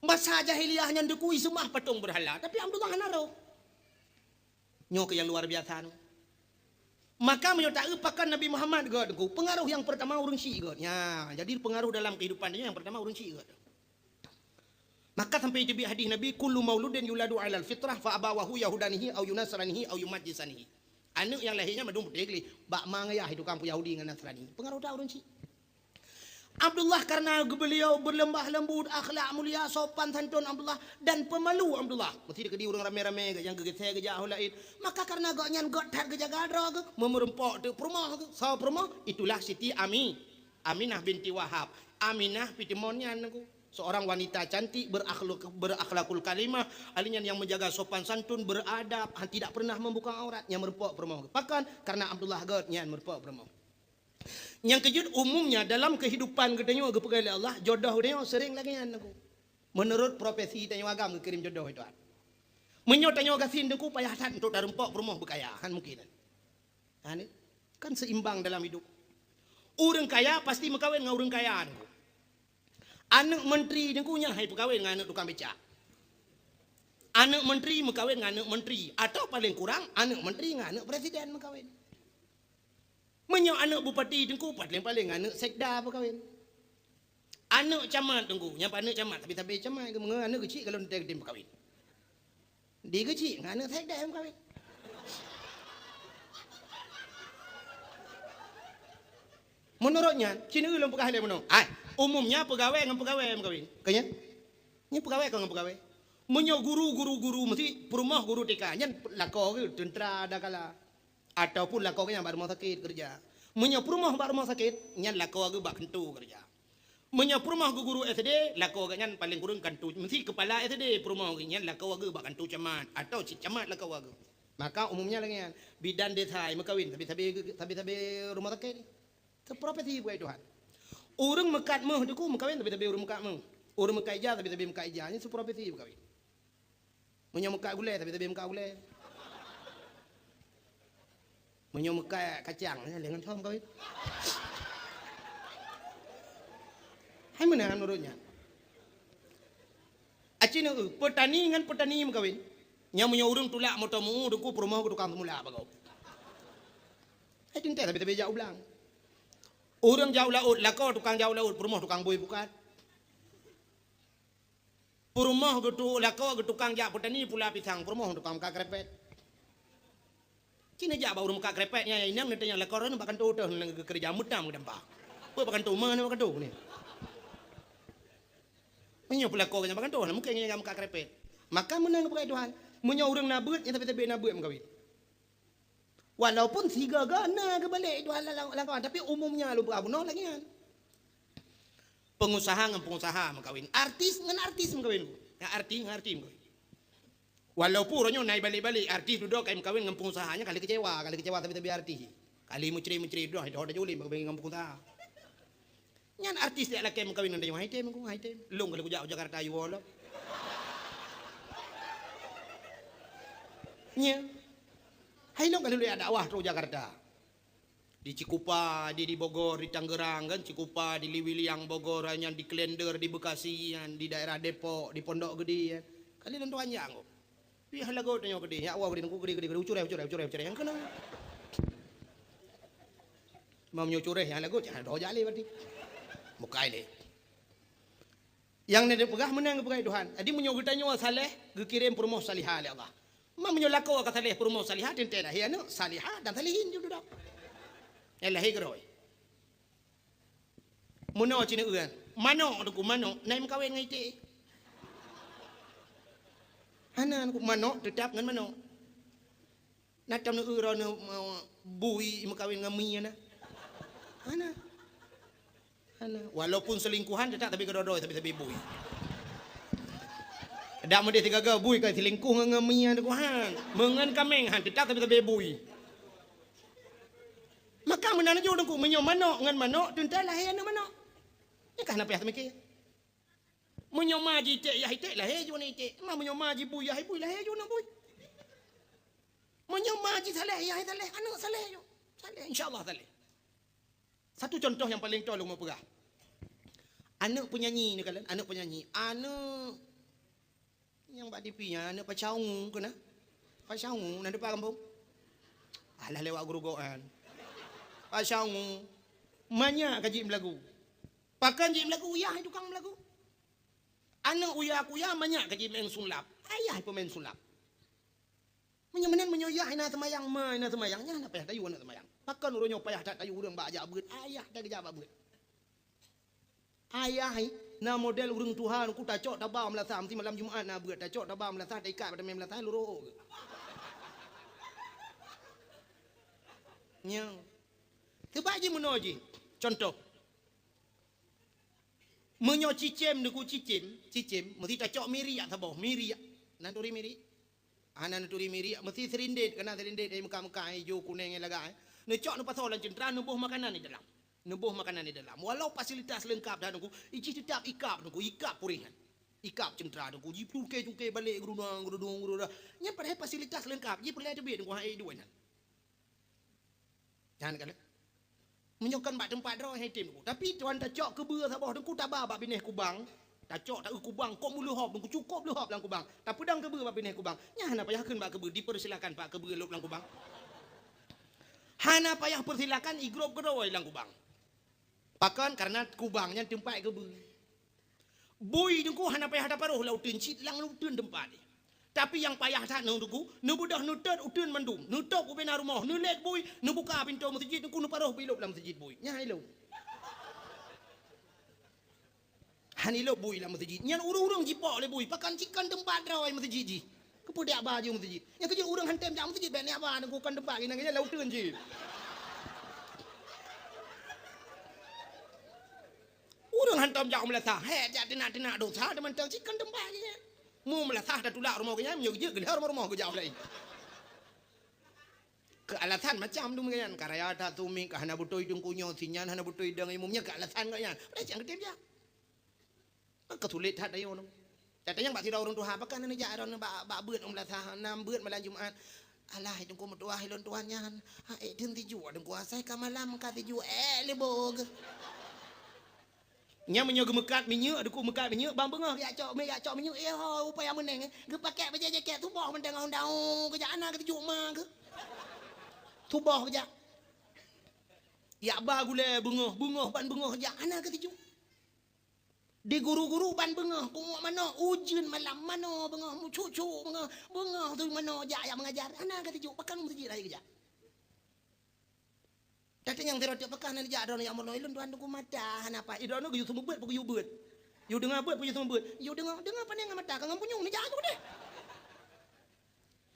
Masa jahiliyah nyan teungku iseumah patong beurhala, tapi Abdullah hana roh. Nyoe keuh nyang luar biasa nyoe. Maka meunyoe taeu pakon Nabi Muhammad gét teungku, peungaroh nyang peurtama ureuëng syiek gét. Nya, jadi peungaroh dalam keuhidupan dia nyang peurtama ureuëng syiek gét. Maka sampai teubiet hadis Nabi, "Kullu mauludin yuladu 'alal fitrah fa abawahu yahudanihi au yunasranihi au yumajjisanihi." Aneuëk nyang lahé nyan mandum putéh gleh, bak ma ngon yah tukang peuyahudi ngon Nasrani. Peungaroh that ureuëng syiek. Abdullah karena beliau berlemah lembut, akhlak mulia, sopan santun Abdullah, dan pemalu Abdullah. Meusti keudéh ureuëng ramé-ramé nyang geugeusé geujak ho laén. Maka karena gobnyan gét that geujaga droe geuh, meumeurumpok teuk peurumoh geuh. Soe peurumoh? Itulah Siti Ami, Aminah binti Wahab. Aminah pih timon nyan teungku. Seorang wanita cantik, berakhlak, berakhlakul karimah, ahli nyan nyang menjaga sopan santun, beradab, han, tidak pernah membuka aurat, nyang meurumpok peurumoh geuh. Pakon? Karena Abdullah gét nyan meurumpok peurumoh. Nyang keujeuet, umumnya dalam kehidupan geutanyoe geupeugah lé Allah, jodoh geutanyoe sering lagée nyan teungku. Menurut profesi tanyoe agam geukirém jodoh itu. Meunyoe tanyoe gasien teungku payah that untuk tarumpok peurumoh beukaya, han mungkin. Kan, kan seimbang dalam hidup. Ureuëng kaya pasti meukawen ngon ureuëng kaya teungku. Aneuëk menteri teungku nyan hai peukawen ngon aneuëk tukang becak. Aneuëk menteri meukawen ngon aneuëk menteri, atau paling kurang aneuëk menteri ngon aneuëk presiden meukawen. Meunyoe aneuëk bupati teungku paling-paling aneuëk sekda peukawen. Aneuëk camat teungku, nyang aneuëk camat, tapi-tapi camat, meunyoe aneuëk keuchik kalau teuntée geutem peukawen. Di keuchik ngon aneuëk sekda peukawen. Menurut nyan, cina lôn peugah lé meunoe. Ai, umumnya peugawée ngon peugawée meukawen. Ka nyan? Nyan peugawée kon ngon peugawée. Meunyoe guru, guru, guru, meusti peurumoh guru T K, nyan lakoe geuh teuntara dakala. Ataupun lakoe geuh nyan bak rumoh sakét keureuja. Meunyoe peurumoh bak rumoh sakét, nyan lakoe geuh bak kantô keureuja. Meunyoe peurumoh geuh guru S D, lakoe geuh nyan paleng kureueng kantô, meusti keupala S D peurumoh geuh nyan lakoe geuh bak kantô camat, atau cit camat lakoe geuh. Maka umumnya lagée nyan, bidan desa meukawen sabe-sabe, sabe-sabe rumoh sakét. Keu profesi bukai Tuhan. Ureuëng meukat méuh teungku meukawen sabe-sabe ureuëng meukat méuh. Ureuëng meukat ija sabe-sabe meukat ija. Nyan su profesi meukawen. Meunyoe meukat gulée sabe-sabe meukat gulée. Meunyoe meukat kacang, nyan lé ngon soe meukawen. Hai meunan ureuëng nyan. Aci neu, peutani ngon peutani meukawen. Nyan meunyoe ureuëng tulak moto meu-u, Teungku, peurumoh keu tukang seumula bagoe. Hai teuntée sabe-sabe jak u blang. Ureuëng jak u laôt, lakoe tukang jak u laôt, peurumoh tukang bui pukat. Peurumoh geutu-, lakoe geutukang jak peutani pula pisang, peurumoh tukang meukat krepet. Ci neujak bak ureuëng meukat krepet nyan, inong neutanyong lakoe droeneuh bak kantô teuh, neulang geukeureuja meutam geudampah. Peue bak kantô, ma neuh bak kantô ni. Meunyoe peulakoe geuhnyan bak kantô, na mungken geuhnyan meukat krepet. Maka meunan geupeugah Tuhan, meunyoe ureuëng na beuet, nyan sabe-sabe na beuet meukawén. Walaupun sigoe-goe na geubalek Tuhan lam, lam kawan, tapi umumnya lôn peugah bunoe lagée nyan. Pengusaha ngon pengusaha meukawén, artis ngon artis meukawén. Nyang artis ngon artis meukawén. Walaupun uroe nyoe na ibalek-balek, artis dudoe ka imeukawen ngon pengusaha, nyan ka lheueh keucewa, ka lheueh keucewa sabe-sabe artis. Ka lheueh meucre-meucre dudoe, hai toh tajak ulée meukawén ngon pengusaha. Nyan artis jak lakée meukawen ngon tanyoe, hai tem ku, hai tem. Lôn ka lheueh kujak u Jakarta, yue lom. Nya. Hai lôn ka lheueh dakwah trok u Jakarta. Di Cikupa, di, di Bogor, di Tangerang kan, Cikupa, di Liwiliang Bogor, nyan di Klender, di Bekasi, nyan di daerah Depok, di Pondok Gede, kan. Kali lôn tuan nyang. Pih lagot tanyoe keudeh, ya Allah, keudeh, keudeh, keudeh, keudeh, ucureh, ucureh, ucureh, ucureh, nyang keunan. Meunyoe cureh nyang lagot, jangan doh jak lé berarti. Mukai lé. Nyang na dipeugah meunan geupeugah Tuhan. Jadi meunyoe geutanyoe saleh, geukirém peurumoh salihah lé Allah. Ma meunyoe lakoe ka saleh peurumoh salihah, teuntée lahé aneuk salihah dan salihin ju dudoe. Nyang lahé keudroe. Meunoe ci neueu, manok Teungku, manok na imeukawen ngon iték. Hana Teungku, manok teutap ngon manok. Na tom neueu droeneuh, eh, bui imeukawen ngon mie na? Hana. Hana. Walaupun selingkuhan teutap tapi keudroe-droe sabe-sabe bui. Dak meudeh sigaga bui ka selingkuh ngon, ngon mie Teungku han. Meungon kaméng han teutap sabe-sabe bui. Maka meunan laju Teungku, meunyoe manok ngon manok teuntée lahé aneuk manok. Nyan ka hana payah teumiké. Meunyoe ma ji iték, yah iték, lahé ju aneuk iték. Ma meunyoe ma ji bui, yah bui, lahé ju aneuk bui. Meunyoe ma ji saleh, yah saleh, aneuk saleh ju. Saleh, insya Allah saleh. Satu contoh nyang paleng toe lôn meu peugah. Aneuk penyanyi ni kalon, aneuk penyanyi. Aneuk nyang bak T V nyan, aneuk Pasha Ungu keunan. Pasha Ungu, na dipat gampông? Alah lewat Geurugok nyan. Pasha Ungu. Manyak ka jeuet meulagu. Pakon jeuet meulagu, yah tukang meulagu. Aneuk uya-kuya manyak ka jimeu'en sulap. Ayah peumain sulap. Meunyoe meunan, meunyoe yah hana seumayang, ma hana seumayang, nyan hana payah tayue aneuk seumayang. Pakon uroe nyoe payah that tayue ureueng bak jak beuet, ayah that geujak bak beuet. Ayah na model ureueng tuha Teungku, tacok taba meulasah, meusti malam Jumat na beuet, tacok taba meulasah, taikat bak teumé meulasah, lurok geuh. Nyoe. Teuba jih meunoe jih. Contoh. Meunyoe cicém Teungku, cicém, cicém, meusti tacok miriak saboh, miriak. Na turi miriak? Hana neuturi miriak, meusti sirindét, kana sirindét, eh, meuka-meuka, eh, ijo, kuneng, eh, lagak, eh. Neucok neupasoe lam ceuntra, neuboh makanan di dalam. Neuboh makanan di dalam. Walau fasilitas leungkap that Teungku, jih teutap ikab Teungku, ikab puréh nyan. Ikab ceuntra Teungku, jicungke-cungke balek geurudong, geurudong, geurudong. Nyan padahai fasilitas leungkap, jih peureulèe teubiet Teungku, hai duek nyan. Nyan kalon. Meunyoe kon bak teumpat droe hai tem Teungku. Tapi tuan tacok keubeue saboh Teungku taba bak binéh kubang. Tacok taeu kubang kok meuleuhop Teungku, cukôp leuhop lam kubang. Tapeudong keubeue bak binéh kubang. Nyan hana payah kheun bak keubeue, dipersilakan pak keubeue lôb lam kubang. Hana payah persilakan igrôp keudroe lam kubang. Pakon? Karena kubang nyan teumpat keubeue. Bui Teungku hana payah taparoh lam uteuen, cit lam uteuen teumpat jih. Tapi nyang payah that nyoe Teungku, neubeudôh neutot uteuen mandum, neutôp ubena rumoh, neulét bui, neubuka pintoe meuseujid Teungku, neuparoh bui lôb lam meuseujid bui. Nyan ilôb. Han ilôb bui lam meuseujid. Nyan ureueng-ureueng jipok lé bui, pakon cit kon teumpat droe meuseujid jih. Keupeue jak ba jih meuseujid? Nyang keujeuet ureueng han tem jak meuseujid, bèk neujak ba Teungku, kon teumpat geuh nyan, nyan lam uteuen cit. Ureueng hantom jak u meulasah, hék jak teunak-teunak dosa teumantong, cit kon teumpat geuh nyan. Mu meulasah tatulak rumoh geuh nyan, meunyoe geujeuet geulheueh rumoh-rumoh geujak u laén. Keu alasan macam tu geuh nyan, ka raya that sumiek, ka hana beutôi Teungku nyoe, si nyan hana beutôi dong imum nyan, keu alasan geuh nyan. Padahai cit han geutem jak. Maka sulet that ayoe nyoe. That nyang bak sidroe ureueng tuha, pakon hana jak droeneuh bak, bak beuet u meulasah, na beuet malam Jumat. Alah, Teungku meutuah, ilôn tuan nyan. Ha, ék deuh sijuek Teungku, asai ka malam ka sijuek, ék lé boh geuh. Nyan meunyoe geumeukat minyeuk, deuku meukat minyeuk, ban beungoh geujak cok, mé jak cok minyeuk, eh ho, upaya meuneng, eh. Geupakèk bajèe jakét, tuboh mantong ngon daun, geujak hana geuteujuk ma geuh. Tuboh geujak. Jak ba gulèe beungoh, beungoh ban beungoh jak, hana geuteujuk. Di guru-guru ban beungoh, pungoh manoe, ujeuen malam manoe beungoh, meucuk-cuk beungoh, beungoh tu manoe jak, jak meungajar, hana geuteujuk, pakon meuseujid hai geujak. Tatanyong sidroe teuk, pakon hana jak droeneuh, ya Allah, ilôn tuan teungku mata hana paih. Droeneuh geuyue seumeubeuet, peu geuyue beuet. Yue deungoe beuet, peu yue seumeubeuet. Yue deungoe, deungoe pane ngon mata, ka ngon punyueng neujak laju deh.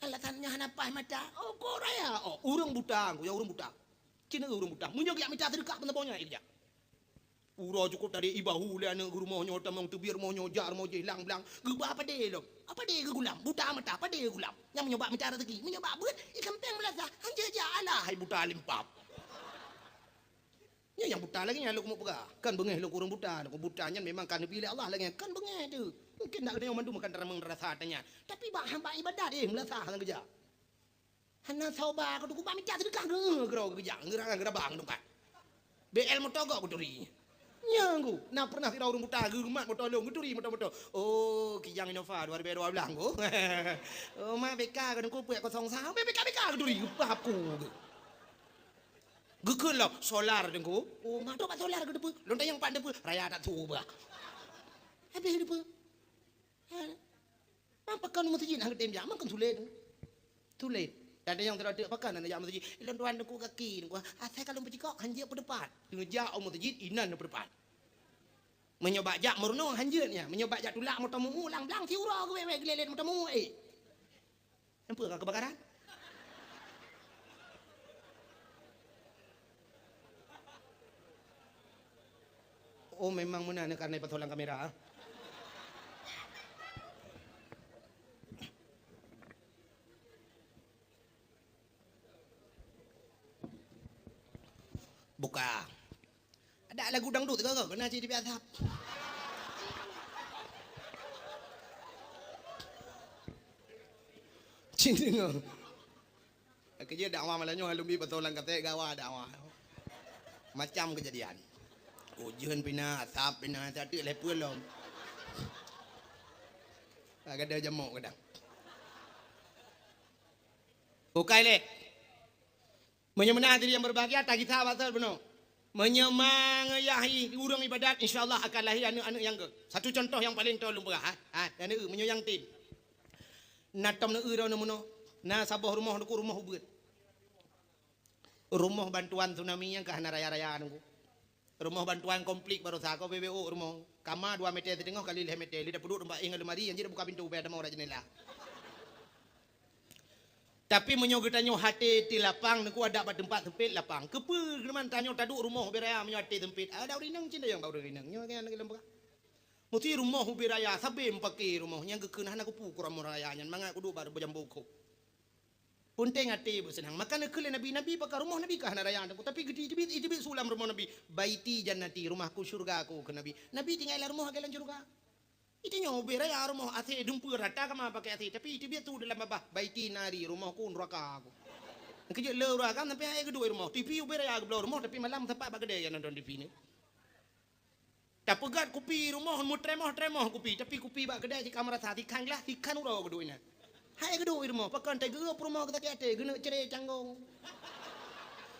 Alasan nyan hana paih mata. Oh, ko raya. Oh, ureueng buta, ku ya ureueng buta. Cina ureueng buta. Meunyoe geujak mita seudeukah peunaboh nyan, geujak. Uroe cukôp tadi ibahu lé aneuk rumoh nyoe, tamong teubiet rumoh nyoe, jak rumoh jih, lang blang. Geuba padé lom. Apa dé geugulam? Buta mata, padé geugulam. Nyang meunyoe bak mita rezeki, meunyoe bak beuet, ikan pèng meulasah. Hanjeuet jak alah, hai buta limpab. Nyan nyang buta lagèe nyan lôn keumeung peugah. Kan beungèh lôn keu ureueng buta, keu buta nyan memang ka neubi lé Allah lagèe nyan. Kan beungèh teuh. Mungken dak geutanyoe mandum kan taramong rasa tanyan. Tapi bak hamba ibadat, eh, meulasah lam keujak. Hana soe ba, keu teungku bak mita seudeukah, ngeuh, geura geujak, geura, geura bang tungkat. B L moto gok geuturi. Nyan ku, na pernah sidroe ureueng buta geumat moto lôn, geuturi moto-moto. Oh, Kijang Innova dua ribu dua belas ku. Oh, ma B K keu teungku peuet kosong sa, B K, B K geuturi, geupah ku. Geukheun lom, solar teungku. Oh, ma, trok bak solar keu teupeu. Lôn tanyong pat teupeu, raya that su bah. Habéh teupeu. Ha. Pakon meuseujid hana geutem jak, makon sulet. Sulet. Tatanyong sidroe teuk, pakon hana jak meuseujid? Ilôn tuan teungku gaki, teungku. Asai ka lôn peucikok, hanjeuet peuteupat. Teungoh jak u meuseujid, inan peuteupat. Meunyoe bak jak meurunoe, hanjeuet nyan. Meunyoe bak jak tulak moto mumu, lang blang siuroe geuwèt-wèt geulélét moto mumu, eh. Nyan peue ka keubakaran? Oh, memang meunan nyoe karena pasoe lam kamera. Buka. Ada lagu dangdut ke, ke? Kena cit biasa. Cit dengar. Keujeuet dakwah malam nyoe, alumni beutôi lam katek gawa dakwah. Macam kejadian. Ujeuen pina, asap pina, sateuk lé peue lom. Agak ada jamok kadang. Bukai lé. Meunyoe meunan hadirin yang berbahagia, tagisa basel bunoe. Meunyoe mangeuyah ureueng ibadat, insya Allah akan lahé aneuk-aneuk nyang gét. Satu contoh nyang paleng toe lôn peugah, ha. Ha, aneuk, meunyoe nyang tem. Na tom neu droeneuh meunoe, na saboh rumoh teungku, rumoh ubeuet. Rumoh bantuan tsunami nyang ka hana raya-raya teungku. Rumoh bantuan konflik baroesa ko B B O rumoh. Kama dua meter siteungoh kali lhèe meter, lé tapeuduek teumpat éh ngon lemari, nyang jeuet buka pintoe, bèk tamong rot jeundela. Tapi meunyoe geutanyoe até tilapang teungku, adak bak teumpat seumpet lapang. Keupeue keuneman tanyoe taduek rumoh ubé raya meunyoe até seumpet? Adak ureueng inong cit nyang bak ureueng inong. Nyoe nyang lagèe lôn peugah. Meusti rumoh ubé raya, sabé meupaké rumoh nyang geukheun hana keupeue keu rumoh raya nyan, mangat kuduek bak beujambu kôb. Peunteng até beuseunang. Maka neukheun lé Nabi, Nabi pakai rumoh Nabi ka hana raya teungku, tapi geuteubiet, iteubiet su lam rumoh Nabi. Baiti jannati, rumahku syurga ku, kheun Nabi. Nabi tinggai lam rumoh lagèe lam syurga. Itanyoe ubé raya rumoh A C deumpeu rata kama pakai A C, tapi iteubiet su dalam babah, baiti nari, rumohku nuraka ku. Keujeuet le ureueng agam sampai hai geuduek rumoh. T V ubé raya geubloe rumoh, tapi malam sempat bak keudè nyan nonton T V ni. Tapeugöt kupi rumoh, meutremoh-tremoh kupi, tapi kupi bak keudè sikhan meurasa, sikhan glah, sikhan uroe geuduek inan. Hai geuduek rumoh, pakon teuh geurup rumoh geusakét até, geuneuk cre canggong.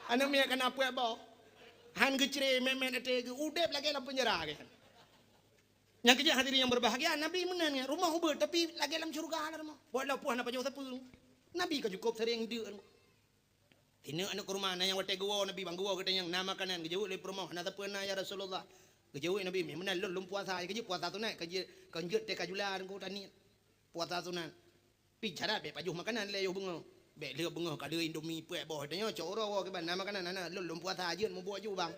Aneuk miet kana peuet boh. Han geucre mèt-mèt até geu, udép lagèe lam peunjara geuh. Nyang keujeuet hadirin yang berbahagia, Nabi meunan nyan, rumoh ubeuet, tapi lagèe lam syeuruga lah rumoh. Walaupun hana pajoh sapeue. Nabi ka cukôp sering deuk. Sineuk aneuk kurma na nyang watèe geuwoe Nabi, ban geuwoe geutanyong, "Na makanan?" Geujaweueb lé peurumoh, "Hana sapeue na, ya Rasulullah." Geujaweueb Nabi, "Meunan lôn, lôn puasa." Geujeuet puasa sunat, ka jeuet, ka jeuet teuka jula teungku taniet. Puasa sunat. Pi syarat bèk pajoh makanan lé yoh beungoh. Bèk lheueh beungoh ka lheueh Indomie peuet boh. Tanyoe cok uroe woe kiban, "Na makanan?" "Hana, lôn, lôn puasa." "Jeuet mubuet aju, bang."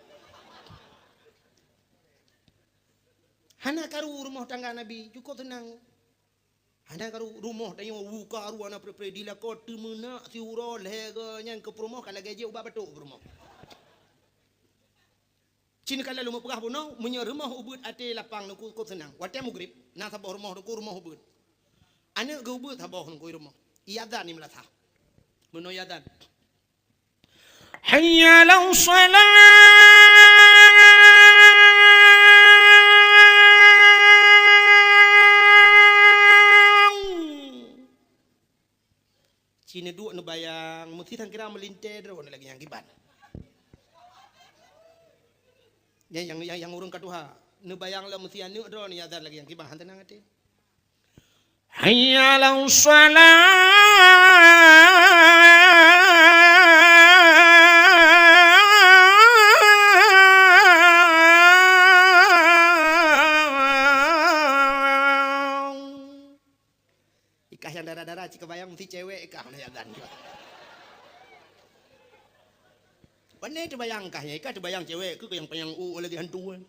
Hana karu rumoh tangga Nabi, cukôp seunang. Hana karu rumoh tanyoe, u karu hana pre-pre, dilakoe teumeunak siuroe lhèe goe nyan keu peurumoh ka lagèe jeuet ubat batuk peurumoh. Cit ka lôn peugah bunoe, meunyoe rumoh ubeuet até lapang teungku cukôp seunang. Watèe mugrib, na saboh rumoh teungku rumoh ubeuet. Aneuk geuh ubeuet saboh teungku rumoh. Iazan di meulasah. Bunoe iazan. Hayya 'alas shalah. Ci neuduek neubayang, meusti sangkira meulintèe droeneuh lagèe nyang kiban. Nyang, nyang, nyang, nyang ureueng ka tuha, neubayang lom meusti aneuk droeneuh azan lagèe nyang kiban, han teunang até. Hayya 'alas shalah. Ikah nyang dara-dara cit kabayang meusti cewek ikah na azan. Pane teubayang kah nyan, ikah teubayang cewek keu nyang panyang u lagèe hantu kan.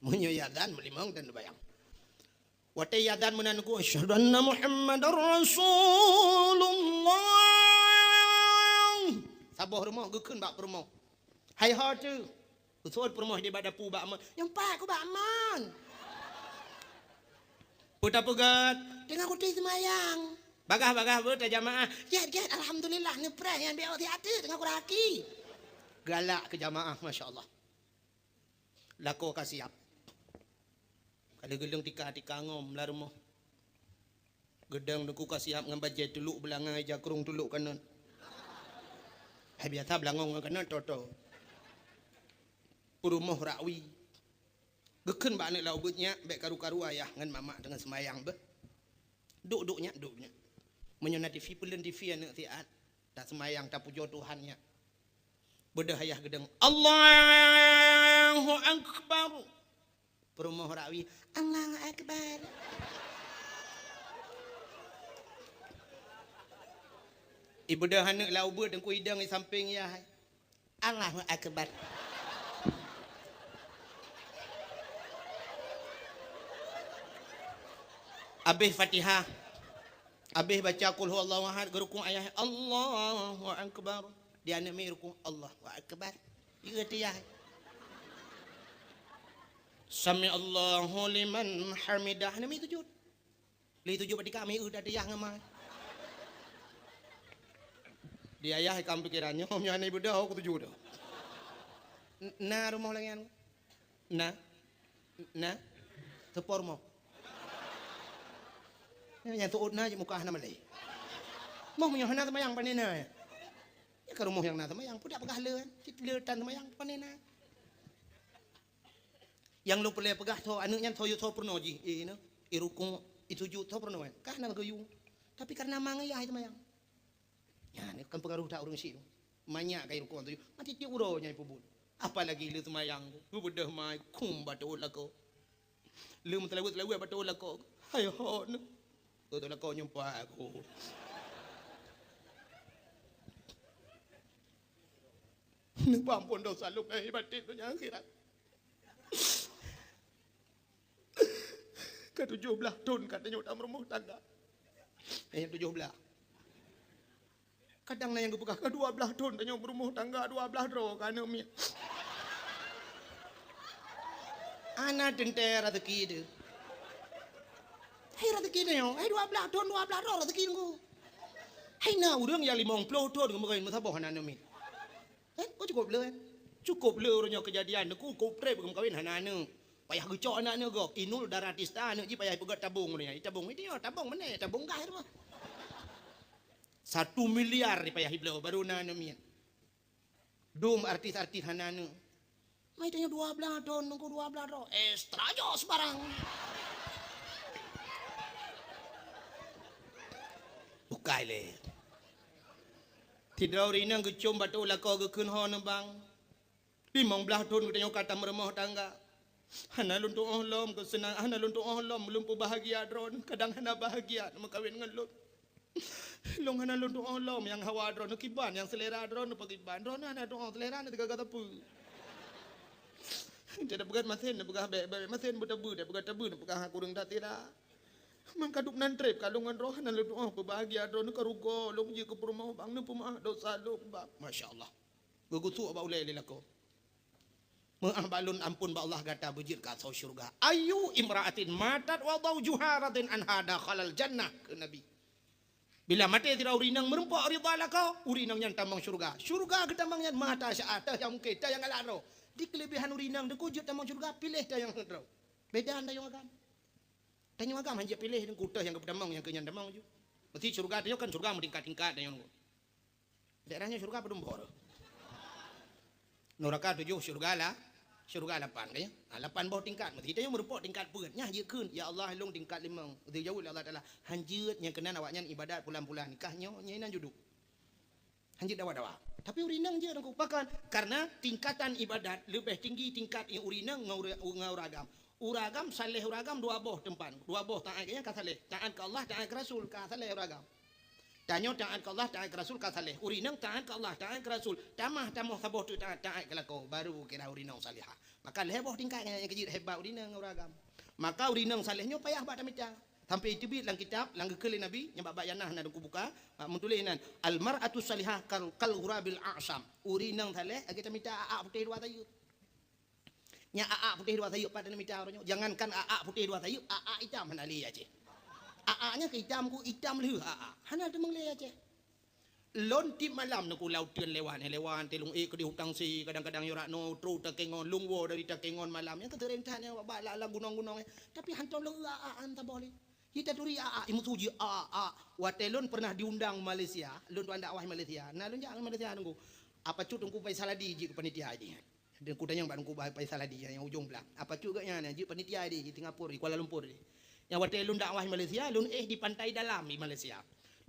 Meunyoe azan meulimong dan teubayang. Watèe azan meunan ku, "Asyhadu anna Muhammadar Rasulullah." Saboh rumoh geukheun bak peurumoh. Hai ho teuh. Usôn peurumoh di bak dapu bak amon. Nyang pat ku bak amon. Peue tapeugah, teungoh kutem seumayang. Bagaih-bagaih beuet tajamaah. Gèt, gèt, alhamdulillah, neupreh nyan bèk siat teuk teungoh kuraki. Galak keu jamaah, masya Allah. Lakoe ka siap. Ka lheueh geuleueng tika-tika ngom lam rumoh. Geudong Teungku ka siap ngon bajèe tulok beulangai, jakrong tulok kanot. Hai biasa beulangong ngon kanot, toto. Peurumoh rakwi. Geukheun bak aneuk lam ubeut nyak, bèk karu-karu ayah ngon mamak teungoh seumayang beuh. Duek-duek nyak, duek nyak. Meunyoe na T V, peuleueng T V aneuk siat. Taseumayang, tapujoe Tuhan nyak. Beudôh ayah geudong, "Allahu Akbar." Peurumoh rakwi, "Allahu Akbar." Ibeudôh aneuk lam ubeut, Teungku idong di sampéng yah. "Allahu Akbar." Abéh Fatihah, abéh baca Qul Huwallahu Ahad, geurukuk ayah, "Allahu Akbar." Di aneuk miet rukuk, "Allahu Akbar." Di ateuh yah. "Sami'allahu liman hamidah." Aneuk miet sujud. Lé sujud bak tika, miet ateuh yah ngon ma. Di ayah ikam pikeran nyoe, meunyoe aneuk ibeudôh, ku sujud. N-, na rumoh lagèe nyan? Na? Na? Seupôt rumoh. Nyang seuôt na cit muka hana malèe. Moh meunyoe hana seumayang pane na. Ya ka rumoh nyang na seumayang, peue dak peugah le kan? Cit le tan seumayang pane na. Nyang lôn peureulèe peugah, soe aneuk nyan soe, soe peurunoe jih, eh, na, i rukuk, i sujud, soe peurunoe kan? Ka hana geuyue. Tapi kareuna ma ngon yah seumayang. Nyan kan peungaroh that ureueng syiek. Manyak ka i rukuk, sujud. Mati tiep uroe nyan ipeubuet. Apalagi le seumayang, geubeudôh mai, kum bak teuôt lakoe. Le meuseulaweuet-seulaweuet bak teuôt lakoe. Hai hot neuh. Teuôt lakoe nyoe pat ku. Neupeuampôn desya lôn lahé batén donya akhirat. Ka tujoh blaih thon ka tanyoe tameurumoh tangga. Eh, tujoh blaih. Kadang na nyang geupeugah, "Ka dua blaih thon tanyoe meurumoh tangga, dua blaih droe ka aneuk miet." Hana teuntèe raseuki teuh. Hai raseuki tanyoe, hai dua blaih thon, dua blaih droe raseuki teungku. Hai na ureueng nyang limong ploh thon geumeukawen meusaboh hana aneuk miet. Eh, kok cukôp le, eh? Cukôp le uroe nyoe keujadian, Teungku, cukôp trép geumeukawen hana aneuk. Payah geucok aneuk-aneuk gob. Inul Daratista aneuk jih payah ipeugöt tabong uroe nyoe. Itabong, itabong, tabong meunan, tabong gas rumoh. Satu miliar payah ibloe, baru na aneuk miet. Dum artis-artis hana aneuk. Mai tanyoe dua blaih thon, Teungku, dua blaih thon. Extra jos barang. Bukai lé. Sidroe ureueng inong geucom bak teuôt lakoe geukheun ho neubang. Limong blaih thon geutanyoe ka tameurumoh tangga. Hana lôn tu'oh lom keuseunang, hana lôn tu'oh lom lôn peubahgia droeneuh, kadang hana bahgia neumeukawen ngon lôn. Lôn hana lôn tu'oh lom nyang hawa droeneuh kiban, nyang seulera droeneuh pakriban. Droeneuh hana tu'oh seulera na teugaga sapeue. Jadi peugah masen, peugah bèk, bèk masen, beuteubeu, peugah teubeu, peugah kureueng that sira. Man ka duek nan trép ka lôn ngon droe hana lôn tu'oh peubahgia droeneuh ka rugoe lôn jeuet keu peurumoh bang, neupeumeu'ah dosa lôn bang. Masya Allah. Geugusok bak ulèe lé lakoe. Meu'ah bak lôn, ampôn bak Allah, gata beujeuet keu asoe syeuruga. Ayyu imra'atin matat wa zawjuha radin anha dakhalal jannah, kheun Nabi. Bila maté sidroe ureueng inong meureumpok ridha lakoe, ureueng inong nyan tamong syeuruga. Syeuruga geutamong nyan mata syaah, teuh nyang mungken, teuh nyang galak droe. Di keuleubehan ureueng inong Teungku jeuet tamong syeuruga, piléh teuh nyang heuet droe. Beda tanyoe agam. Tanyoe agam hanjeuet piléh Teungku, teuh nyang geupeutamong nyang keu nyan tamong ju. Meusti syeuruga tanyoe kan syeuruga meutingkat-tingkat tanyoe. Daerah nyoe syeuruga padum boh? Nuraka tujoh, syeuruga la-, syeuruga lapan, kan ya? Ha, lapan boh tingkat. Meusti tanyoe meurumpok tingkat peuet. Nyan jeuet kheun, "Ya Allah, lôn tingkat limong." Geujaweueb lé Allah Taala, "Han jeuet, nyang keunan awaknyan ibadat pulan-pulan, nikah nyoe, nyan jeuet duek." Han jeuet dawa-dawa. Tapi ureueng inong jeuet, Teungku. Pakon? Karena tingkatan ibadat leubeh tinggi tingkat ureueng inong ngon ureueng, ngon ureueng agam. Ureueng agam, saleh ureueng agam dua boh teumpat. Dua boh taát, ka saleh. Taát keu Allah, taát keu Rasul, ka saleh ureueng agam. Tanyoe taát keu Allah, taát keu Rasul, ka saleh. Ureueng inong taát keu Allah, taát keu Rasul. Tamah, tamah saboh teuk taát, taát keu lakoe, baru kira ureueng inong salihah. Maka lhèe boh tingkat nyan nyang keujeuet hebat ureueng inong ngon ureueng agam. Maka ureueng inong saleh nyoe payah bak tamita. Sampai teubiet lam kitab, lam geukheun lé Nabi, nyang bak-bak janah na Teungku buka, ah, meutuléh nan, "Al mar'atu salihah kal, kal ghurabil a'sam." Ureueng inong saleh lagèe tamita a'ak putéh dua sayeuep. Nyan a'ak putéh dua sayeuep pat tamita uroe nyoe. Jangankan a'ak putéh dua sayeuep, a'ak itam hana lé Aceh. A'ak nyan keu itam ku, itam lheueh a'ak. Hana teumeung lé Aceh. Lôn tiep malam Teungku lam uteuen lewat, lewat, lôn ék keudéh u Tangse, kadang-kadang yorak noe, trok Takengon, lôn woe dari Takengon malam. Nyan keuteureng that nyan bak, bak lam, lam gunong-gunong, eh. Tapi hantom lôn eu a'ak, a'ak han saboh lé. Ji taturi a'ak, imeusu ji a'ak, a'ak. Watèe lôn pernah diundang Malaysia, lôn tuan dakwah Malaysia. Na lôn jak Malaysia Teungku. Apa cut Teungku Faisal Hadi jeuet keu panitia jih. Dan kutanyong bak Teungku Faisal Hadi nyang ujong blang. Apa cut geuh nyan, jeuet panitia di, di Singapura, di Kuala Lumpur di. Nyang watèe lôn dakwah Malaysia, lôn éh di Pantai Dalam di Malaysia.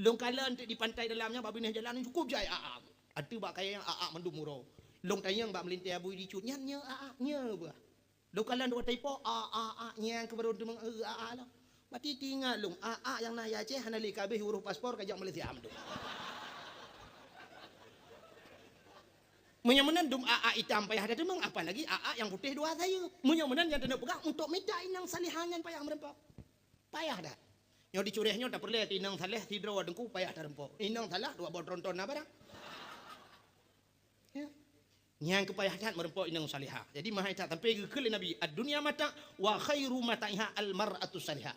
Lôn kalon teuk di Pantai Dalam nyan bak binéh jalan cukup jai a'ak. Ateueh bak kayèe nyan a'ak mandum uroe. Lôn tanyong bak meulintèe abu di cut nyan, "Nyo a'ak, nyo bah?" Lôn kalon dua taipo, "A'ak, a'ak, nyang keu baru teumeung, eh, a'ak lah." Bati teuingat lôn, a'ak nyang na di Aceh hana lé ka abéh urus paspor ka jak Malaysia mandum. Meunyoe meunan dum a'ak itam payah that teumeung, apalagi a'ak nyang putéh dua sayeuep. Meunyoe meunan nyang taneuk peugah, untuk mita inong salihah nyan payah meureumpok. Payah that. Nyoe di Curéh nyoe tapeureulèe inong saleh sidroe Teungku payah tareumpok. Inong saleh dua boh tronton na barang. Ya. Nyang keu payah that meureumpok inong salihah. Jadi, meuhai that sampai geukheun lé Nabi, "Ad-dunya mata' wa khairu mata'iha al-mar'atus salihah."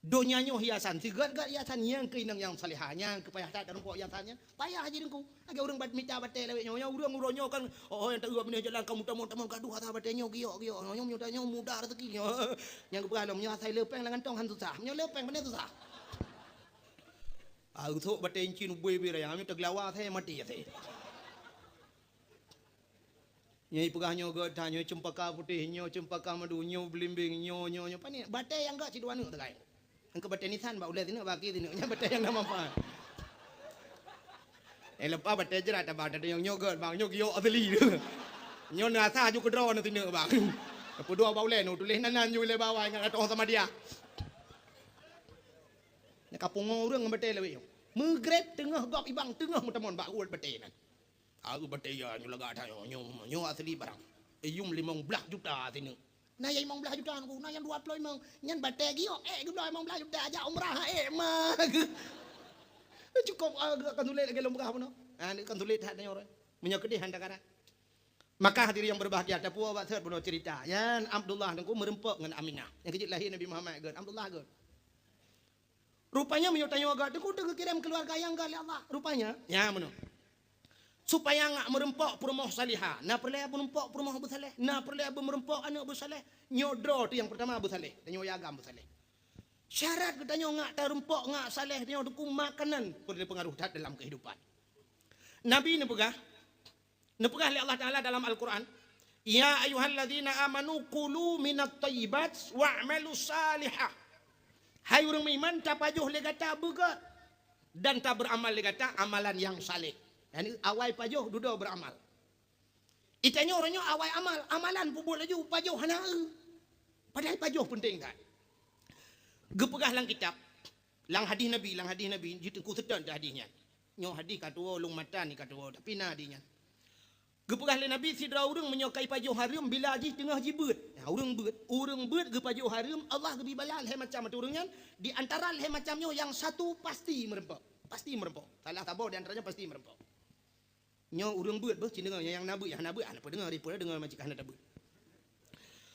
Donya nyoe hiasan, sigat-gat hiasan nyang keu inong nyang salihah, nyang keu payah that tareumpok hiasan nyan. Payah jih Teungku. Lagèe ureueng bat-, mita batèe lawét nyoe, nyoe ureueng uroe nyoe kan, oh, nyang taeu binéh jalan ka meutamong-tamong gadoh atra batèe nyoe, giok-giok. Nyoe, nyoe, nyoe muda raseuki nyoe. Nyang geupeugah lom, nyoe asai leupeng lam kantong han susah. Meunyoe leupeng, pane susah. Ah, usok batèe incin ubé-ubé raya, nyoe teugelawa asai maté asai. Nyoe peugah nyoe geuh that, nyoe ceumpaka putéh, nyoe ceumpaka madu, nyoe beulimbeng, nyoe, nyoe, nyoe. Pane, batèe nyang geuh sidua neuk teukai. Nyang keu batèe nisan bak ulèe sineuk, bak akhé sineuk. Nyan batèe nyang na manfaat. Eh, leupah batèe jrat, abang, tatanyong nyoe geuh, bang, nyoe giok asli. Nyoe na asai ju keudroe na sineuk, bang. Peudua bak ulèe, nu tuléh nan, nan ju lé bawah, ingat atoh sama dia. Nyan ka pungo ureueng ngon batèe lawét nyoe. Meugrét teungoh gob ibang, teungoh meutamong bak uet batèe nyan. Aeu batèe ya nyoe lagak that nyoe, nyoe, nyoe asli barang. Iyum limong blaih juta sineuk. Na nyang limong blaih juta Teungku, na nyang dua ploh limong. Nyan batèe giok, ék geubloe limong blaih juta, jak umrah, ék ma. Cukôp, ah, ka sulet lagèe lôn peugah bunoe. Ah, ka sulet that nyoe. Meunyoe keudéh han takarat. Maka hadirin yang berbahagia, tapuwoe bak sot bunoe cerita. Nyan Abdullah Teungku meureumpok ngon Aminah. Nyang keujeuet lahé Nabi Muhammad geuh, Abdullah geuh. Rupanya meunyoe tanyoe agak Teungku teugeukirém keuluwarga nyang gét lé Allah. Rupanya, nyan meunoe. Supaya ngak meureumpok peurumoh salihah, na peureulèe meureumpok peurumoh beusaleh, na peureulèe meureumpok aneuk beusaleh. Nyoe droe teuh nyang peurtama beusaleh, tanyoe agam beusaleh. Syarat geutanyoe ngak tareumpok, ngak saleh, tanyoe Teungku makanan peureulèe peungaruh that dalam keuhidupan. Nabi neupeugah, Neupeugah lé Allah Taala dalam Al-Quran, "Ya ayyuhalladzina amanu kulu minat thayyibat wa'malu salihah." Hai ureueng meuiman, tapajoh lé gata beugét dan tabeuramal lé gata amalan nyang saleh. Yani awai pajoh, dudoe beuramal. Itanyoe uroe nyoe awai amal, amalan peubuet laju, pajoh hana eu. Padahai pajoh peunteng that. Geupeugah lam kitab, lam hadih Nabi, lam hadih Nabi, jiteungku seutôt hadih nyan. Nyoe hadih ka tuwoe, lôn matan ka tuwoe, tapi na hadih nyan. Geupeugah lé Nabi, sidroe ureueng meunyoe ka ipajoh hareuem bila jih teungoh jibeuet. Nah, ureueng beuet, ureueng beuet geupajoh hareuem, Allah geubri bala lhèe macam ateueh ureueng nyan, di antara lhèe macam nyoe nyang satu pasti meureumpok. Pasti meureumpok. Salah saboh di antara nyan pasti meureumpok. Nyoe ureueng beuet beuh, ci deungoe, nyang na beuet, nyang hana beuet, hana peudeungoe, ripeue deungoe, macam hana tabeuet.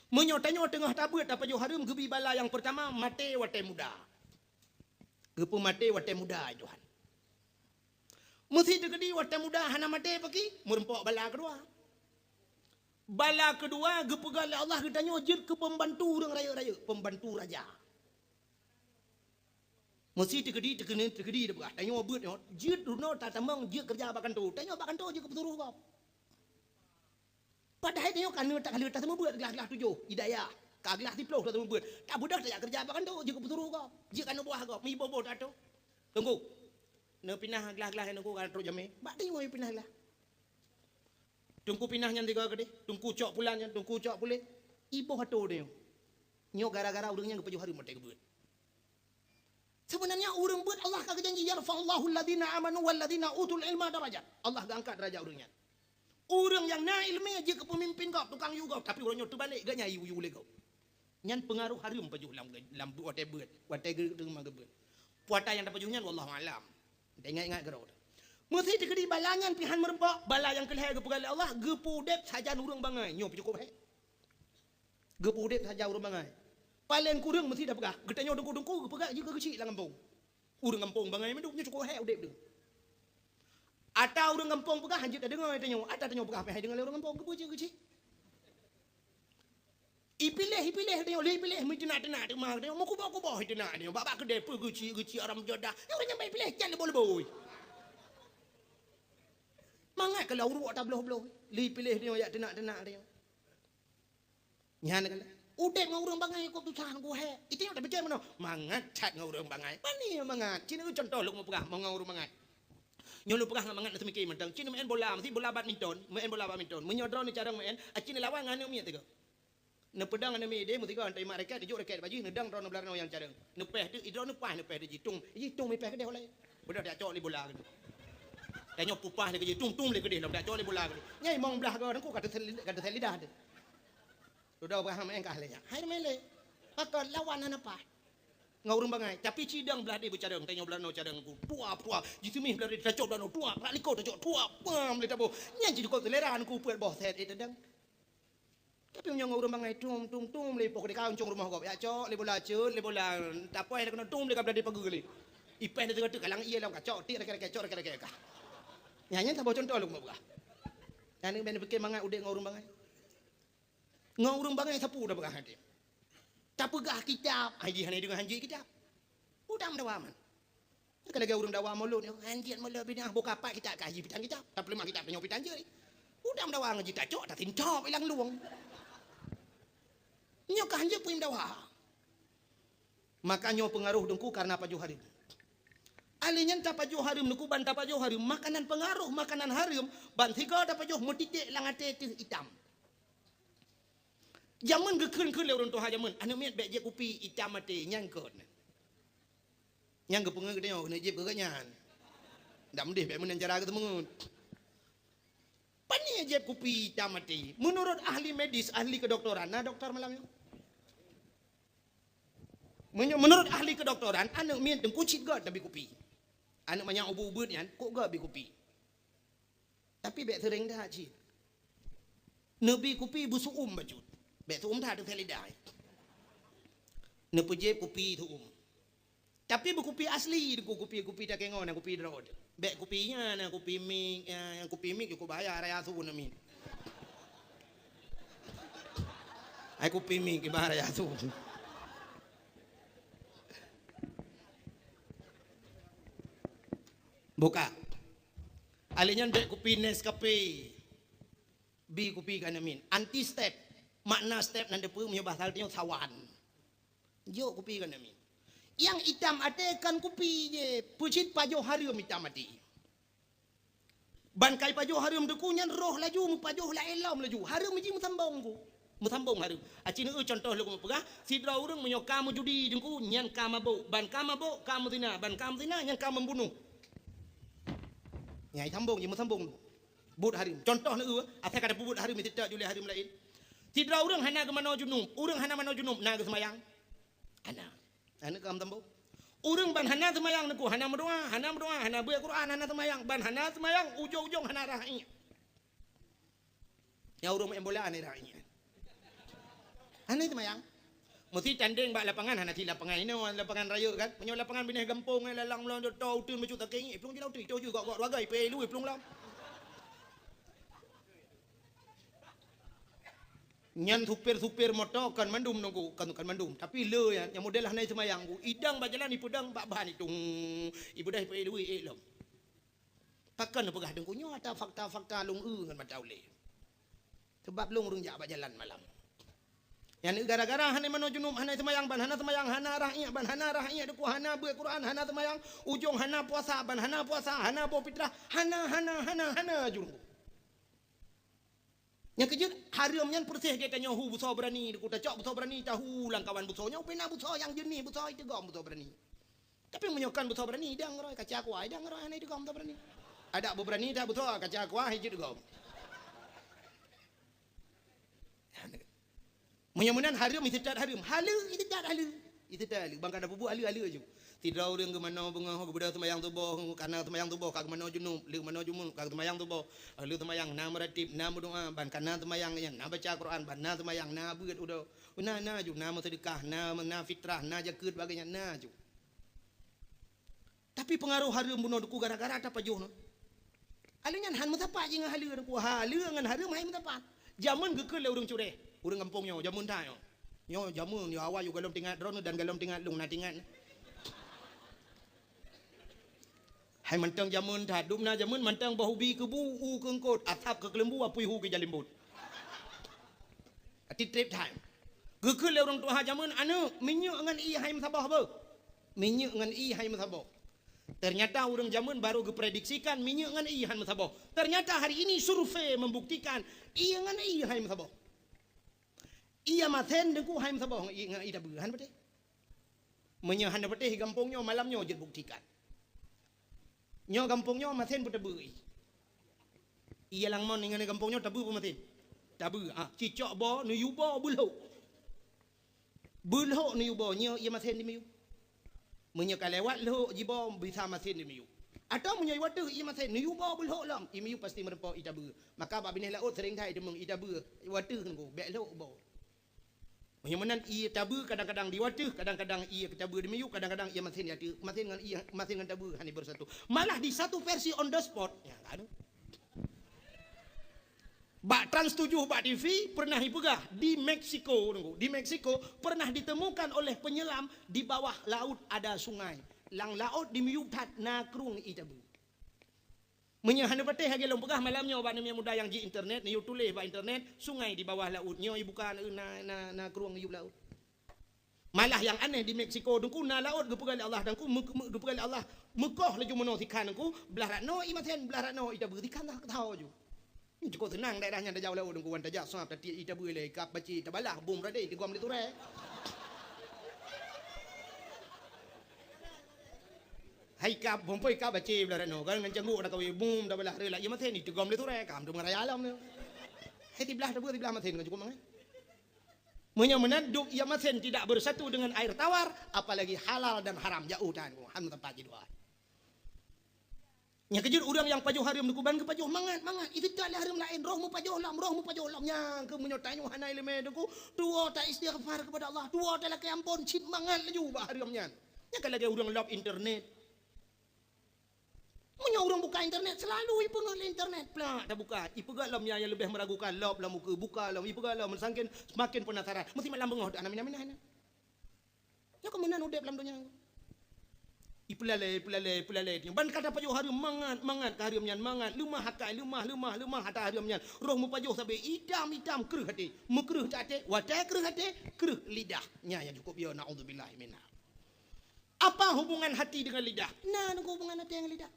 Meunyoe tanyoe teungoh tabeuet, tapajoh hareuem, geubri bala nyang peurtama, maté watèe muda. Geupeumaté watèe muda, hai Tuhan. Meusi teukeudi watèe muda hana maté paki, meureumpok bala keudua. Bala keudua geupeugah lé Allah geutanyoe jeuet keu peumbantu ureueng rayeuk-rayeuk, peumbantu raja. Meusi teukeudi, teukeudi, teukeudi teupeugah, tanyoe beuet nyoe, jeuet runoe tatamong jeuet keureuja bak kantô. Tanyoe bak kantô jeuet keu peusuroh gob. Padahai tanyoe ka neuk takaleuet tateumeubuet glah-glah tujoh, i dayah. Ka glah siplôh tateumeubuet. Tabeudôh tajak keureuja bak kantô jeuet keu peusuroh gob. Jeuet keu aneuk buah gob, meuiboh-boh tato. Teungku, neupinah glah-glah nyan Teungku ka trok jamé. Bak tanyoe pinah glah. Teungku pinah nyan tiga keudeh, Teungku cok pulan nyan, Teungku cok puléh. Iboh atô tanyoe. Nyoe gara-gara ureuëng nyan geupajoh hareuem watée geubeuet. Seubeunanya ureuëng beuet Allah ka geujanji, "Yarfa'ullahu alladhina amanu walladhina utul ilma darajat." Allah geuangkat darajat ureuëng nyan. Ureuëng nyang na iéleumé jeuet keu peumimpin gob, tukang yue gob, tapi uroe nyoe teubalek geuh nyan yue-yue lé gob. Nyan peungaroh hareuem pajoh lam, lam watée beuet, watée geu-, teuma geubeuet. Peue ata nyang tapajoh nyan wallahu alam. Taingat-ingat keudroe. Meusi teukeudi bala nyan pih han meurumpok, bala nyang keu lhée geupeugah lé Allah, geupeu udeb sajan ureuëng bangai. Nyoe pih cukôp hék. Geupeu udeb sajan ureuëng bangai. Paleng kureueng meusi tapeugah, geutanyoe Teungku-teungku geupeugah jih keu geuchik lam gampông. Ureuëng gampông bangai mandum nyoe cukôp hék udeb deuh. Ata ureuëng gampông peugah han jeuet tadeungoe tanyoe, ata tanyoe peugah pih han deungoe lé ureuëng gampông, keupeue jih keu geuchik. Ipiléh, ipiléh tanyoe, lé ipiléh meuteunak-teunak teuma tanyoe, meukuboh-kuboh iteunak tanyoe, bak-bak keudée peue geuchik-geuchik haram jadah. Nyoe ureuëng nyang bak ipiléh can lé boh leuboi. Mangat keu lam uruek tabloh-bloh, lé ipiléh tanyoe jak teunak-teunak tanyoe. Nyan keuh udeb ngon ureuëng bangai kok tusah ngon guhée. Itu nyang tapike meunoe, mangat that ngon ureuëng bangai. Pani mangat? Cit nyoe contoh lôn mupeugah ngon ureuëng bangai. Nyoe lôn peugah ngon mangat neuseumiké mantong. Cit neumeu'en bola, meusi bola badminton, meu'en bola badminton. Meunyoe droeneuh carông meu'en, a cit neulawan ngon aneuk miet teuga. Neupeudong aneuk miet ideh, meusigoe neuteurimong raket, neujok raket bak jih, neudong droeneuh blah droeneuh nyang carông. Neupéh teuk, droeneuh paih neupéh teuk jih, tung, jih tung mipéh keudeh ulée. Beudôh tajak cok lé bola keudeh. Tanyoe peupah lé keujih, tung, tung lé keudeh, lom tajak cok lé bola keudeh. Nyai mong blah goe teungku ka teusel-, ka teusel lidah teuh. Dudoe bah meu'en kah lé nyan. Hai meu'en lé. Maka lawan hana paih. Ngon ureuëng bangai. Tapi cidong blah deh beucarông, tanyoe blah noe carông ku. Tua, tua. Jiseumih blah deh tacok blah noe. Tua, blah likot tacok. Tua, pam lé taboh. Nyan jih jukot selera ku peuet boh set, eh, tadang. Tapi meunyoe ngon ureuëng bangai, tum, tum, tum, lé poh keudeh ka uncong rumoh gob. Jak cok lé bola ceuet, lé bola tapoh lé keunoe tum lé ka blah deh pageue lé. Ipéh lé teungoh teuk kalang ié lam kacok, tik raket-raket, cok raket-raket kah. Nyan, nyan saboh contoh lôn peugah. Nyan bèk neupike mangat udeb ngon ureuëng bangai. Ngon ureuëng bangai sapeue tapeugah até. Tapeugah kitab, ai jih hana deungoe han jeuet kitab. Udam dawa man. Ka lagée ureuëng dawa mulod nyoe, han jeuet mulod bidah, buka pat kitab ka jih pitang kitab. Tapeuleumah kitab tanyoe pitang jeuet. Udam dawa ngon jih tacok, tasintop ilang luwong. Nyoe ka han jeuet peue dawa. Maka nyoe peungaroh teungku karena pajoh hareuem. Alèh nyan tapajoh hareuem teungku ban tapajoh hareuem makanan peungaroh makanan hareuem ban sigoe tapajoh meutiték lam até teuh itam. Jameun geukheun-kheun lé ureuëng tuha jameun, aneuk miet bèk jieb kupi itam até nyan kon. Nyang geupeungeut geutanyoe keuneuk jieb keu geuhnyan. Dak meudeh bèk meunan cara geuteumeungeut. Pane jieb kupi itam até? Meunurot ahli medis, ahli keudoktoran, na doktor malam nyoe? Meunyoe meunurot ahli keudoktoran, aneuk miet teungku cit göt tabi kupi. Aneuk manyak ubeuet-ubeuet nyan, kok göt bi kupi. Tapi bèk seuréng that cit. Neubi kupi beusu'um bacut. Bèk su'um that, teuseulidah. Neupeujieb kupi su'um. Tapi beukupi asli, kupi, kupi takengon, kupi droe. Bèk kupi nyan, kupi mik, eh, kupi mik jukuk bahaya, raya su na mik. Ai kupi mik kiban raya su. Buka. Alèh nyan bèk kupi Nescafe. Bi kupi keu aneuk miet. Anti step. Makna step nan teupeue meunyoe bahasa tanyoe sawan. Jok kupi keu aneuk miet. Nyang itam até kon kupi jih, peucit pajoh hareuem itam até. Ban kai pajoh hareuem teungku nyan roh laju meupajoh laén lom laju. Hareuem jih meusambong ku. Meusambong hareuem. Aci neueu contoh lôn peugah, sidroe ureueng meunyoe ka meujudi teungku, nyan ka mabök. Ban ka mabök, ka meuzina. Ban ka meuzina, nyan ka membunuh. Nyang sambong jih meusambong. Buet hareuem. Contoh neueu, asai ka tapeubuet hareuem, meusitak jih lé hareuem laén. Sidroe ureueng hana geumanoe junub. Ureueng hana manoe junub, na geuseumayang? Hana. Aneuk ka meusambong. Ureueng ban hana seumayang teungku, hana meudoa, hana meudoa, hana beuet Quran, hana seumayang, ban hana seumayang, ujong-ujong hana rhah iék. Nyang ureueng maén bola hana rhah iék. Hana seumayang. Meusti tandeng bak lapangan, hana cit lapangan inoe, lapangan rayeuk kan. Meunyoe lapangan binéh gampông, eh, lalang meulon, to uteuen bacut sakét iék, plueng jih lam uteuen, to ju gok-gok rua gèe, ipée lu, iplueng lom. Nyan supir-supir moto kan mandum nunggu, kan, kan mandum. Tapi le nyan, nyang model hana seumayang, idang bak jalan ipeudang bak ban itu. Ibeudôh ipeului ék lom. Pakon neupeugah deungon nyoe ata fakta-fakta lôn eu ngon mata ulée. Sebab lôn ureuëng jak bak jalan malam. Nyan gara-gara hana manoe junub, hana seumayang ban, hana seumayang, hana rah iék ban, hana rah iék deukuk, hana beuet Quran, hana seumayang, ujong hana puasa ban, hana puasa, hana boh fitrah, hana, hana, hana, hana jurung. Nyang keujeuet, hareuem nyan peureséh gét tanyoe hu busoe beurani, deukuk tacok busoe beurani, tahu lam kawan busoe nyoe, pih na busoe nyang jeunih, busoe iteugom busoe beurani. Tapi meunyoe kon busoe beurani, idang roe, kaca kuah, idang roe, hana iteugom busoe beurani. Adak beubeurani that busoe, kaca kuah, hijeuet gom. Meunyoe meunan hareuem, iseutôt hareuem. Haleue, iseutôt haleue. Iseutôt haleue. Ban ka tapeubuet haleue-haleue ju. Sidroe ureuëng geumanoe beungoh, geubeudôh seumayang suboh, kana seumayang suboh, ka geumanoe junub, lheueh manoe junub, ka seumayang suboh. Lheueh seumayang na meuratéb, na meudoá, ban kana seumayang nyan, na baca Quran, ban na seumayang, na beuet udoe. Na, na ju, na meuseudeukah, na, na fitrah, na jakeuet, bagée nyan, na ju. Tapi peungaroh hareuem bunoe deukuk gara-gara tapajoh nyoe. Haleue nyan han meusapat jih ngon haleue deukuk. Haleue ngon hareuem hai meusapat. Jameun geukheun lé ureuëng cureh, ureuëng gampông nyoe, jameun that nyoe. Nyoe jameun, nyoe awai yôh golom teuingat droeneuh dan golom teuingat lôn na teuingat. Hai mantong jameun that, dum na jameun mantong boh ubi keubu u keu eungkôt, asab keu keuleumbu, apui hu keu jalimbot. Ati treb that. Geukheun lé ureuëng tuha jameun, "Aneuëk, minyeuk ngon ié hai meusaboh beuh." Minyeuk ngon ié hai meusaboh. Ternyata ureuëng jameun baru geuprediksikan minyeuk ngon ié han meusaboh. Ternyata hari ini survei membuktikan ié ngon ié hai meusaboh. Ié masen deukuk hai meusaboh ngon ié, ngon ié tabeue, han patéh. Meunyoe hana patéh gampông nyoe malam nyoe jeuet buktikan. Nyoe gampông nyoe masen peue tabeue ié. Ié lam mon ngon gampông nyoe tabeue peue masen. Tabeue, ah, cicok boh, neuyue boh, beulhok. Beulhok neuyue boh, nyoe ié masen dimiyueb. Meunyoe ka lewat lhok jiboh, bisa masen dimiyueb. Atawa meunyoe ié wateuh ié masen, neuyue boh beulhok lom, ié miyueb pasti meureumpok ié tabeue. Maka bak binéh laôt seuréng that iteumeung ié tabeue, ié wateuh nunggu, bék lhok boh. Meunyoe meunan ié tabeue kadang-kadang di wateuh, kadang-kadang ié tabeue dimiyueb, kadang-kadang ié masen di ateueh, masen ngon ié, masen ngon tabeue hana bersatu. Malah di satu versi on the spot, ya, kan? Bak Trans tujuh, bak T V, pernah ipeugah, di Meksiko, nunggu, di Meksiko pernah ditemukan oleh penyelam di bawah laut ada sungai. Lam laôt dimiyueb that na krueng ié tabeue. Meunyoe hana patéh lagée lôn peugah malam nyoe bak aneuk muda nyang ji internet, neuyue tuléh bak internet, sungai di bawah laut. Nyoe ibuka na, na, na krueng iyueb laôt. Malah nyang aneh di Meksiko, deungku na laôt geupeugah lé Allah, deungku meu-, meu-, geupeugah lé Allah, meukoh laju meunoe sikhan deungku, blah rat noe ié masen, blah rat noe ié tabeue, sikhan dah keutao ju. Cukup seunang daerah nyan tajak u laôt deungku, wan tajak suab tatiek ié tabeue lé, ikab bacé tabalah, bom radé, tigom lé turée. Hai ikab, bom poi ikab bacé blah rat noe, kan ngon canggok dah kawé, bom tabalah rela, ié masen itigom lé turée, kam tu meuraya lom tu. Hai tiblah tabeue, tiblah masen, kan cukup mangat. Meunyoe meunan dum ié masen tidak bersatu dengan air tawar, apalagi halal dan haram, jauh tan, han meutampat jidua. Nyang keujeuet ureuëng nyang pajoh hareuem deukuk ban geupajoh mangat-mangat, iseutôt lé hareuem laén, roh meupajoh lom, roh meupajoh lom. Nyang keuh meunyoe tanyoe hana iéleumé deungku, tuwoe ta istighfar keupada Allah, tuwoe talakée amphon cit mangat laju bak hareuem nyan. Nyang ka lagée ureuëng lob internet. Meunyoe ureuëng buka internet, selalu ipeungeut lé internet. Plak, tabuka, ipeugah lom nyang, nyang leubeh meragukan, lob lom ukeue, buka lom, ipeugah lom, sangken semakin penasaran. Meusimat lam beungoh, hana mina-mina, hana. Nyoe keuh meunan udeb lam donya. Ipeulalée, ipeulalée, ipeulalée. Ban ka tapajoh hareuem mangat, mangat ka hareuem nyan, mangat. Leumah akai, leumah, leumah, leumah ata hareuem nyan. Roh meupajoh sabe itam, itam, kreueh até. Meukreueh até, watée kreueh até, kreueh lidah. Nyan nyang cukup yo, naudzubillahi minha. Apa hubungan hati dengan lidah? Na, na hubungan hati dengan lidah.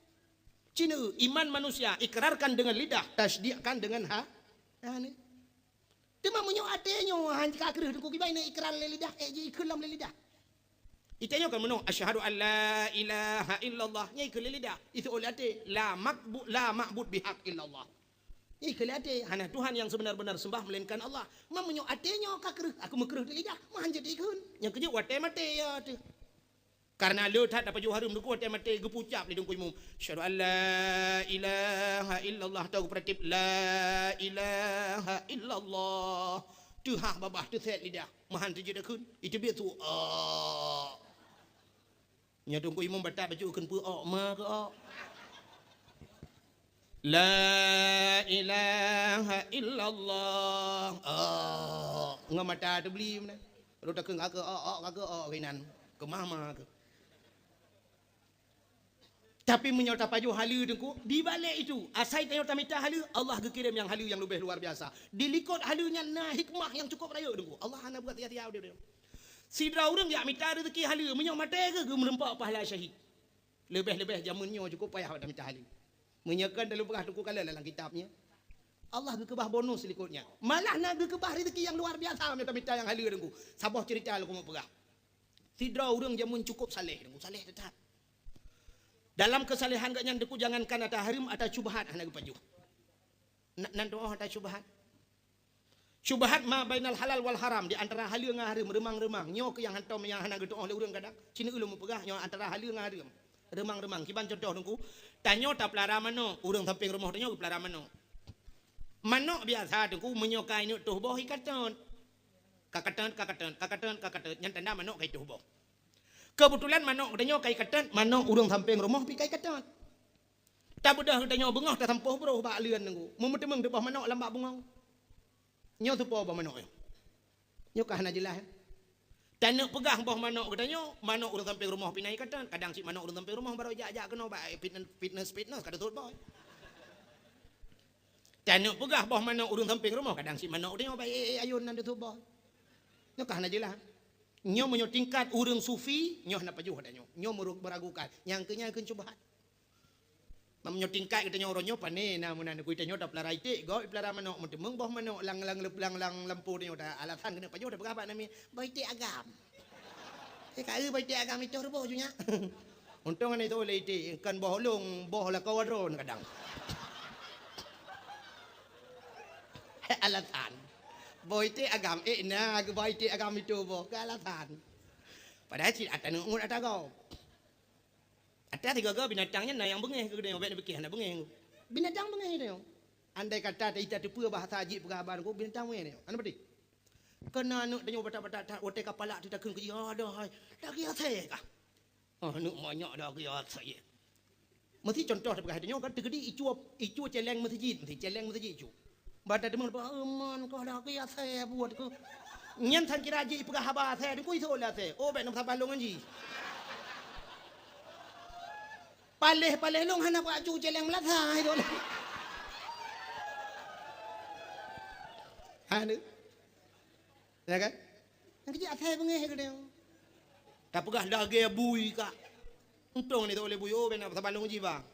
Cina, iman manusia ikrarkan dengan lidah, tasdikkan dengan ha-, ha ni. Teuma meunyoe até nyoe han ka kreueh deungku kiban na ikrar lé lidah, ék ji ikheun lom lé lidah. Ité nyoe kan meunoe, "Asyhadu an la ilaha illallah." Nyan ikheun lé lidah, iseuôt lé até, "La makbu-, la ma'bud bihaq illallah." Nyan ikheun lé até, "Hana Tuhan yang sebenar-benar sembah melainkan Allah." Ma meunyoe até nyoe ka kreueh, aku meukreueh lé lidah, ma han jeuet ikheun. Nyang keujeuet watée maté ya teuh. Karena le that tapajoh hareuem deungku watée maté geupeucap lé deungku imum, "Asyhadu an la ilaha illallah," atau geupeuratéb, "La ilaha illallah." Teuhah babah, teusét lidah, ma han teujeuet takheun, iteubiet su, "Aa." Nyoe deungku imum batat bacut kheun peue, "Aa, ma keu aa." La ilaha illallah. Oh, ngon mata teubeli meunan. Lôn takheun ka keu, oh, oh, ka keu, oh, keunan. Keumah-mah keu. Tapi meunyoe tapajoh haleue Teungku, di balek itu, asai tanyoe tamita haleue, Allah geukirém nyang haleue nyang leubeh luar biasa. Di likot haleue nyan na hikmah nyang cukup rayeuk Teungku. Allah hana buat sia-sia udeb. Sidroe ureuëng jak mita rezeki haleue, meunyoe maté geuh geumeureumpok pahala syahid. Leubeh-leubeh jameun nyoe cukup payah bak tamita haleue. Meunyoe kon tapeugah Teungku kalon lam kitab nyan. Allah geukeubah bonus likot nyan. Malah na geukeubah rezeki nyang luar biasa meunyoe tamita nyang haleue Teungku. Saboh ceurita lôn keumeung peugah. Sidroe ureuëng jameun cukup saleh, saleh that. Dalam keusalehan geuh nyan Teungku jangankan ata hareuem, ata syubhat hana geupajoh. Na-, nan tuoh ata syubhat. Syubhat ma bainal halal wal haram, di antara haleue ngon hareuem, reumang-reumang. Nyoe keuh nyang hantom nyang hana geutuoh lé ureuëng kadang. Sineuk ulôn peugah nyoe antara haleue ngon hareuem. Reumang-reumang. Kiban cuntoh Teungku, tanyoe tapeulara manok, ureuëng sampéng rumoh tanyoe geupelara manok. Manok biasa Teungku meunyoe ka ineuk tuh boh ikatot. Kakatot, kakatot, kakatot, kakatot, nyan tanda manok ka ituh boh. Keubeutulan manok geutanyoe ka ikatot, manok ureuëng sampéng rumoh pih ka ikatot. Tabeudôh geutanyoe beungoh tasampôh broh bak leuen Teungku. Meuteumèe teuboh manok lam bak bungong. Nyoe soe po boh manok nyoe? Nyoe ka hana jeulaih. Taneuk peugah boh manok geutanyoe, manok ureuëng sampéng rumoh pih na ikatot. Kadang cit manok ureuëng sampéng rumoh barô jak-jak keunoe bak fitness, fitness, fitness ka teusut boh. Taneuk peugah boh manok ureuëng sampéng rumoh, kadang cit manok geutanyoe bak ék-ék ayôn nan teusut boh. Nyoe ka hana jeulaih. Nyoe meunyoe tingkat ureuëng sufi, nyoe hana pajoh geutanyoe. Nyoe meura-, meuragukan. Nyang keu nyan kheun syubhat. Meunyoe tingkat geutanyoe uroe nyoe pané na meunan, geutanyoe tapeulara iték, gob ipeulara manok, meuteumèe boh manok lam, lam, lam, lam lampôh tanyoe ta alasan keuneuk pajoh tapeugah bak namiet, boh iték agam. Eh, ka eu boh iték agam itoh ruboh ju nyak. Untông hana itoh lé iték, kan boh lôn, boh lakoe droen kadang. Alasan. Boh iték agam, eh, na geuboh iték agam itoh boh, keu alasan. Padahai cit ata neuk ngut ata gob. Ata sigoe-goe binatang nyan na nyang beungéh keu geutanyoe, bèk neupiké hana beungéh. Binatang beungéh tanyoe. Andai kata ta-, ita teupeue bahasa jih peugah haba Teungku, binatang beungéh tanyoe. Hana beutôi? Keunan aneuk tanyoe batat-batat that, watèe ka palak teutakheun keu jih, "Aduh hai, daging asèe kah?" Oh, aneuk manyak daging asèe. Meusi contoh tapeugah tanyoe kan teukeudi icue, icue cèlèng meuseujid, meusi cèlèng meuseujid icue. Ban tateumeung, "Bah, euman kah daging asèe buet keuh." Nyan sangkira jih ipeugah haba asèe, Teungku isôk lé asèe. Oh, bèk na meusaban lôn ngon jih. Paléh-paléh lôn hana kuaju cèlèng meulasa, hai lôn. Hana. Ya kan? Nyang keuh asèe beungéh geutanyoe. Tapeugah daging bui kah. Untông ni tak boleh bui, oh, bèk na meusaban lôn ngon jih, bah.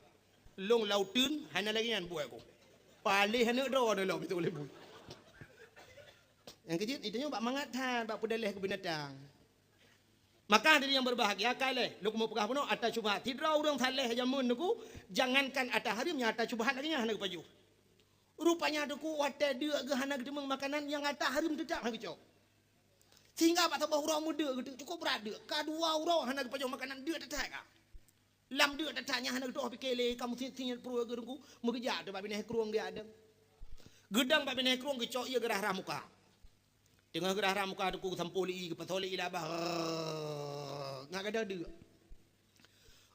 Lôn lam uteuen, hana lagèe nyan buet ku. Paléh aneuk droe lôn, bèk tak boleh bui. Nyang keuh jeuet, tanyoe bak mangat that, bak peudaleh keu binatang. Maka hadirin yang berbahagia, ka lheuh lôn keumeung peugah bunoe ata syubhat. Sidroe ureuëng saleh jameun Teungku, jangankan ata hareuem, nyang ata syubhat lagèe nyan hana geupajoh. Rupanya Teungku watèe deuk geuh hana geuteumeung makanan, nyang ata hareuem teutap hana geucok. Sehingga bak saboh uroe meudeuk geuh teuk, cukup brat deuk. Ka dua uroe hana geupajoh makanan, deuk that-that ka. Lam deuk that-that nyan hana geutuoh pike lé, ka meusit-sit pruet geuh Teungku, meugeujak teuk bak binéh krueng geujak deueng. Geudong bak binéh krueng geucok ie geurah-rah muka. Teungoh geurah-rah muka Teungku geusampôh lé ie, geupasoe lé ie lam babah. Ngat gadôh deuk.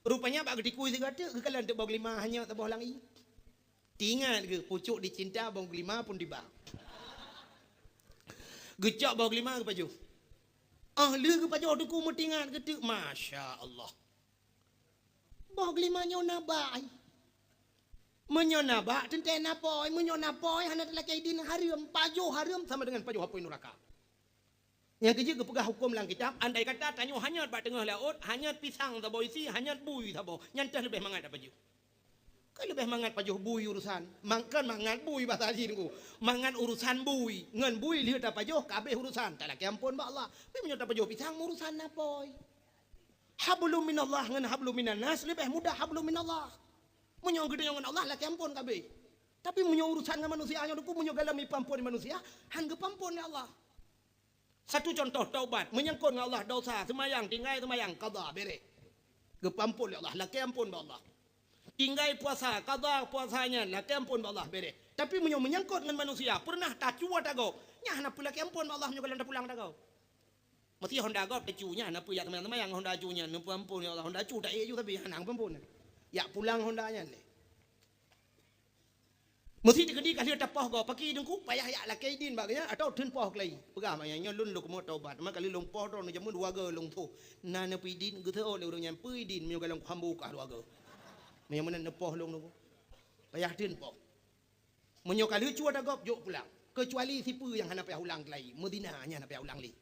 Rupanya bak geutikui sigoe teuk, geukalon teuk boh geulima hanyot saboh lam ie. Teuingat geuh, pucuk dicinta boh geulima pun tiba. Geucok boh geulima geupajoh. Oh, lheueh geupajoh Teungku meuteuingat geuh teuk, masya Allah. Boh geulima nyoe na bak ai. Meunyoe na bak, teuntèe na pôi. Meunyoe na pôi, hana talakèe idin hareuem. Pajoh hareuem sama dengan pajoh apui nuraka. Nyang keuh jeuet geupeugah hukôm lam kitab, andai kata tanyoe hanyot bak teungoh laôt, hanyot pisang saboh isi, hanyot bui saboh, nyan teuh leubeh mangat tapajoh. Kan leubeh mangat pajoh bui urusan. Mang-, kan mangat bui bahasa jih Teungku. Mangat urusan bui. Ngon bui lheueh tapajoh, ka abéh urusan. Talakèe amphon bak Allah. Tapi meunyoe tapajoh pisang, urusan na pôi. Hablum minallah ngon hablum minan nas leubeh mudah hablum minallah. Meunyoe geutanyoe ngon Allah lakèe amphon ka abéh. Tapi meunyoe urusan ngon manusia nyoe Teungku, meunyoe gohlom ipeuamphon lé manusia, han geupeuamphon lé Allah. Satu contoh taubat, meunyangkot ngon Allah dosa, seumayang, tinggai seumayang, qadha, bèrèh. Geupeuamphon lé Allah, lakèe amphon bak Allah. Tinggai puasa, qadha puasa nyan, lakèe amphon bak Allah, bèrèh. Tapi meunyoe meunyangkot ngon manusia, peureunah tacu ata gob, nyan hana peue lakèe amphon bak Allah meunyoe gohlom tapulang ata gob. Meusti honda gob tacu nyan, na peue jak seumayang-seumayang honda cu nyan, neupeuamphon, "Ya Allah, honda cu taék ju, tapi hana geupeuamphon." Jak pulang honda nyan lé. Meusi teukeudi ka lheueh tapoh gob, pakri Teungku, payah jak lakée idin bak geuh nyan, atawa theun poh keulayi. Peugah bak nyan, "Nyoe lôn lôn keumeung taubat, teuma ka lheueh lôn poh droeneuh jameun dua goe lôn tho. Na neupeu idin?" Geuteuôt lé ureuëng nyan, "Peu idin, meunyoe goh lom kuhambo kah dua goe. Meunyoe meunan neupoh lôn Teungku." Payah theun poh. Meunyoe ka lheueh cue tagob, jok pulang. Keucuali sipeue nyang hana payah ulang keulayi, meuzina nyan hana payah ulang lé.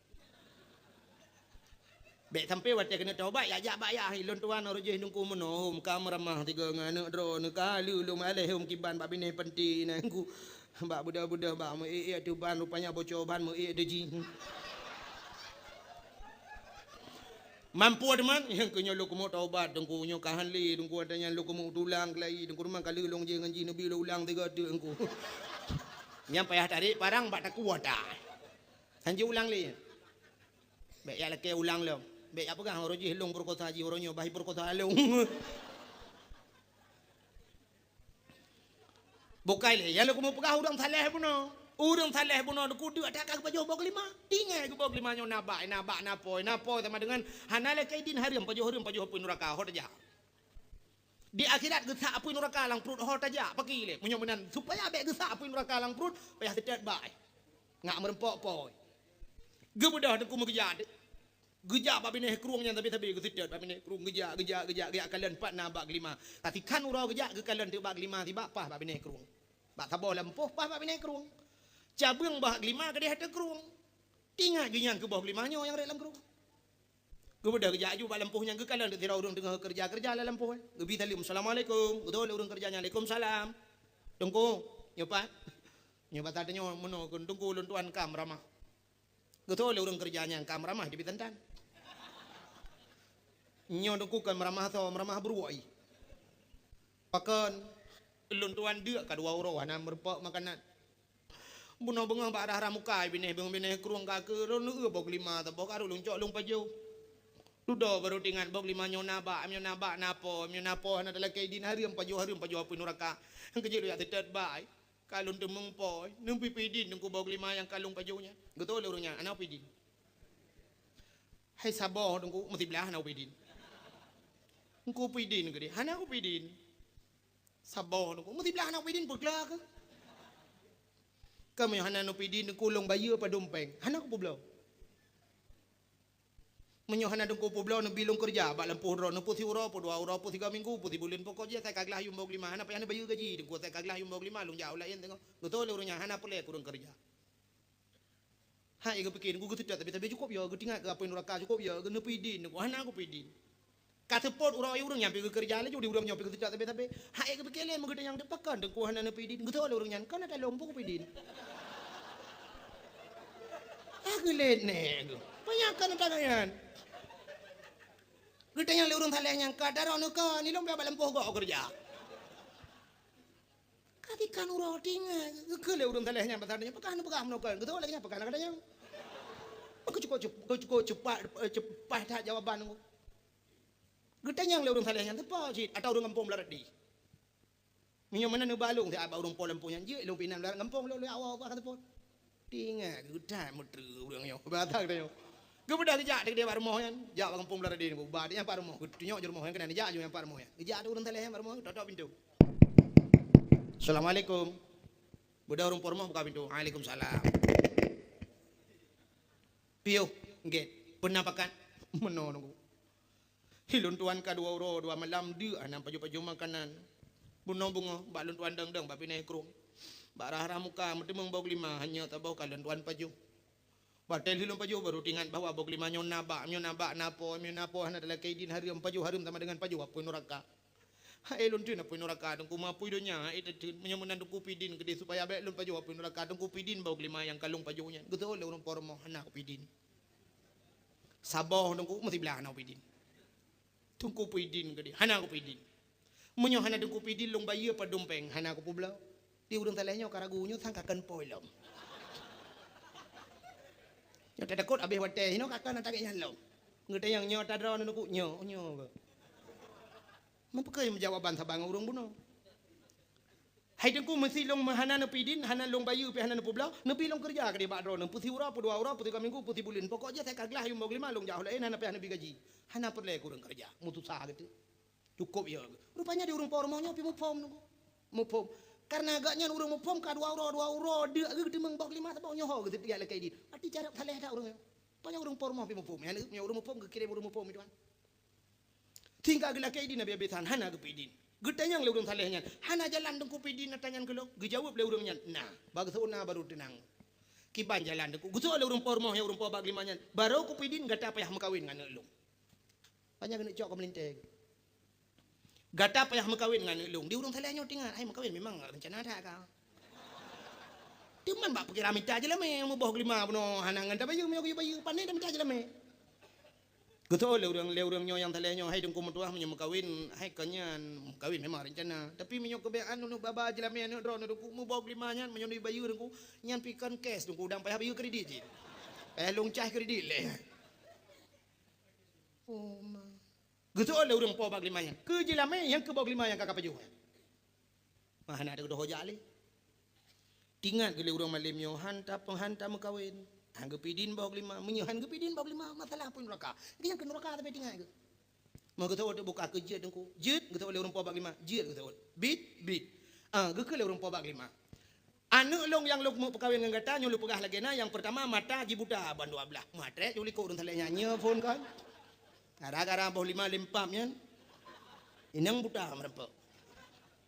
Bék sampoe watée keuneuk taubat, jak-jak bak yah, "Lôn tuan, uroe jéh Teungku meunoe hom ka meuramah tiga ngon aneuëk droeneuh, ka lheueh lôn aleh hom kiban bak binéh panti nyan Teungku. Bak beudôh-beudôh bak meu-ék-ék ateueh ban, rupanya boco ban meu-ék teuh jih." Mampu teuma, nyang keu nyoe lôn keumeung taubat Teungku, nyoe ka han lé Teungku, watée nyan lôn keumeung tulang keulayi Teungku, teuma ka lheueh lôn jéh ngon jih neubi lôn ulang tiga teuk Teungku. Nyan payah tarek parang bak takue ata. Han jiulang lé. Bék jak lakée ulang lom. Bék jak peugah, "Uroe jéh lôn peukosa jih, uroe nyoe bah peukosa lôn." Bukai lé, nyang lôn keumeung peugah ureuëng saleh bunoe. Ureuëng saleh bunoe Teungku deuk that ka geupajoh boh glima. Tinggai geuboh glima nyoe na bak, na bak, na poh, na poh sama dengan hana lakée idin, hareuem pajoh, hareuem pajoh apui nuraka, ho tajak. Di akhirat geusak apui nuraka lam pruet, ho tajak, pakri lé. Meunyoe meunan, supaya bék geusak apui nuraka lam pruet, payah teutet bak. Ngak meureumpok poh. Geubeudôh Teungku meugeujak. Geujak bak binéh krueng nyan sabe-sabe, geuseutet bak binéh krueng, geujak, geujak, geujak, geujak kalon pat na bak glima. Ka sikhan uroe geujak, geukalon teuk bak glima sibak, paih bak binéh krueng. Bak saboh lampôh, paih bak binéh krueng. Cabeueng bak glima keudeh ateueh krueng. Tingat geuh nyan keu boh glima nyoe nyang rhot lam krueng. Geubeudôh geujak aju bak lampôh nyan, geukalon teuk sidroe ureuëng teungoh keureuja-keureuja lam lampôh. Geubi saleuem, "Assalamualaikum." Geutôh lé ureuëng keureuja nyan, "Waalaikumsalam." "Teungku, nyoe pat?" "Nyoe pat tanyoe meunoe kheun Teungku, lôn tuan ka meuramah." Geutôh lé ureuëng keureuja nyan ka meuramah di Bitantan. "Nyoe Teungku kon meuramah soe, meuramah bruek." "Pakon?" "Lôn tuan deuk ka dua uroe hana meureumpok makanan. Bunoe beungoh bak rhah-rhah muka binéh, beungoh binéh krueng ka keu lôn eu boh glima saboh, ka lôn cok lôn pajoh. Dudoe barô teuingat boh glima nyoe na bak, nyoe na bak na poh, nyoe na poh hana talakée idin, hareuem pajoh, hareuem pajoh apui nuraka. Nyang keujeuet lôn jak teutet bak." Ka lôn teumeung poh, neupeu idin Teungku boh glima nyang ka lôn pajoh nyan. Geutôh lé ureuëng nyan, "Hana upeu idin." "Hai saboh Teungku, meusiblah hana upeu idin." "Teungku peu idin keudeh." "Hana kupeu idin." "Saboh Teungku, meusiblah hana upeu idin, peugah keuh." "Ka meunyoe hana neupeu idin Teungku, lôn bayeue padum péng." "Hana kupeubloe." "Meunyoe hana Teungku peubloe, neubi lôn keureuja bak lampôh droeneuh, peu siuroe, peu dua uroe, peu sigoe minggu, peu sibuleuen, pokok jih asai ka glaih yuem boh glima, hana payah neubayeue gaji Teungku, asai ka glaih yuem boh glima lôn jak u laén teungoh." Geutôh lé ureuëng nyan, "Hana peureulée keu ureuëng keureuja." Hai geupiké Teungku, geuseutet sabe-sabe, cukôp yo, geutingat keu apui nuraka, cukôp yo, geuneupeu idin Teungku, "Hana kupeu idin." Ka seupôt uroe ureuëng nyan pi geukeureuja laju di ureuëng nyoe pi geuseutet sabe-sabe. Hai geupiké lé, meugeutanyong teuk, "Pakon Teungku hana neupeu idin?" Geutôh lé ureuëng nyan, "Kon ata lôn peu kupeu idin." Ah, geulet nèk geuh. Panyakkan ata nyan. Geutanyong lé ureuëng saleh nyan, "Ka daroe neuka, nilom bak lampôh gob keureuja." Ka tikhan uroe tingai, geukheun lé ureuëng saleh nyan pasal nyan, "Pakon neupeugah meunoe kon?" Geutôh lagée nyan, "Pakon na gata nyang?" Keucukôp, keucukôp cepat, cepat that jawaban Teungku. Geutanyong lé ureuëng saleh nyan, "Teupeue cit ata ureuëng gampông Beularadi?" "Meunyoe meunan neuba lôn siat bak ureuëng po lampôh nyan, jeuet lôn pih nan lam gampông lôn, lôn awai ubak ka seupôt." Tingai geutanyoe meutreuk ureuëng nyoe, bata geutanyoe. Geubeudôh geujak teuk bak rumoh nyan, jak bak gampông Beularadi Teungku, ba nyan pat rumoh, geutunyok jih rumoh nyan keunan, jak jih nyan pat rumoh nyan. Geujak teuk ureuëng saleh nyan bak rumoh, totok pintoe. "Assalamualaikum." Beudôh ureuëng po rumoh buka pintoe. "Waalaikumsalam." "Piôh, gét. Peue na pakat?" "Meunoe Teungku. Hi lôn tuan ka dua uroe dua malam deuk hana pajoh-pajoh makanan. Bunoe beungoh bak lôn tuan dong-dong bak binéh krueng. Bak rhah-rhah muka meuteumeung boh glima hanyot saboh ka lôn tuan pajoh. Watée lheueh lôn pajoh barô teuingat bahwa boh glima nyoe na bak, nyoe na bak na poh, nyoe na poh hana talakée idin, hareuem pajoh, hareuem sama dengan pajoh apui nuraka. Hai lôn theun apui nuraka Teungku, meu apui donya hai tatheun, meunyoe meunan Teungku peu idin keudeh supaya bék lôn pajoh apui nuraka, Teungku peu idin boh glima nyang ka lôn pajoh nyan." Geutôh lé ureuëng po rumoh, "Hana kupeu idin." "Saboh Teungku, meusiblah hana kupeu idin." "Teungku peu idin keudeh?" "Hana kupeu idin." "Meunyoe hana Teungku peu idin, lôn bayeue padum péng." "Hana kupeubloe." Di ureuëng saleh nyoe ka ragu, nyoe sang ka kon po lom. Nyoe tatakot habéh watée, nyoe ka kon ata gét nyan lom. Geutanyong, "Nyoe ata droeneuh Teungku?" "Nyoe, nyoe." Meupeukeue jawaban saban ngon ureuëng bunoe. "Hai Teungku, meusi lôn hana neupeu idin, hana lôn bayeue pih hana neupeubloe, neubi lôn keureuja keudeh bak droeneuh, peu siuroe, peu dua uroe, peu sigoe minggu, peu sibuleuen, pokok jih asai ka glaih yuem boh glima lôn jak u laén, hana payah neubi gaji." Hana peureulée keu ureuëng keureuja, meususah geutanyoe. Cukôp yo. Rupanya di ureuëng po rumoh nyoe pih muphom Teungku. Muphom. Karena gobnyan ureuëng muphom ka dua uroe, dua uroe deuk geuteumong boh lima saboh nyoe ho geuteutiek lakée idin. Arti carab saleh that ureuëng nyoe. Panyang ureuëng po rumoh pi muphom, nyan ureuëng muphom geukirém ureuëng muphom itu kan. Sehingga geulakée idin Nabi Abisan hana geupidin. Geutanyong lé ureuëng saleh nyan, "Hana jalan Teungku pidin ata nyan keu lôn?" Geujaweueb lé ureuëng nyan, "Na, bak geuseuôt na barô teunang." Kiban jalan Teungku. Geuseuôt lé ureuëng po rumoh nyang ureuëng po bak lima nyan, "Barô kupidin gata payah meukawen ngon aneuëk lôn." Panyang keuneuk cok keu meulintée. "Gata payah meukawen ngon aneuëk lôn." Di ureuëng saleh nyoe teuingat, hai meukawen memang rencana that ka. Teuma bak pikiran mita jeulamé, muboh geulima bunoe hana ngon tabayeue, meunyoe geuyue bayeue, pane tamita jeulamé. Geuteupeue lé ureuëng, lé ureuëng nyoe nyang saleh nyoe, "Hai Teungku meutuah, meunyoe meukawen, hai kon nyan, meukawen memang rencana. Tapi meunyoe keubiasaan uneuk baba jeulamé aneuëk droeneuh Teungku, muboh geulima nyan, meunyoe neubayeue Teungku, nyan pi kon cash Teungku, dang payah bayeue kredit cit. Payah lôn cah kredit lé." Oh, ma. Geuseuôt lé ureuëng po bak lima nyan. Keu jeulamé nyang keu boh lima nyang ka kapajoh nyan. Ma hana ada geudoh jak lé. Teuingat geuh lé ureuëng malém nyoe han ta-, han tameukawen. Han geupidin boh lima. Meunyoe han geupidin boh lima, masalah pun nuraka. Geuh nyang keu nuraka tapi teuingat geuh. Meugeuseut buka keu jeuet Teungku. Jeuet geuseuôt lé ureuëng po bak lima. Jeuet geuseuôt. Bit, bit. Ah, geukheun lé ureuëng po bak lima. Aneuëk lôn nyang lôn meupeukawen ngon gata nyoe lôn peugah lagée na, nyang peurtama mata jibuta ban dua blaih. Meuhat trek ju likot ureuëng saleh nyan nyoe phon kan. Gara-gara boh lima lempam nyan. Inong buta meureumpok.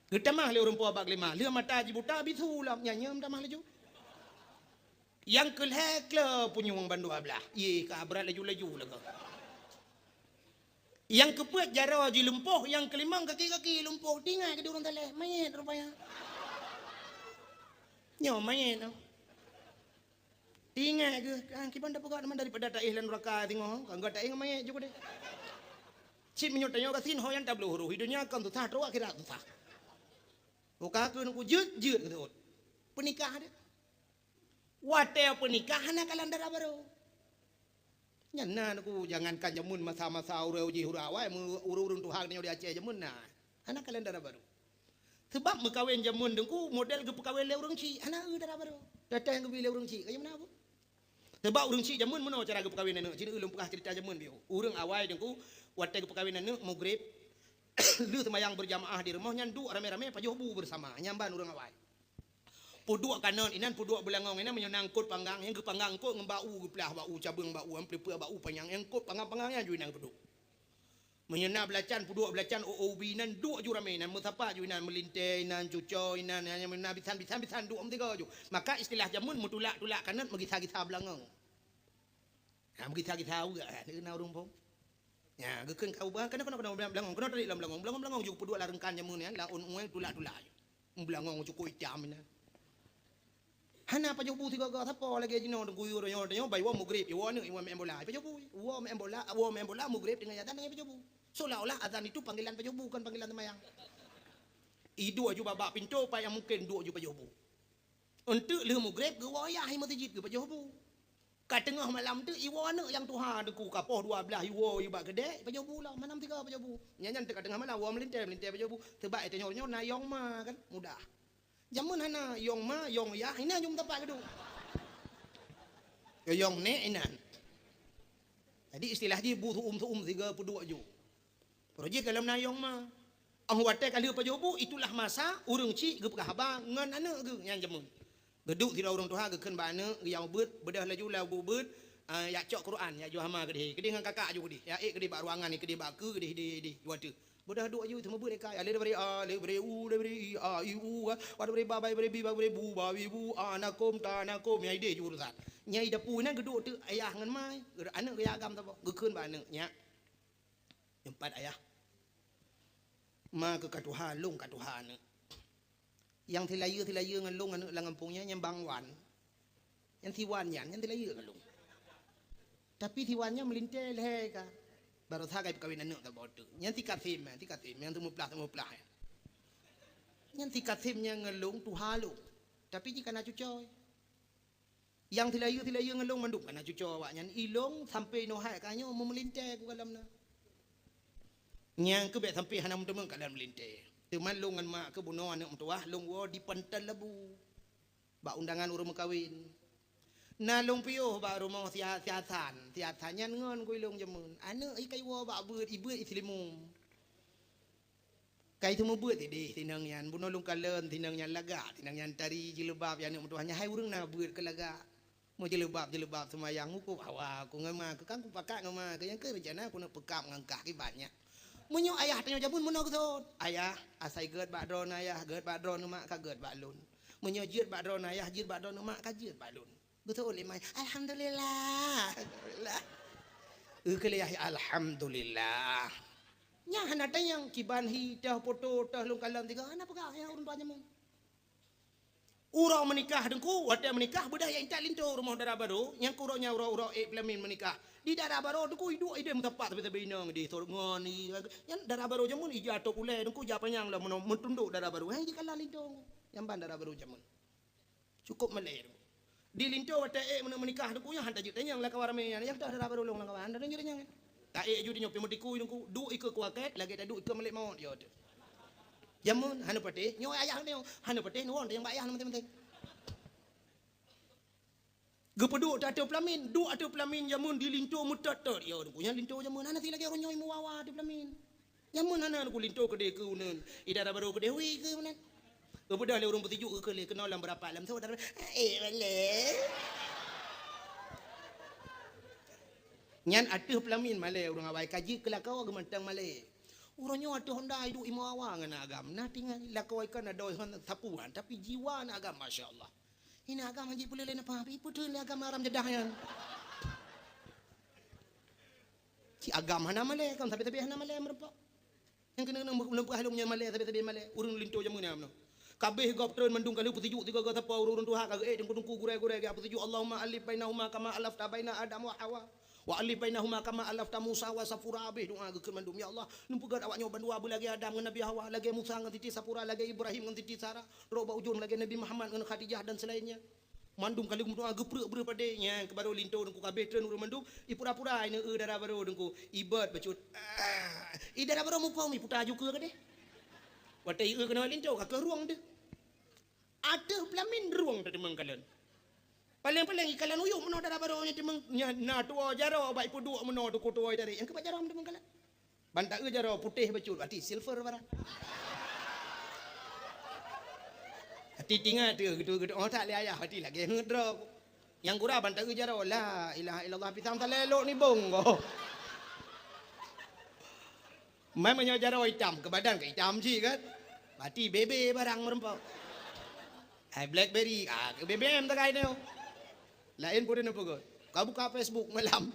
Geutamah lé ureuëng po bak lima, lheueh mata jibuta bisu lam nyan nyoe meutamah laju. Nyang keu lhée kle punyueng ban dua blaih. Yeh ka brat laju-laju lagée. Nyang keupeuet jaroe jih lumpoh, nyang keulimong kaki-kaki lumpoh. Teuingat geuh di ureuëng saleh, manyét rupanya. Nyoe manyét nyoe. Teuingat geuh, ah, kiban tapeugah teuma daripada taéh lam nuraka singoh, ka gata éh ngon manyét ju keudeh. Cit meunyoe tanyoe gasien ho nyang tabloe huroh, di donya kon susah, troh akhirat susah. Buka keu Teungku jeuet, jeuet geuseuôt. Peunikah deh. Watée peunikah hana kalon dara barô. Nyan na Teungku, jangankan jameun masa-masa uroe jih uroe awai, meu-, ureuëng-ureuëng tuha geutanyoe di Aceh jameun na. Hana kalon dara barô. Sabab meukawen jameun Teungku, model geupeukawen lé ureuëng chik, hana eu dara barô. Datang geubi lé ureuëng chik, kayém na bu. Sabab ureuëng chik jameun meunoe cara geupeukawen aneuëk, cit ulôn peugah ceurita jameun biôh. Ureuëng awai Teungku, watée geupeukawen aneuëk, mugreb, lheueh seumayang beurjamaah di rumoh nyan duek ramé-ramé pajoh bu beusama, nyan ban ureuëng awai. Peuduek kanot inan, peuduek beulangong inan, meunyoe na eungkot panggang, nyang geupanggang eungkot ngon bak u, geuplah bak u, cabeueng bak u, nyang peuleupeue bak u panyang, nyang eungkot panggang-panggang nyan ju inan peuduek. Meunyoe na beulacan, peuduek beulacan, o-, o ubi inan, duek ju ramé inan, meusapat ju inan, meulintée inan, cucoe inan, nyang na bisan-bisan, bisan duek meutiga ju. Maka istilah jameun meutulak-tulak kanot, meugisa-gisa beulangong. Ha, meugisa-gisa uga, ha, na ureuëng phon. Nya, geukheun ka ubah, keunoe, keunoe, keunoe, beulangong, keunoe tadi lam beulangong, beulangong, beulangong ju peuduek lam reungkan jameun nyan, laôn ueng tulak-tulak ju. Beulangong cukôp itam inan. Hana pajoh bu sigoe-goe, sapo lagée jinoe teuguyue tanyoe, tanyoe bai woe mugreb, woe aneuëk, woe meu'en bola, pajoh bu, woe meu'en bola, woe meu'en bola, mugreb teungoh jak tan, tanyoe pajoh bu. Seolah-olah azan itu panggilan pajoh bu, kon panggilan seumayang. Iduek ju bak, bak pintoe, pat nyang mungken duek ju pajoh bu. Eunteuk lheueh mugreb geuwoe yah i meuseujid geupajoh bu. Ka teungoh malam teuk iwoe aneuëk nyang tuha Teungku, ka poh dua blaih iwoe i bak keudée, pajoh bu lom, manam tiga pajoh bu. Nyan, nyan teuk ka teungoh malam woe meulintée, meulintée pajoh bu. Sabab i tanyoe nyoe na yong ma kan, mudah. Jameun hana yong ma, yong yah, inan ju meusapat geuduek. Yong nék inan. Jadi istilah jih bu su'um-su'um sigoe peuduek ju. Roh jih ka lom na yong ma. Óh watée ka lheueh pajoh bu, itulah masa ureuëng chik geupeugah haba ngon aneuëk geuh nyang jameun. Geuduek sidroe ureuëng tuha geukheun bak aneuëk, geuyang ubeuet, beudôh laju lam ubeuet, ah, jak cok Quran, jak jok hama keudeh. Keudeh ngon kakak ju keudeh. Jak ék keudeh bak ruangan, keudeh bak keue, keudeh, keudeh, keudeh. Watée beudôh duek ju, seumeubeuet ikai. Alif, ba, ri, a, lif, ba, ri, u, lif, ba, ri, i, a, i, u, wa, wa, ba, ri, ba, ba, ba, ri, bi, ba, ba, ri, bu, ba, bi, bu, a, na, kum, ta, na, kum. Nyang ideh ju urusan. Nyang i dapu inan geuduek teuk ayah ngon ma. Aneuëk geuyagam saboh. Geukheun bak aneuëk, nyak. Teumpat ayah. Ma keu ka tuha, lôn ka tuha aneuëk. Nyang silayeue-silayeue ngon lôn aneuëk lam gampông nyan, nyan Bang Wan. Nyan si Wan nyan, nyan silayeue ngon lôn. Tapi si Wan nyan meulintée lhée ka. Baroesa ka ipeukawen aneuëk saboh teuk. Nyan si Kasem, nyan si Kasem, nyang seumeuplah-seumeuplah nyan. Nyan si Kasem nyan ngon lôn tuha lôn. Tapi jih ka na cucoe. Nyang silayeue-silayeue ngon lôn mandum ka na cucoe awaknyan. Ilôn sampoe inoe hai ka nyoe meumeulintée kukalon na. Nyang keuh bék sampoe hana meuteumé kalon meulintée. Teuma lôn ngon mak keuh bunoe aneuëk meutuwah lôn woe di Pantai Labu. Bak undangan ureuëng meukawen. Na lôn piôh bak rumoh si Ha-, si Hasan. Si Hasan nyan ngon keu ilôn jameun. Aneuëk i ka iwoe bak beuet, ibeuet i Seulimeum. Kai teumeubeuet sideh sinong nyan, bunoe lôn kalon sinong nyan lagak, sinong nyan tari jilbab, ya aneuk meutuah nyan hai ureuëng na beuet keu lagak. Meujilbab-jilbab seumayang, hukôb hawa, ku ngon ma keu kan kupakat ngon ma keu nyang keu reuncana keuneuk peukab ngon kah kiban nyan. Meunyoe ayah tanyoe jameun meunoe geusot, "Ayah, asai gét bak droeneuh ayah, gét bak droeneuh mak, ka gét bak lôn. Meunyoe jeuet bak droeneuh ayah, jeuet bak droeneuh mak, ka jeuet bak lôn." Geusot lé ma, "Alhamdulillah." Alhamdulillah. Eukeuh lé yah, "Alhamdulillah." Nyan hana tanyong kiban hi, toh poto, toh lôn kalon tiga, hana peugah nyang ureuëng tuha jameun. Uroe meunikah teungku, watée meunikah beudah ya intat linto rumoh dara barô, nyang keu uroe nyan uroe-uroe ék peulamin meunikah. Di dara barô teungku iduek ideh meusapat sabe-sabe inong ideh sot ngon i, nyan dara barô jameun ija top ulée teungku ija panyang lom meuno-, meutundok dara barô. Hai jikalan linto. Nyang ban dara barô jameun. Cukôp malée teungku. Di linto watée ék meunikah teungku nyan han tajeuet tanyong lam kawan ramé nyan, nyang toh dara barô lôn lam kawan, han tajeuet tanyong. Ta ék ju di nyoe pi meutikui teungku, duek ikeue kuakét lagée taduek ikeue malée mawöt yo teuh. Jameun hana patéh, nyoe ayah nyoe hana patéh nuwon teuh nyang bak ayah na maté-maté. Geupeuduek ateueh peulamin, duek ateueh peulamin jameun di linto meutot-tot. Ya teungku nyan linto jameun hana si lagée uroe nyoe meuwawa ateueh peulamin. Jameun hana teungku linto keudeh keu uneun, i dara barô keudeh wi keu uneun. Geubeudôh lé ureuëng peusijuek geukeu lé keunoe lam beurapat lam sot dara, eh malée. Nyan ateueh peulamin malée ureuëng awai kaji keulakau geumantang malée. Uroe nyoe ateueh honda iduek imewawa ngon agam. Na tinggai lakoe kan adoe hon sapuan, tapi jiwa na agam masya Allah. Ina agam hanji peuleueh lé neupah, ipeuteun lé agam aram jadah nyan. Ci agam hana malée, kan sabe-sabe hana malée meureumpok. Nyang keuneuk lôn peugah lôn nyan malée, sabe-sabe malée, ureuëng linto jameun nyan. Kabeh gob treun mandum ka lheueh peusijuek tiga-tiga sapo ureuëng tuha ka geuék teungku-teungku gurée-gurée geuh peusijuek Allahumma alif bainahuma kama alafta baina Adam wa Hawa. Wa alif bainahuma kama alafta Musa wa Safura, abéh doa geukheun mandum, "Ya Allah, neupeugét awak nyoe bandua beulagée Adam ngon Nabi Hawa, lagée Musa ngon Siti Safura, lagée Ibrahim ngon Siti Sarah, trok bak ujong lagée Nabi Muhammad ngon Khadijah dan selainnya." Mandum ka lheueh meudoa geuprek-prek padé nyan keu barô linto teungku kabéh treun ureuëng mandum, ipura-pura ineue dara barô teungku, ibot bacut. Ah, i dara barô muphom iputa ju keue keudeh. Watée ieu keunoe linto ka keu rueng deuh. Ateueh peulamin rueng teuteumeng kalon. Paleng-paleng ikalon uyuek meunoe dara barô nyan teumeung nyan na tuwoe jaroe bak ipeuduek meunoe teuku tuwoe dari nyang keubat jaroe teumeung kalon. Ban taeu jaroe putéh bacut, ati silver barang. Ati tingat teu geutu-geutu oh tak lé ayah ati lagée ngeut droe. Nyang gura ban taeu jaroe la ilaha illallah pisang talelok ni bong goh. Mai meunyoe jaroe itam keu badan ka itam cit kan. Ati bebe barang meureumpok. Hai blackberry ah keu B B M takai nyoe. Laén pun neupeugah. Ka buka Facebook malam.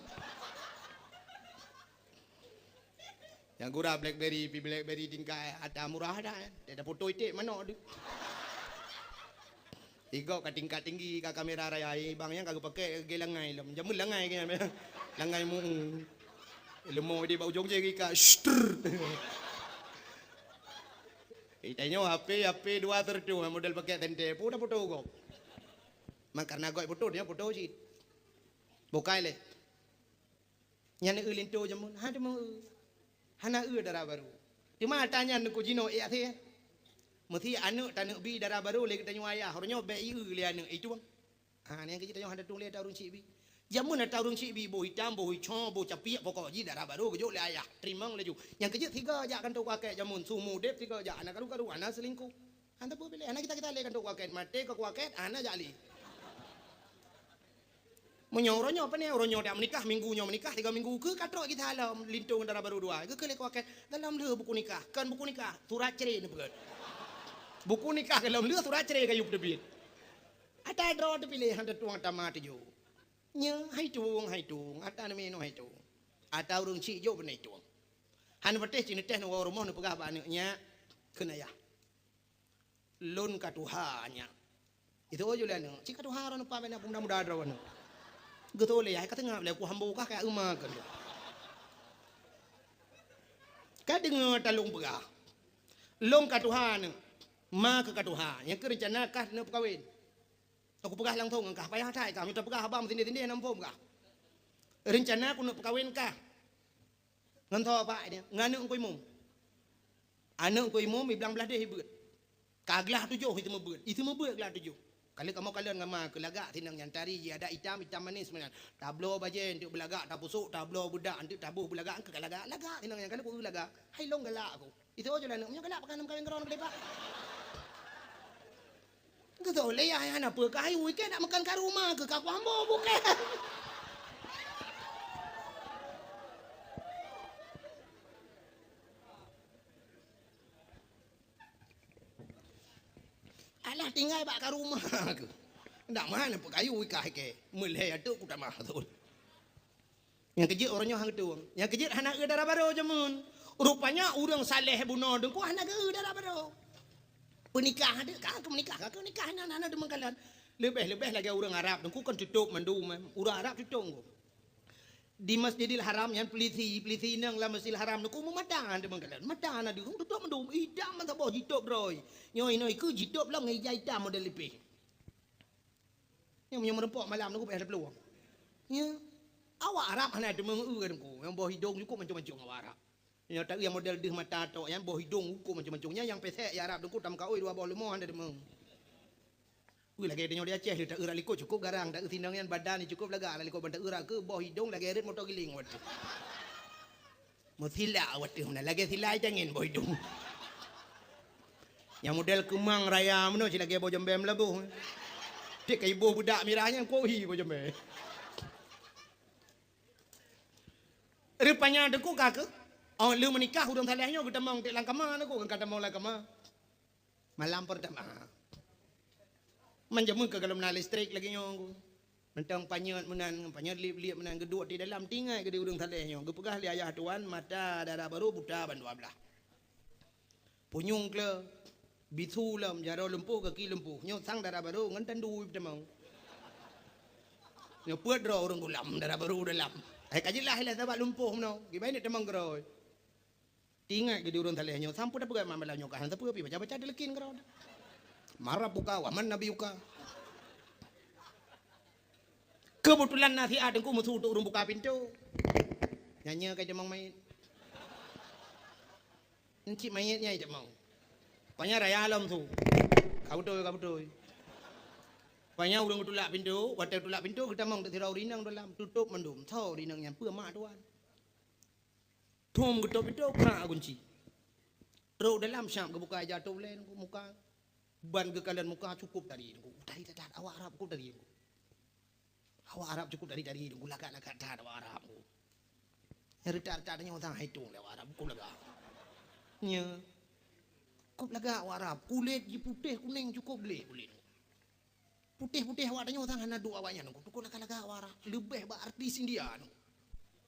Nyang gura blackberry, pi blackberry tingkat ata murah dah. Dia dah foto iték manok tu. Igok ka tingkat tinggi ka kamera raya, eh, bang nyang ka geupakai lagée langai lom. Jameun langai ke nyan. Langai mu. Leumo di bak ujong je ka. Shtr. Itanyoe H P, H P dua tertu model pakai tente. Pun dah foto gok. Mak karena gok foto dia foto cit. Bukai leh. Nyan eu linto jameun, ha teuma eu. Hana eu dara barô. Teuma ata nyan neukujinoe ék até. Meusi aneuk taneuk bi dara barô lé geutanyoe ayah, uroe nyoe bék ieu lé aneuk, itueng. Ha, nyang keuji tanyoe hana tueng lé ata ureuëng cik bi. Jameun ata ureuëng cik bi, boh itam, boh ico, boh capiek, pokok jih dara barô geujok lé ayah. Teurimong laju. Nyang keujeuet siga jak kantô kuakét jameun, su mudeb siga jak, hana karu-karu, hana seulingkuh. Hana peue piléh, hana kita-kita lé kantô kuakét, maté ka kuakét, hana jak lé. Meunyoe uroe nyoe pane, uroe nyoe dak meunikah, minggu nyoe meunikah, tiga minggu keu ka trok kita lom linto ngon dara barô dua. Geukeu lé kuakét, dalam lheueh buku nikah, kon buku nikah, surat cerai neupeugét. Buku nikah ka lom lheueh surat cerai ka yub teubiet. Ata droe teupiléh han teutueng tama tujoh. Nyoe hai tueng, hai tueng, ata neuminoe hai tueng. Ata ureuëng cik jok beunai tueng. Han patéh cit neutéh neuwoe rumoh neupeugah bak aneuk nyak kheun ayah. Lôn ka tuha nyak. Itu joleh aneuk, cit ka tuha droeneuh pah bak na peumuda-muda droeneuh. Geutôh lé yah ka teungab lé ku hambo kah ka euma keu lôn. Ka deungoe talông peugah. Lôn ka tuha aneuk. Ma keu ka tuha, nyang keu reuncana kah neuk peukawen. Aku peugah langsong ngon kah payah that kah, mita peugah haba meutindeh-tindeh nam phom kah. Reuncana kuneuk peukawen kah. Ngon soe pak dia? Ngon aneuk Teungku Imum. Aneuk Teungku Imum iblang blah deh ibeuet. Ka glah tujoh itu meubeuet. Itu meubeuet glah tujoh. Kali kamoe kalon ngon ma keu lagak sinong nyan tari ji adat itam, itam manis meunan. Tabloe bajée untuk beulagak, tapusok, tabloe beudak untuk taboh beulagak, engkau lagak, lagak sinong nyan kali ku lagak. Hai long galak aku. Itu aja lah aneuk, meunyoe galak pakai nam kawin keudroe keulipat. Geutôh lé yah hana peue ka hayu, ikei nak makan ka ruma keu ka kuambo bukée. Alah tinggai bak ka ruma keu. Ndak meuhana peue ka hayu ikah ikei. Meulhée ateueh ku tamah thon. Nyang keujeuet uroe nyoe han geutueng. Nyang keujeuet hana eu dara barô jameun. Rupanya ureuëng saleh bunoe teungku hana geu dara barô. Peunikah deuek ka keu meunikah, ka keu nikah hana, hana deungon kalon. Leubeh-leubeh lagée ureuëng Arab teungku kan tutôp mandum, eh. Ureuëng Arab tutôp teungku. Di Masjidil Haram nyan pelisi, pelisi inong lam Masjidil Haram teungku meumata deungon kalon. Mata hana deungon tutôp mandum, idam mantong boh jitôp droe. Nyoe inoe keu jitôp lom ngon ija itam model lipeh. Nyang meunyoe meurumpok malam nyoe payah taplueng. Ya. Awak Arab hana teumeueu teungku. Nyang boh hidong cukôp mancong-mancong awak Arab. Nyoe taeu nyang model deuh mata tok nyan boh hidong cukôp mancong-mancong. Nyan nyang pesek ya Arab teungku tameukaôi dua boh leumo hana teumeueu. Ui lagée tanyoe di Aceh lé taeu rak likot cukôp garang, taeu sinong nyan badan cukôp lagak rak likot ban taeu rak keu boh hidong lagée rot moto giling watée. Meusilak watée meunan lagée silai cangén boh idong. Nyang model keumang raya meunoe cilagée boh jambée meulaboh. Tiek ka iboh beudak mirah nyan kohi boh jambée. Rupanya teungku ka keuh, oh lheueh meunikah ureuëng saleh nyoe geutamong tiek lam kama teungku, ka tamong lam kama. Malam pertama. Manjameun ka galom na listrik lagée nyoe ku. Mantong panyöt meunan, panyöt liep-liep meunan geuduek di dalam tinggai geude ureuëng saleh nyoe. Geupeugah lé ayah tuan mata dara barô buta ban dua blaih. Punyueng kle, bisu lom, jaroe lumpoh, gaki lumpoh. Nyoe sang dara barô ngon tandu tamong. Nyoe peuet droe ureuëng gulam dara barô dalam. Hai ka jeulaih lah sabab lumpoh meunoe. Kiban ni tamong keurôi. Teuingat geude ureuëng saleh nyoe, sampoe tapeugah malam nyoe ka hana sapeue pih baca-baca dileukin keudroe. Mara buka waman nabi uka. Keubeutulan na siat teungku meusu untuk ureuëng buka pintoe. Nyan nyoe ka jamong manyét. Encik manyét nyai jamong. Panya raya lom su. Ka beutôi, ka beutôi. Panya ureuëng geutulak pintoe, watée geutulak pintoe geutamong teuk sidroe ureuëng inong dalam, tutôp mandum. Soe ureuëng inong nyan peue mak tuan. Thom geutôp pintoe, krak gunci. Trok dalam syam geubuka ija tôp lé muka. Ban geukalon muka cukôp tari teungku. Tari that-that awak Arab cukôp tari teungku. Awak Arab cukôp tari-tari teungku, lagak-lagak that awak Arab teungku. Nyang reutak-reutak tanyoe sang hai tueng lé awak Arab cukôp lagak. Nya. Cukôp lagak awak Arab, kulét jih putéh kunéng cukôp gleh kulét. Putéh-putéh awak tanyoe sang hana duek awaknyan, cukôp lagak-lagak awak Arab. Leubeh bak artis India teungku.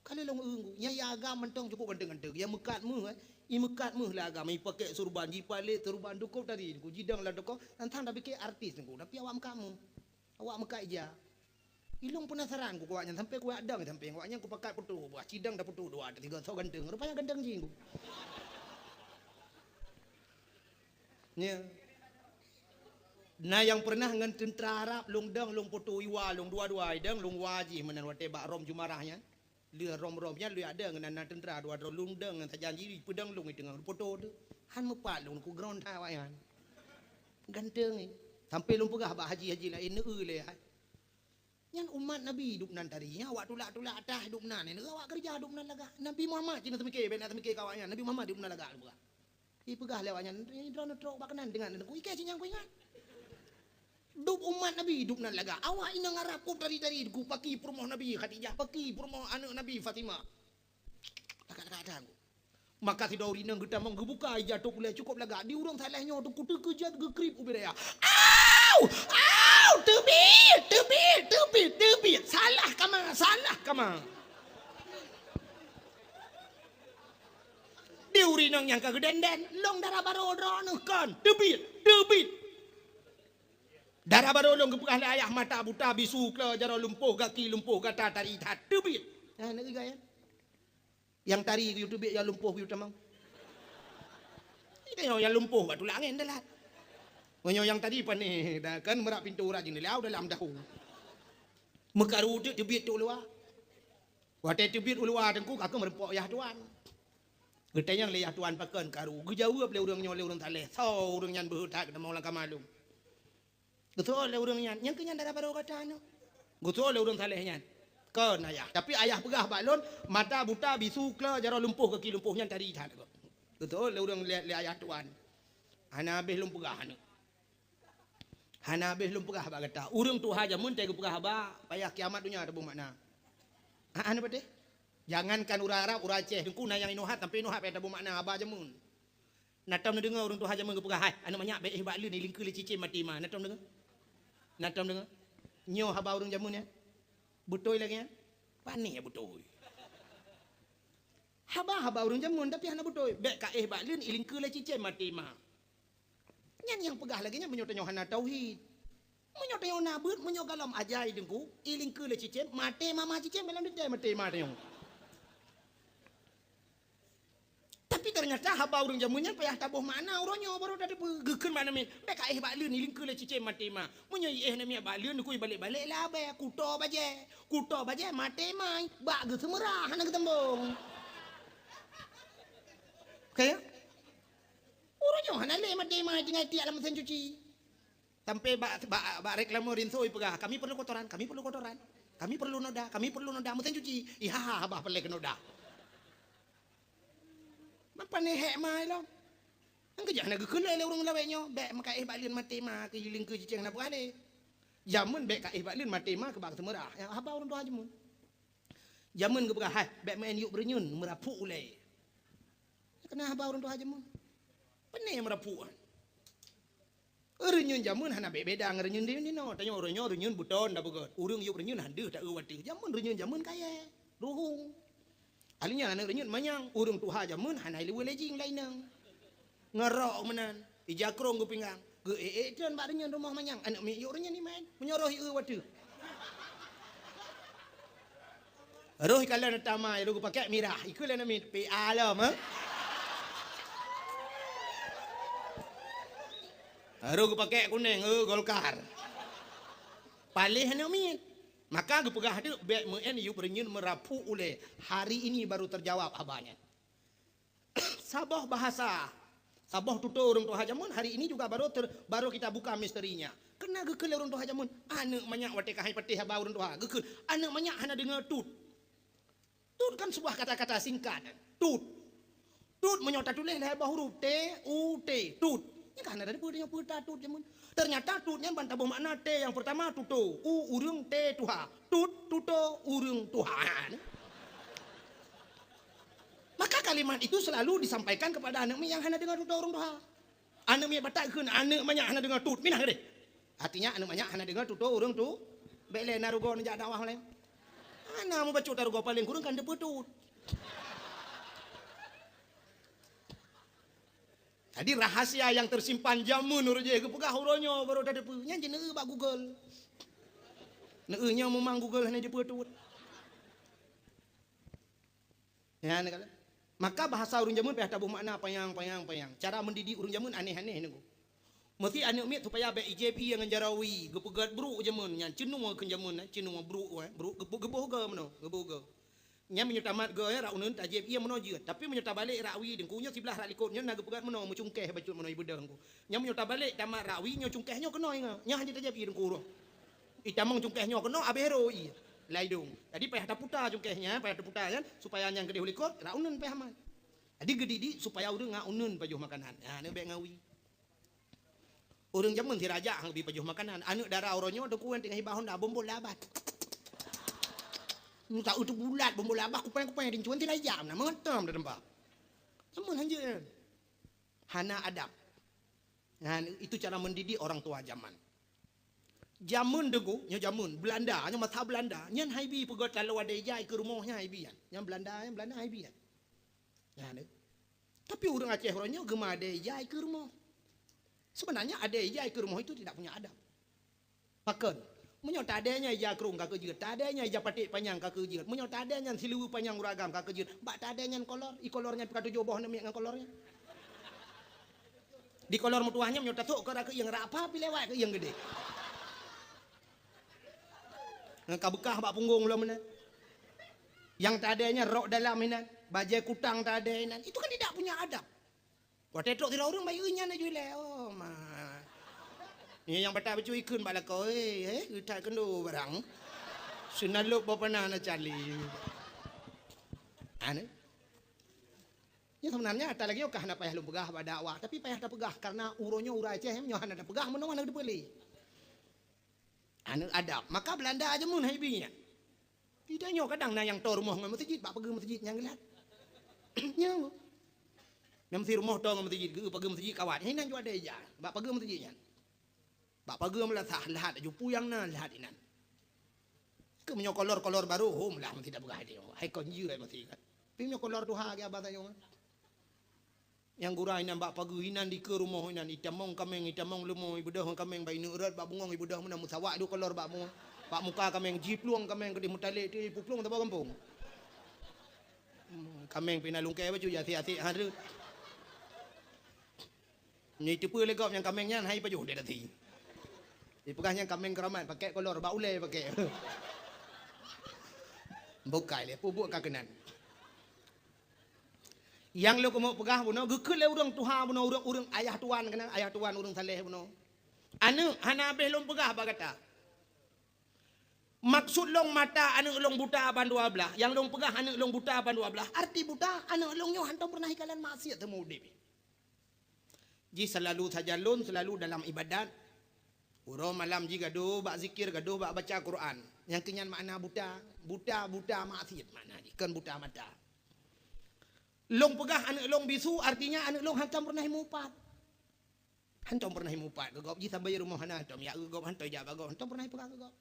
Ka lheueh lôn eu teungku, nyang ya agam mantong cukôp ganteng-ganteng. Nyang meukat méuh, eh. I meukat méuh lé agam, i pakai surban, jipalét surban cukôp tari teungku, jidong lam toko, nyan sang tapike artis teungku, tapi awak meukat méuh. Awak meukat ija. Ilôn peunasaran ku awaknyan sampai kuyak dong sampai awaknyan kupakat putôh buah cidong taputôh dua tiga soe ganteng. Rupanya ganteng jih teungku. Nya. Na nyang pernah ngon teuntra Arab lôn dong lôn putôh iwa lôn dua-dua idong lôn wa jih meunan watée bak Rom Jumarah nyan. Lheueh Rom-Rom nyan lheueh ada ngon na teuntra dua droe lôn dong ngon sajan jih peudong lôn i teungoh putôh tu. Han meupat lôn ku ground that awaknyan. Ganteng eh. Sampai lôn peugah bak haji-haji laén neu lé hai. Nyan umat Nabi dubnan tari, nyan awak tulak-tulak atah dubnan, nyan awak keureuja dubnan lagak. Nabi Muhammad cit na seumike, bèk na seumike keu awaknyan, Nabi Muhammad dubnan lagak geupeugah. Ipeugah lé awaknyan, "Droeneuh trok bak keunan deungon ku ikei cit nyang kuingat." Dub umat Nabi dubnan lagak. Awak inong Arab ku tari-tari ku paki peurumoh Nabi Khadijah, paki peurumoh aneuk Nabi Fatimah. Lagak-lagak atah ku. Maka sidroe ureueng inong geutamong geubuka ija tôp ulèe cukôp lagak di ureueng saleh nyoe teuku teukeujot geukrieb ubit raya. Au! Au! Teubiet! Teubiet! Teubiet! Teubiet! Salah kama! Salah kama! Di ureueng inong nyang ka geudenden, lôn dara barô droeneuh kon. Teubiet! Teubiet! Dara barô lôn geupeugah lé ayah mata buta bisu klo jaroe lumpoh gaki lumpoh gata tari that. Teubiet! Nah, nak geugayan. Nyang tari geuyue teubiet nyang lumpoh geuyue tamong. Itu nyang lumpoh bak tulak angén dalat. Meunyoe nyang tari panéh dah kan meurah pintoe urat jeuneulah dalam dahu. Meukaru teuk teubiet teuk luwa. Watèe teubiet u luwa teungku ka keuh meureumpok yah tuan. Geutanyong lé yah tuan pakon karu. Geujaweueb lé ureueng nyoe lé ureueng saleh. Soe ureueng nyan beuhe that geutamong lam kama lôn. Geusoe lé ureueng nyan, nyang keu nyan dara barô gata nyoe. Geusoe lé ureueng saleh nyan. Kon ayah. Tapi ayah peugah bak lôn, mata buta, bisu, klo, jaroe lumpoh, gaki lumpoh nyan tari that. Beutôi lé ureuëng lé, lé ayah tuan. Hana habéh lôn peugah aneuk. Hana habéh lôn peugah bak gata. Ureuëng tuha jameun teuh geupeugah haba, payah kiamat donya taboh makna. Ha, hana patéh? Jangankan ureuëng Arab, ureuëng Aceh, Teungku, na nyang inoe hat, sampai inoe hat payah taboh makna haba jameun. Na tom neudeungoe ureuëng tuha jameun geupeugah, "Hai, aneuk manyak, bèk éh bak leuen, ilingkeue lé cicém maté ma." Na tom deungoe? Na tom deungoe? Nyoe haba ureuëng jameun nyan? Beutôi lagée nyan? Pané beutôi. Haba-haba ureuëng jameun, tapi hana beutôi. "Bèk ka éh bak leuen, ilingkeue lé cicém maté ma." Nyan nyang peugah lagée nyan meunyoe tanyoe hana tauhid. Meunyoe tanyoe na beuet, meunyoe gohlom ajai Teungku, ilingkeue lé cicém, maté ma, ma cicém, lam teuntèe maté ma tanyoe. Tapi ternyata haba ureuëng jameun nyan payah taboh makna uroe nyoe baru tateupeue. Geukheun bak aneuk miet, "Bèk ka éh bak leuen, ilingkeue lé cicém maté ma." Meunyoe iéh aneuk miet bak leuen, Teungku, ibalek-balek lé abée, kuto bajée. Kuto bajée maté ma, bak geuseumeurah hana geuteumbong. Oke, ya? Uroe nyoe hana lé maté ma tinggai tiek lam mesin cuci. Sampai bak, bak, bak reklame rinso ipeugah, "Kami perlu kotoran, kami perlu kotoran. Kami perlu noda, kami perlu noda, mesin cuci." Iha, haba peureulée keu noda. Mapa neuhek ma ilong? Nyang keujah na geukheun lé ureuëng lawét nyoe, "Bèk meukaéh bak leuen maté ma, keu ilingkeue cicém na buah lé." Jameun bèk kaéh bak leuen maté ma keu bak seumeurah. Nyang haba ureuëng tuha jameun. Jameun geupeugah, "Hai, bèk meu'en yup reunyeun, meurapuk ulée." Keunan haba ureuëng tuha jameun. Pane meurapuk nyan? Reunyeun jameun hana beda ngon reunyeun di, di noe. Tanyoe uroe nyoe reunyeun beuton tapeugöt. Ureuëng yup reunyeun han deuh taeu watèe. Jameun reunyeun jameun kayèe, ruhueng. Akhirnya aneuk reunyeun manyang, ureuëng tuha jameun hana ileuweue lejing lainang. Ngon rok meunan, ija krông geupinggang. Geu-ék-ék treun bak reunyeun rumoh manyang, aneuk miet yup reunyeun iman. Meunyoe roh ieu watèe. Roh ikalon tamai, roh geupakék mirah, ikeu lé aneuk miet, "P A lom, eh?" Roh geupakék kunéng, "Eh, Golkar." Paléh aneuk miet. Maka geupeugah teuk, "Bèk meu'en yup reunyeun meurapuk ulée." Hari ini baru terjawab haba nyan. Saboh bahasa, saboh tutoe ureuëng tuha jameun hari ini juga baru ter-, baru kita buka misterinya. Keunan geukheun lé ureuëng tuha jameun, aneuk manyak watèe ka hai patéh haba ureuëng tuha, geukheun, aneuk manyak hana deungoe tut. Tut kan sebuah kata-kata singkat. Tut. Tut meunyoe tatuléh lhèe boh huruf, T, U, T, tut. Nyan ka hana tateupeue tanyoe peue ta tut jameun. Ternyata tut nyan ban taboh makna T nyang peurtama tutoe, U ureuëng, T tuha. Tut, tutoe, ureuëng, tuha. Maka kalimat itu selalu disampaikan kepada aneuk miet nyang hana deungoe tutoe ureuëng tuha. Aneuk miet batat kheun, aneuk manyak hana deungoe tut, minah keudeh. Artinya aneuk manyak hana deungoe tutoe ureuëng tu, bèk lé na rugoe neujak dakwah laén. Hana mubacut ta rugoe paléng kureueng kan teupeue tut. Jadi rahasia nyang teusimpan jameun uroe jih geupeugah uroe nyoe baru tateupeue. Nyan jeuet neueu bak Google. Neueu nyoe meumang Google hana jeuet peue tut. Nyan kan. Maka bahasa ureuëng jameun payah taboh makna panyang, panyang, panyang. Cara mendidik ureuëng jameun aneh-aneh nunggu. Meusti aneuk miet supaya bèk ijép ié ngon jaroe wie, geupeugöt brôk jameun nyan, ceunoe kheun jameun, eh, ceunoe brôk, eh, brôk geuboh, geuboh goe meunoe, geuboh goe. Nyan meunyoe tamat goe, eh, rak uneun tajép ié meunoe jeuet. Tapi meunyoe tabalik rak wie Teungku nyoe siblah rak likot nyoe na geupeugöt meunoe, meucungkéh bacut meunoe ibeudôh Teungku. Nyan meunyoe tabalik tamat rak wie nyoe cungkéh nyoe keunoe ingat. Nyan hana tajép ié Teungku roh. Itamong cungkéh nyoe keunoe abéh roh ié. Laidong. Jadi payah taputa cungkéh nyan, payah taputa nyan supaya nyan keudeh u likot, rak uneun payah mat. Jadi geudidik supaya ureuëng ngat uneun pajoh makanan. Ha, nyan bèk ngawi. Ureuëng jameun sira jak han bi pajoh makanan. Aneuk dara uroe nyoe Teungku nyan teungoh hibah honda bombol labah. Muka utu bulat bombol labah kupeng-kupeng rincuan sira jak na meutem da tempat. Jameun hanjeuet nyan. Hana adab. Nah, itu cara mendidik orang tua zaman. Jameun Teungku, nyoe jameun Belanda, nyoe masa Belanda, nyan hai bi peugöt taloe adèe ija ikeue rumoh nyan hai bi nyan. Nyan Belanda, nyan Belanda hai bi nyan. Nyan deh. Tapi ureuëng Aceh uroe nyoe geumeuadèe ija ikeue rumoh. Sebenarnya adèe ija ikeue rumoh itu tidak punya adab. Pakon? Meunyoe tadèe nyan ija krông ka keu jeuet, tadèe nyan ija paték panyang ka keu jeuet, meunyoe tadèe nyan siluweue panyang ureuëng agam ka keu jeuet, bak tadèe nyan kolor, ikolor nyan pih ka tujoh boh aneuk miet ngon kolor nyan. Di kolor meutuwah nyan meunyoe tasok keu rak keuieng, rak apa pih lewat keuieng geudeh. Ngon ka beukah bak punggong lom meunan. Nyang tadèe nyan rok dalam inan, bajèe kutang tadèe inan. Itu kan tidak punya adab. Watèe trok sidroe ureueng bayeue nyan laju ilèe, oh ma. Nyan nyang batat bacut ikheun bak lakoe, eh, eh, geutat keunoe barang. Seunalop boh panah na cali. Anu. Nyoe sebenarnya ata lagée nyoe ka hana payah lôn peugah bak dakwah, tapi payah tapeugah karena uroe nyoe ureuëng Aceh nyoe hana tapeugah meunoe hana teupeulé. Aneuk adab. Maka Belanda jameun hai bi nyan. Di tanyoe kadang na nyang toe rumoh ngon meuseujid, bak pageue meuseujid nyang geulat. Nyang. Nyang meusti rumoh toe ngon meuseujid, geu pageue meuseujid kawat. Nyan jua ada ija, bak pageue meuseujid nyan. Bak pageue meulasah lahat laju puyang na lahat inan. Keu meunyoe kolor-kolor barô, hom lah meusti tapeugah hai tanyoe. Hai kon jeuet meusti kan. Tapi meunyoe kolor tuha ge abah tanyoe. Nyang gura inan bak pageue inan dikeue rumoh inan, itamong kaméng, itamong leumo, ibeudôh kaméng bak ineuk rot, bak bungong ibeudôh meunan, meusawak dua kolor bak mu-, bak muka kaméng, jiplueng kaméng keudeh meutalek tu, ipuplueng saboh gampông. Hmm, kaméng pih na lungkée bacut, ya asik-asik ha tu. Nyoe iteupeue lé gob nyang kaméng nyan hai pajoh deh tasi. Ipeugah nyang kaméng keuramat, pakék kolor, bak ulée pakék. Bukai lé, peubuet ka keunan. Nyang lôn keumeung peugah bunoe, geukheun lé ureuëng tuha bunoe, ureuëng, ureuëng ayah tuan keunan, ayah tuan ureuëng saleh bunoe. Aneuk, hana habéh lôn peugah bak gata. Maksud lôn mata aneuk lôn buta ban dua blaih, nyang lôn peugah aneuk lôn buta ban dua blaih. Arti buta, aneuk lôn nyoe hantom pernah ikalon maksiat teuma udeb. Jih selalu sajan lôn, selalu dalam ibadat. Uroe malam jih gadoh bak zikir, gadoh bak baca Quran. Nyang keu nyan makna buta. Buta, buta maksiat makna jih, kon buta mata. Lôn peugah aneuk lôn bisu, artinya aneuk lôn hantom pernah imupat. Hantom pernah imupat keu gob, jih sabe rumoh hana hantom, ya keu gob hantom, jak bak gob, hantom pernah ipeugah keu gob.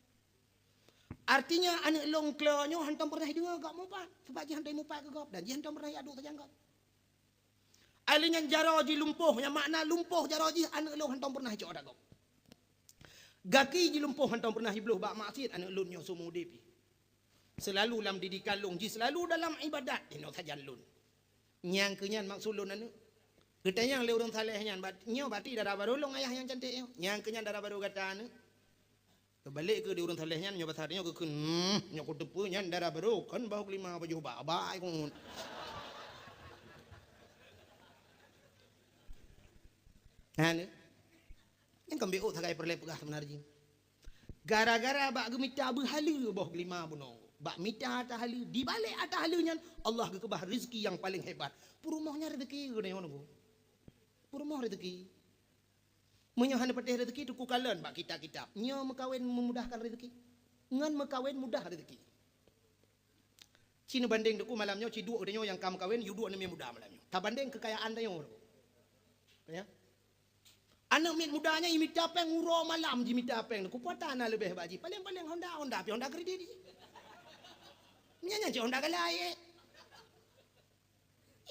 Artinya aneuk lôn klo nyoe hantom pernah ideungoe gob mupat, sebab jih hantom imupat keu gob dan jih hantom pernah iadu sajan gob. Ai lheueh nyan jaroe jih lumpoh, nyang makna lumpoh jaroe jih aneuk lôn hantom pernah icok ata gob. Gaki jih lumpoh hantom pernah ibloh bak maksiat aneuk lôn nyoe seumeu udeb jih. Selalu lam didikan lôn jih, selalu dalam ibadat inoe sajan lôn. Nyang keu nyan maksud lôn aneuk. Geutanyong lé ureuëng saleh nyan, bat-, nyoe bati dara barô lôn ayah nyang cantik nyoe. Nyang keu nyan dara barô gata aneuk. Teubalek keu di ureuëng saleh nyan, nyoe basa nyoe geukheun, hmm, nyoe kuteupeue nyan dara barô, kon bahu kelima pajoh bak, bak ai kungut. Hana. Nyang keumbeuôt sagai peureulée peugah sebenarnya. Gara-gara bak geumita beuhaleue boh kelima bunoe, bak mita ata haleue, dibalek ata haleue nyan Allah geukeubah rezeki nyang paleng hebat. Peurumoh nyan rezeki geuneuk nyoe. Peurumoh rezeki. Meunyoe hana patéh rezeki, teuku kalon bak kitab-kitab. Nyoe meukawen memudahkan rezeki. Ngon meukawen mudah rezeki. Ci neubandeng teuku malam nyoe, ci duek tanyoe nyang ka meukawen, yue duek aneuk miet muda malam nyoe. Tabandeng keukayaan tanyoe. Ya. Aneuk miet muda nyan imita péng uroe malam jimita péng. Kupeue ata na leubeh bak jih. Paleng-paleng Honda, Honda pi Honda kredit jih. Nyan nyan cit Honda galai, eh.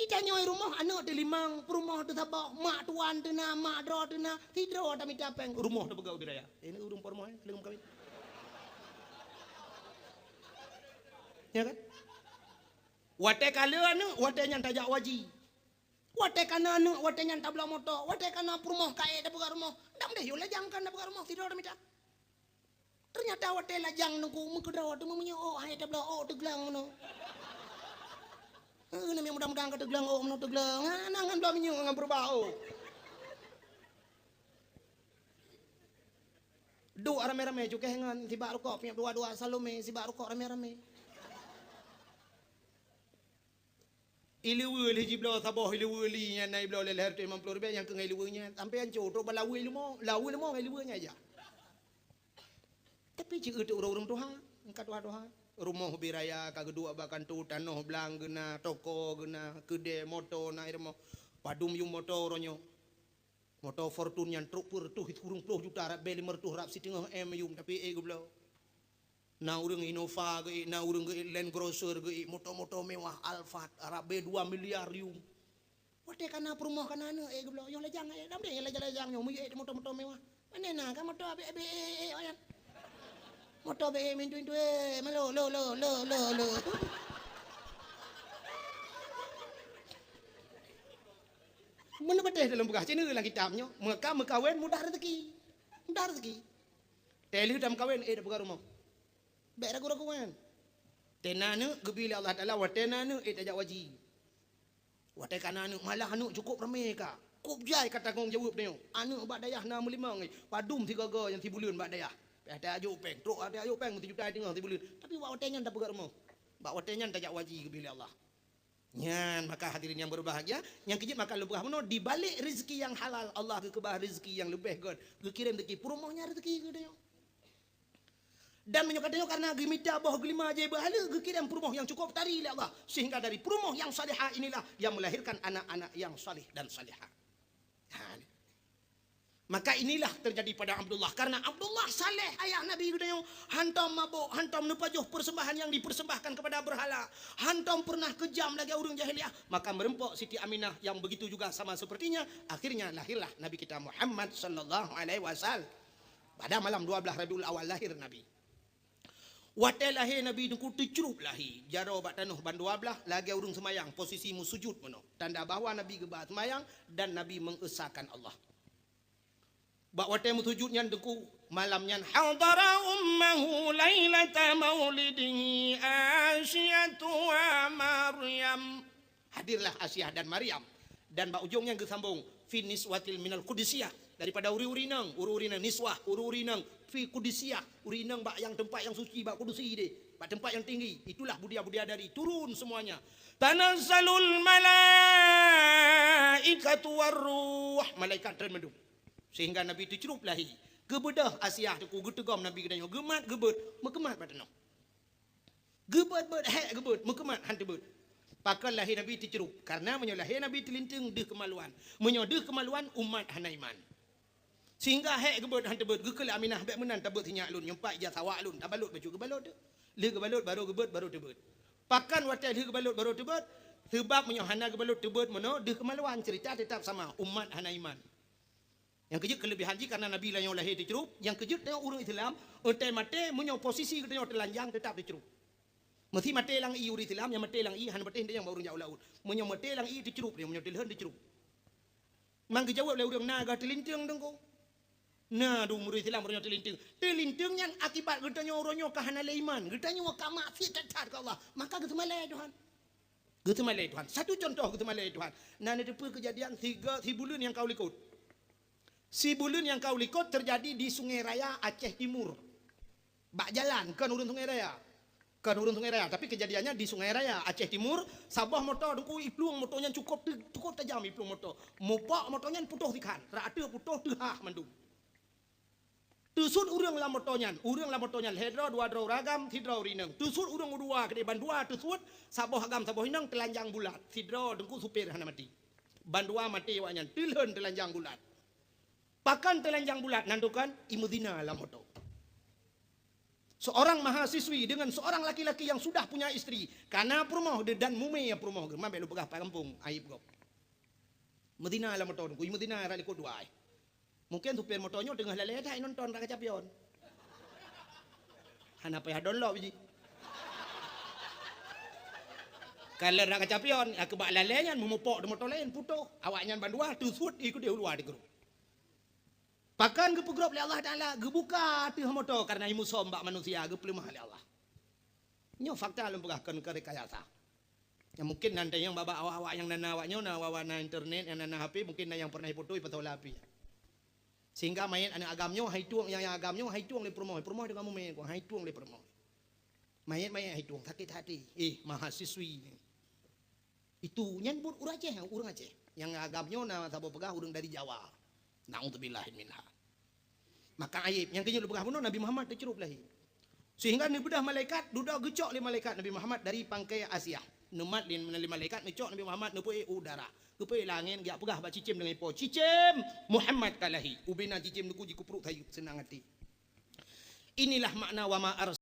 Itanyoe rumoh aneuk teulimong, peurumoh teusaboh, mak tuan teuna, mak droe teuna, sidroe tamita péng, rumoh tapeugah ubit raya. Ini ureuëng peurumoh, eh, leueng kawin. Ya kan? Watée ka le aneuk, watée nyan tajak waji. Watée ka na aneuk, watée nyan tabloe moto, watée ka na peurumoh ka ék tapeugah rumoh. Dang deh yue lajang kan tapeugah rumoh, sidroe tamita. Teunyata watée lajang nungku meukeudroe teuma meunyoe ôk hai tabloe ôk teuglang meunoe. Heuh, namiet muda-muda ka teuglang ôk meunoe teuglang. Hana ngon bloe minyeuk ngon peureubah ôk. Duek ramé-ramé cukéh ngon sibak rukok, piep dua-dua Salome sibak rukok ramé-ramé. Ileue lé jibloe saboh ileue li nyan na ibloe lé lhèe reutôh limong ploh ribèe nyang keu ngon ileue nyan. Sampoe ancô trok bak laweue leumo, laweue leumo ngon ileue nyan ija. Tapi ci eu teuk ureuëng-ureuëng tuha, ka tuha-tuha. Rumoh ubit raya ka geuduek bak kantô, tanoh blang geuna, toko geuna, keudè, moto na i rumoh. Padum yum moto uroe nyoe. Moto Fortuner nyan trok peuet reutôh, sikureueng ploh juta, rab bèe limong reutôh, rab siteungoh M yum, tapi ék geubloe. Na ureuëng Innova geuék, na ureuëng geuék Land Cruiser geuék, moto-moto mewah, Alphard, rab bèe dua miliar yum. Watée ka na peurumoh ka na aneuk ék geubloe, yoh lajang ék, dam deh lajang-lajang nyoe, meuyueb ék moto-moto mewah. Pane na ka moto abéh-abéh ék, ék, ék, nyan. Moto abéh ék mintu-mintu ék, malo, lo, lo, lo, lo, lo. Meunan patéh dalam peugah, ci neu lam kitab nyoe, meuka meukawen mudah rezeki. Mudah rezeki. Tée lheueh tameukawen, ék tapeugah rumoh. Bék ragu-ragu nyan. Tée na aneuk geubri lé Allah Taala, watée na aneuk ék tajak waji. Watée ka na aneuk, malah aneuk cukôp ramé ka. Kôb jai ka tanggong jaweueb tanyoe. Aneuk bak dayah na meulimong, eh, padum sigoe-goe nyang sibuleuen bak dayah. Pih tajok péng, trok tajok péng sijuta teungoh sibuleuen. Tapi bak watée nyan tapeugah rumoh. Bak watée nyan tajak waji geubri lé Allah. Nyan, maka hadirin yang berbahagia, nyang keujeuet maka lôn peugah bunoe, di balik rezeki yang halal, Allah geukeubah rezeki yang leubeh gét, geukirém rezeki, peurumoh nyan rezeki geutanyoe. Dan meunyoe geutanyoe karena geumita boh geulima jai beuhala, geukirém peurumoh yang cukup tari lé Allah, sehingga dari peurumoh yang salihah inilah yang melahirkan anak-anak yang salih dan salihah. Ha, maka inilah terjadi pada Abdullah. Karena Abdullah saleh ayah Nabi geutanyoe, hantom mabök, hantom neupajoh persembahan yang dipersembahkan kepada berhala, hantom pernah kejam lagée ureuëng jahiliyah, maka meureumpok Siti Aminah yang begitu juga sama sepertinya. Akhirnya lahirlah Nabi kita Muhammad sallallahu alaihi wasallam. Pada malam dua belas Rabiul Awal lahir Nabi. Watée lahé Nabi Teungku teucrup lahé jaroe bak tanoh ban dua blaih lagée ureuëng seumayang, posisi meusujut meunoe, tanda bahwa Nabi geuba seumayang dan Nabi mengesahkan Allah. Bak watée meusujut nyan Teungku, malam nyan hadara ummahu lailata maulidihi Asiyatu wa Maryam. Hadirlah Asiah dan Maryam. Dan bak ujong nyan geusambong, fi niswatil minal qudusiyah, daripada uri-uri inong, uri-uri inong niswah, uri-uri inong fi qudusiyah, uri inong bak yang tempat yang suci, bak kudusi deh, bak tempat yang tinggi. Itulah budia-budia dari turun semuanya. Tanazzalul malaikatu warruh, malaikat treun mandum. Sehingga Nabi teucrup lahé. Geubeudoh Asiah Teungku, geuteugom Nabi geutanyoe, geumat geubeuet, meukeumat bak tanoh. Geubeuet-beuet, hék geubeuet, meukeumat han teubeuet. Pakon lahé Nabi teucrup? Karena meunyoe lahé Nabi teulinteung deuh keumaluan. Meunyoe deuh keumaluan, umat hana iman. Sehingga hék geubeuet han teubeuet, geukheun lé Aminah, "Bék meunan tabeuet sinyak lôn, nyoe pat ija sawak lôn, tabalot bacut geubalot teuh." Lheueh geubalot barô geubeuet, barô teubeuet. Pakon watée lheueh geubalot barô teubeuet? Seubab meunyoe hana geubalot teubeuet meunoe, deuh keumaluan, cerita teutap sama, umat hana iman. Nyang keujeuet keuleubehan jih karena Nabi tanyoe lahé teucrup, nyang keujeuet tanyoe ureuëng Islam, watée maté meunyoe posisi geutanyoe teulanjang teutap teucrup. Meusé maté lam ie ureuëng Islam, nyang maté lam ie hana patéh nyang bak ureuëng jak u laôt. Meunyoe maté lam ie teucrup dia, meunyoe teulheueh teucrup. Mang geujaweueb lé ureuëng na geuh teulinteung Teungku. Na dum ureuëng Islam ureuëng nyoe teulinteung. Teulinteung nyan akibat geutanyoe uroe nyoe ka hana lé iman, geutanyoe ka maksiat that-that keu Allah, maka geuseumalée Tuhan. Geuseumalée Tuhan. Satu contoh geuseumalée Tuhan. Na neuteupeue keujadian siga sibuleuen nyang ka u likot. Sibuleuen nyang ka u likot terjadi di Sungai Raya, Aceh Timur. Bak jalan, kon ureuëng Sungai Raya. Kon ureuëng Sungai Raya, tapi keujadiannya di Sungai Raya, Aceh Timur, saboh moto Teungku iplueng moto nyan cukup teu-, cukup tajam iplueng moto. Mupok moto nyan putôh sikhan, rata putôh teuhah mandum. Teusut ureuëng lam moto nyan, ureuëng lam moto nyan lhée droe dua droe ureuëng agam, sidroe ureuëng inong. Teusut ureuëng u dua keudeh, bandua teusut, saboh agam saboh inong teulanjang bulat. Sidroe Teungku supir hana maté. Bandua maté awaknyan, teulheueh teulanjang bulat. Pakon teulanjang bulat nan tukon? Imeuzina lam moto. Seorang mahasiswi dengan seorang laki-laki yang sudah punya istri, kana peurumoh dan mumé peurumoh geuh, mabék lôn peugah pat gampông, aib gob. Meuzina lam moto Teungku, imeuzina rot likot dua ai. Mungkin supir moto nyoe teungoh lalée that nonton raka capion. Hana payah download jih. Kalau raka capion, aku bak lalée nyan meumupok di moto laén putôh. Awaknyan bandua teusut ikuti uluwa di grup. Pakon geupeugrôp lé Allah Taala, geubuka ateueh moto karena imusom bak manusia geupeuleumah lé Allah. Nyoe fakta lôn peugah kon keu rekayasa. Ya mungkin nan tanyong bak awak-awak nyang na awak nyoe na awak na internet nyang na H P mungkin na nyang pernah ipotoe pasal H P. Sehingga manyét aneuk agam nyoe hai tueng nyang agam nyoe hai tueng lé peurumoh, peurumoh dengan mumé hai tueng lé peurumoh. Manyét-manyét hai tueng sakét hati. Eh mahasiswi. Itu nyan buet ureuëng Aceh, ureuëng Aceh. Nyang agam nyoe na saboh peugah ureuëng dari Jawa. Naudzubillah minha. Maka aib nyang keujeuet lôn peugah bunoe Nabi Muhammad teucrup lahé. Sehingga neubeudôh malaikat, dudoe geucok lé malaikat Nabi Muhammad dari pangkai Asia. Neumat lé, lé malaikat neucok Nabi Muhammad neupeuék u udara. Geupeuék langét geujak peugah bak cicém deungon ipo, "Cicém, Muhammad ka lahé." Ubena cicém Teungku jikeuprok sayeuep seunang até. Inilah makna wa ma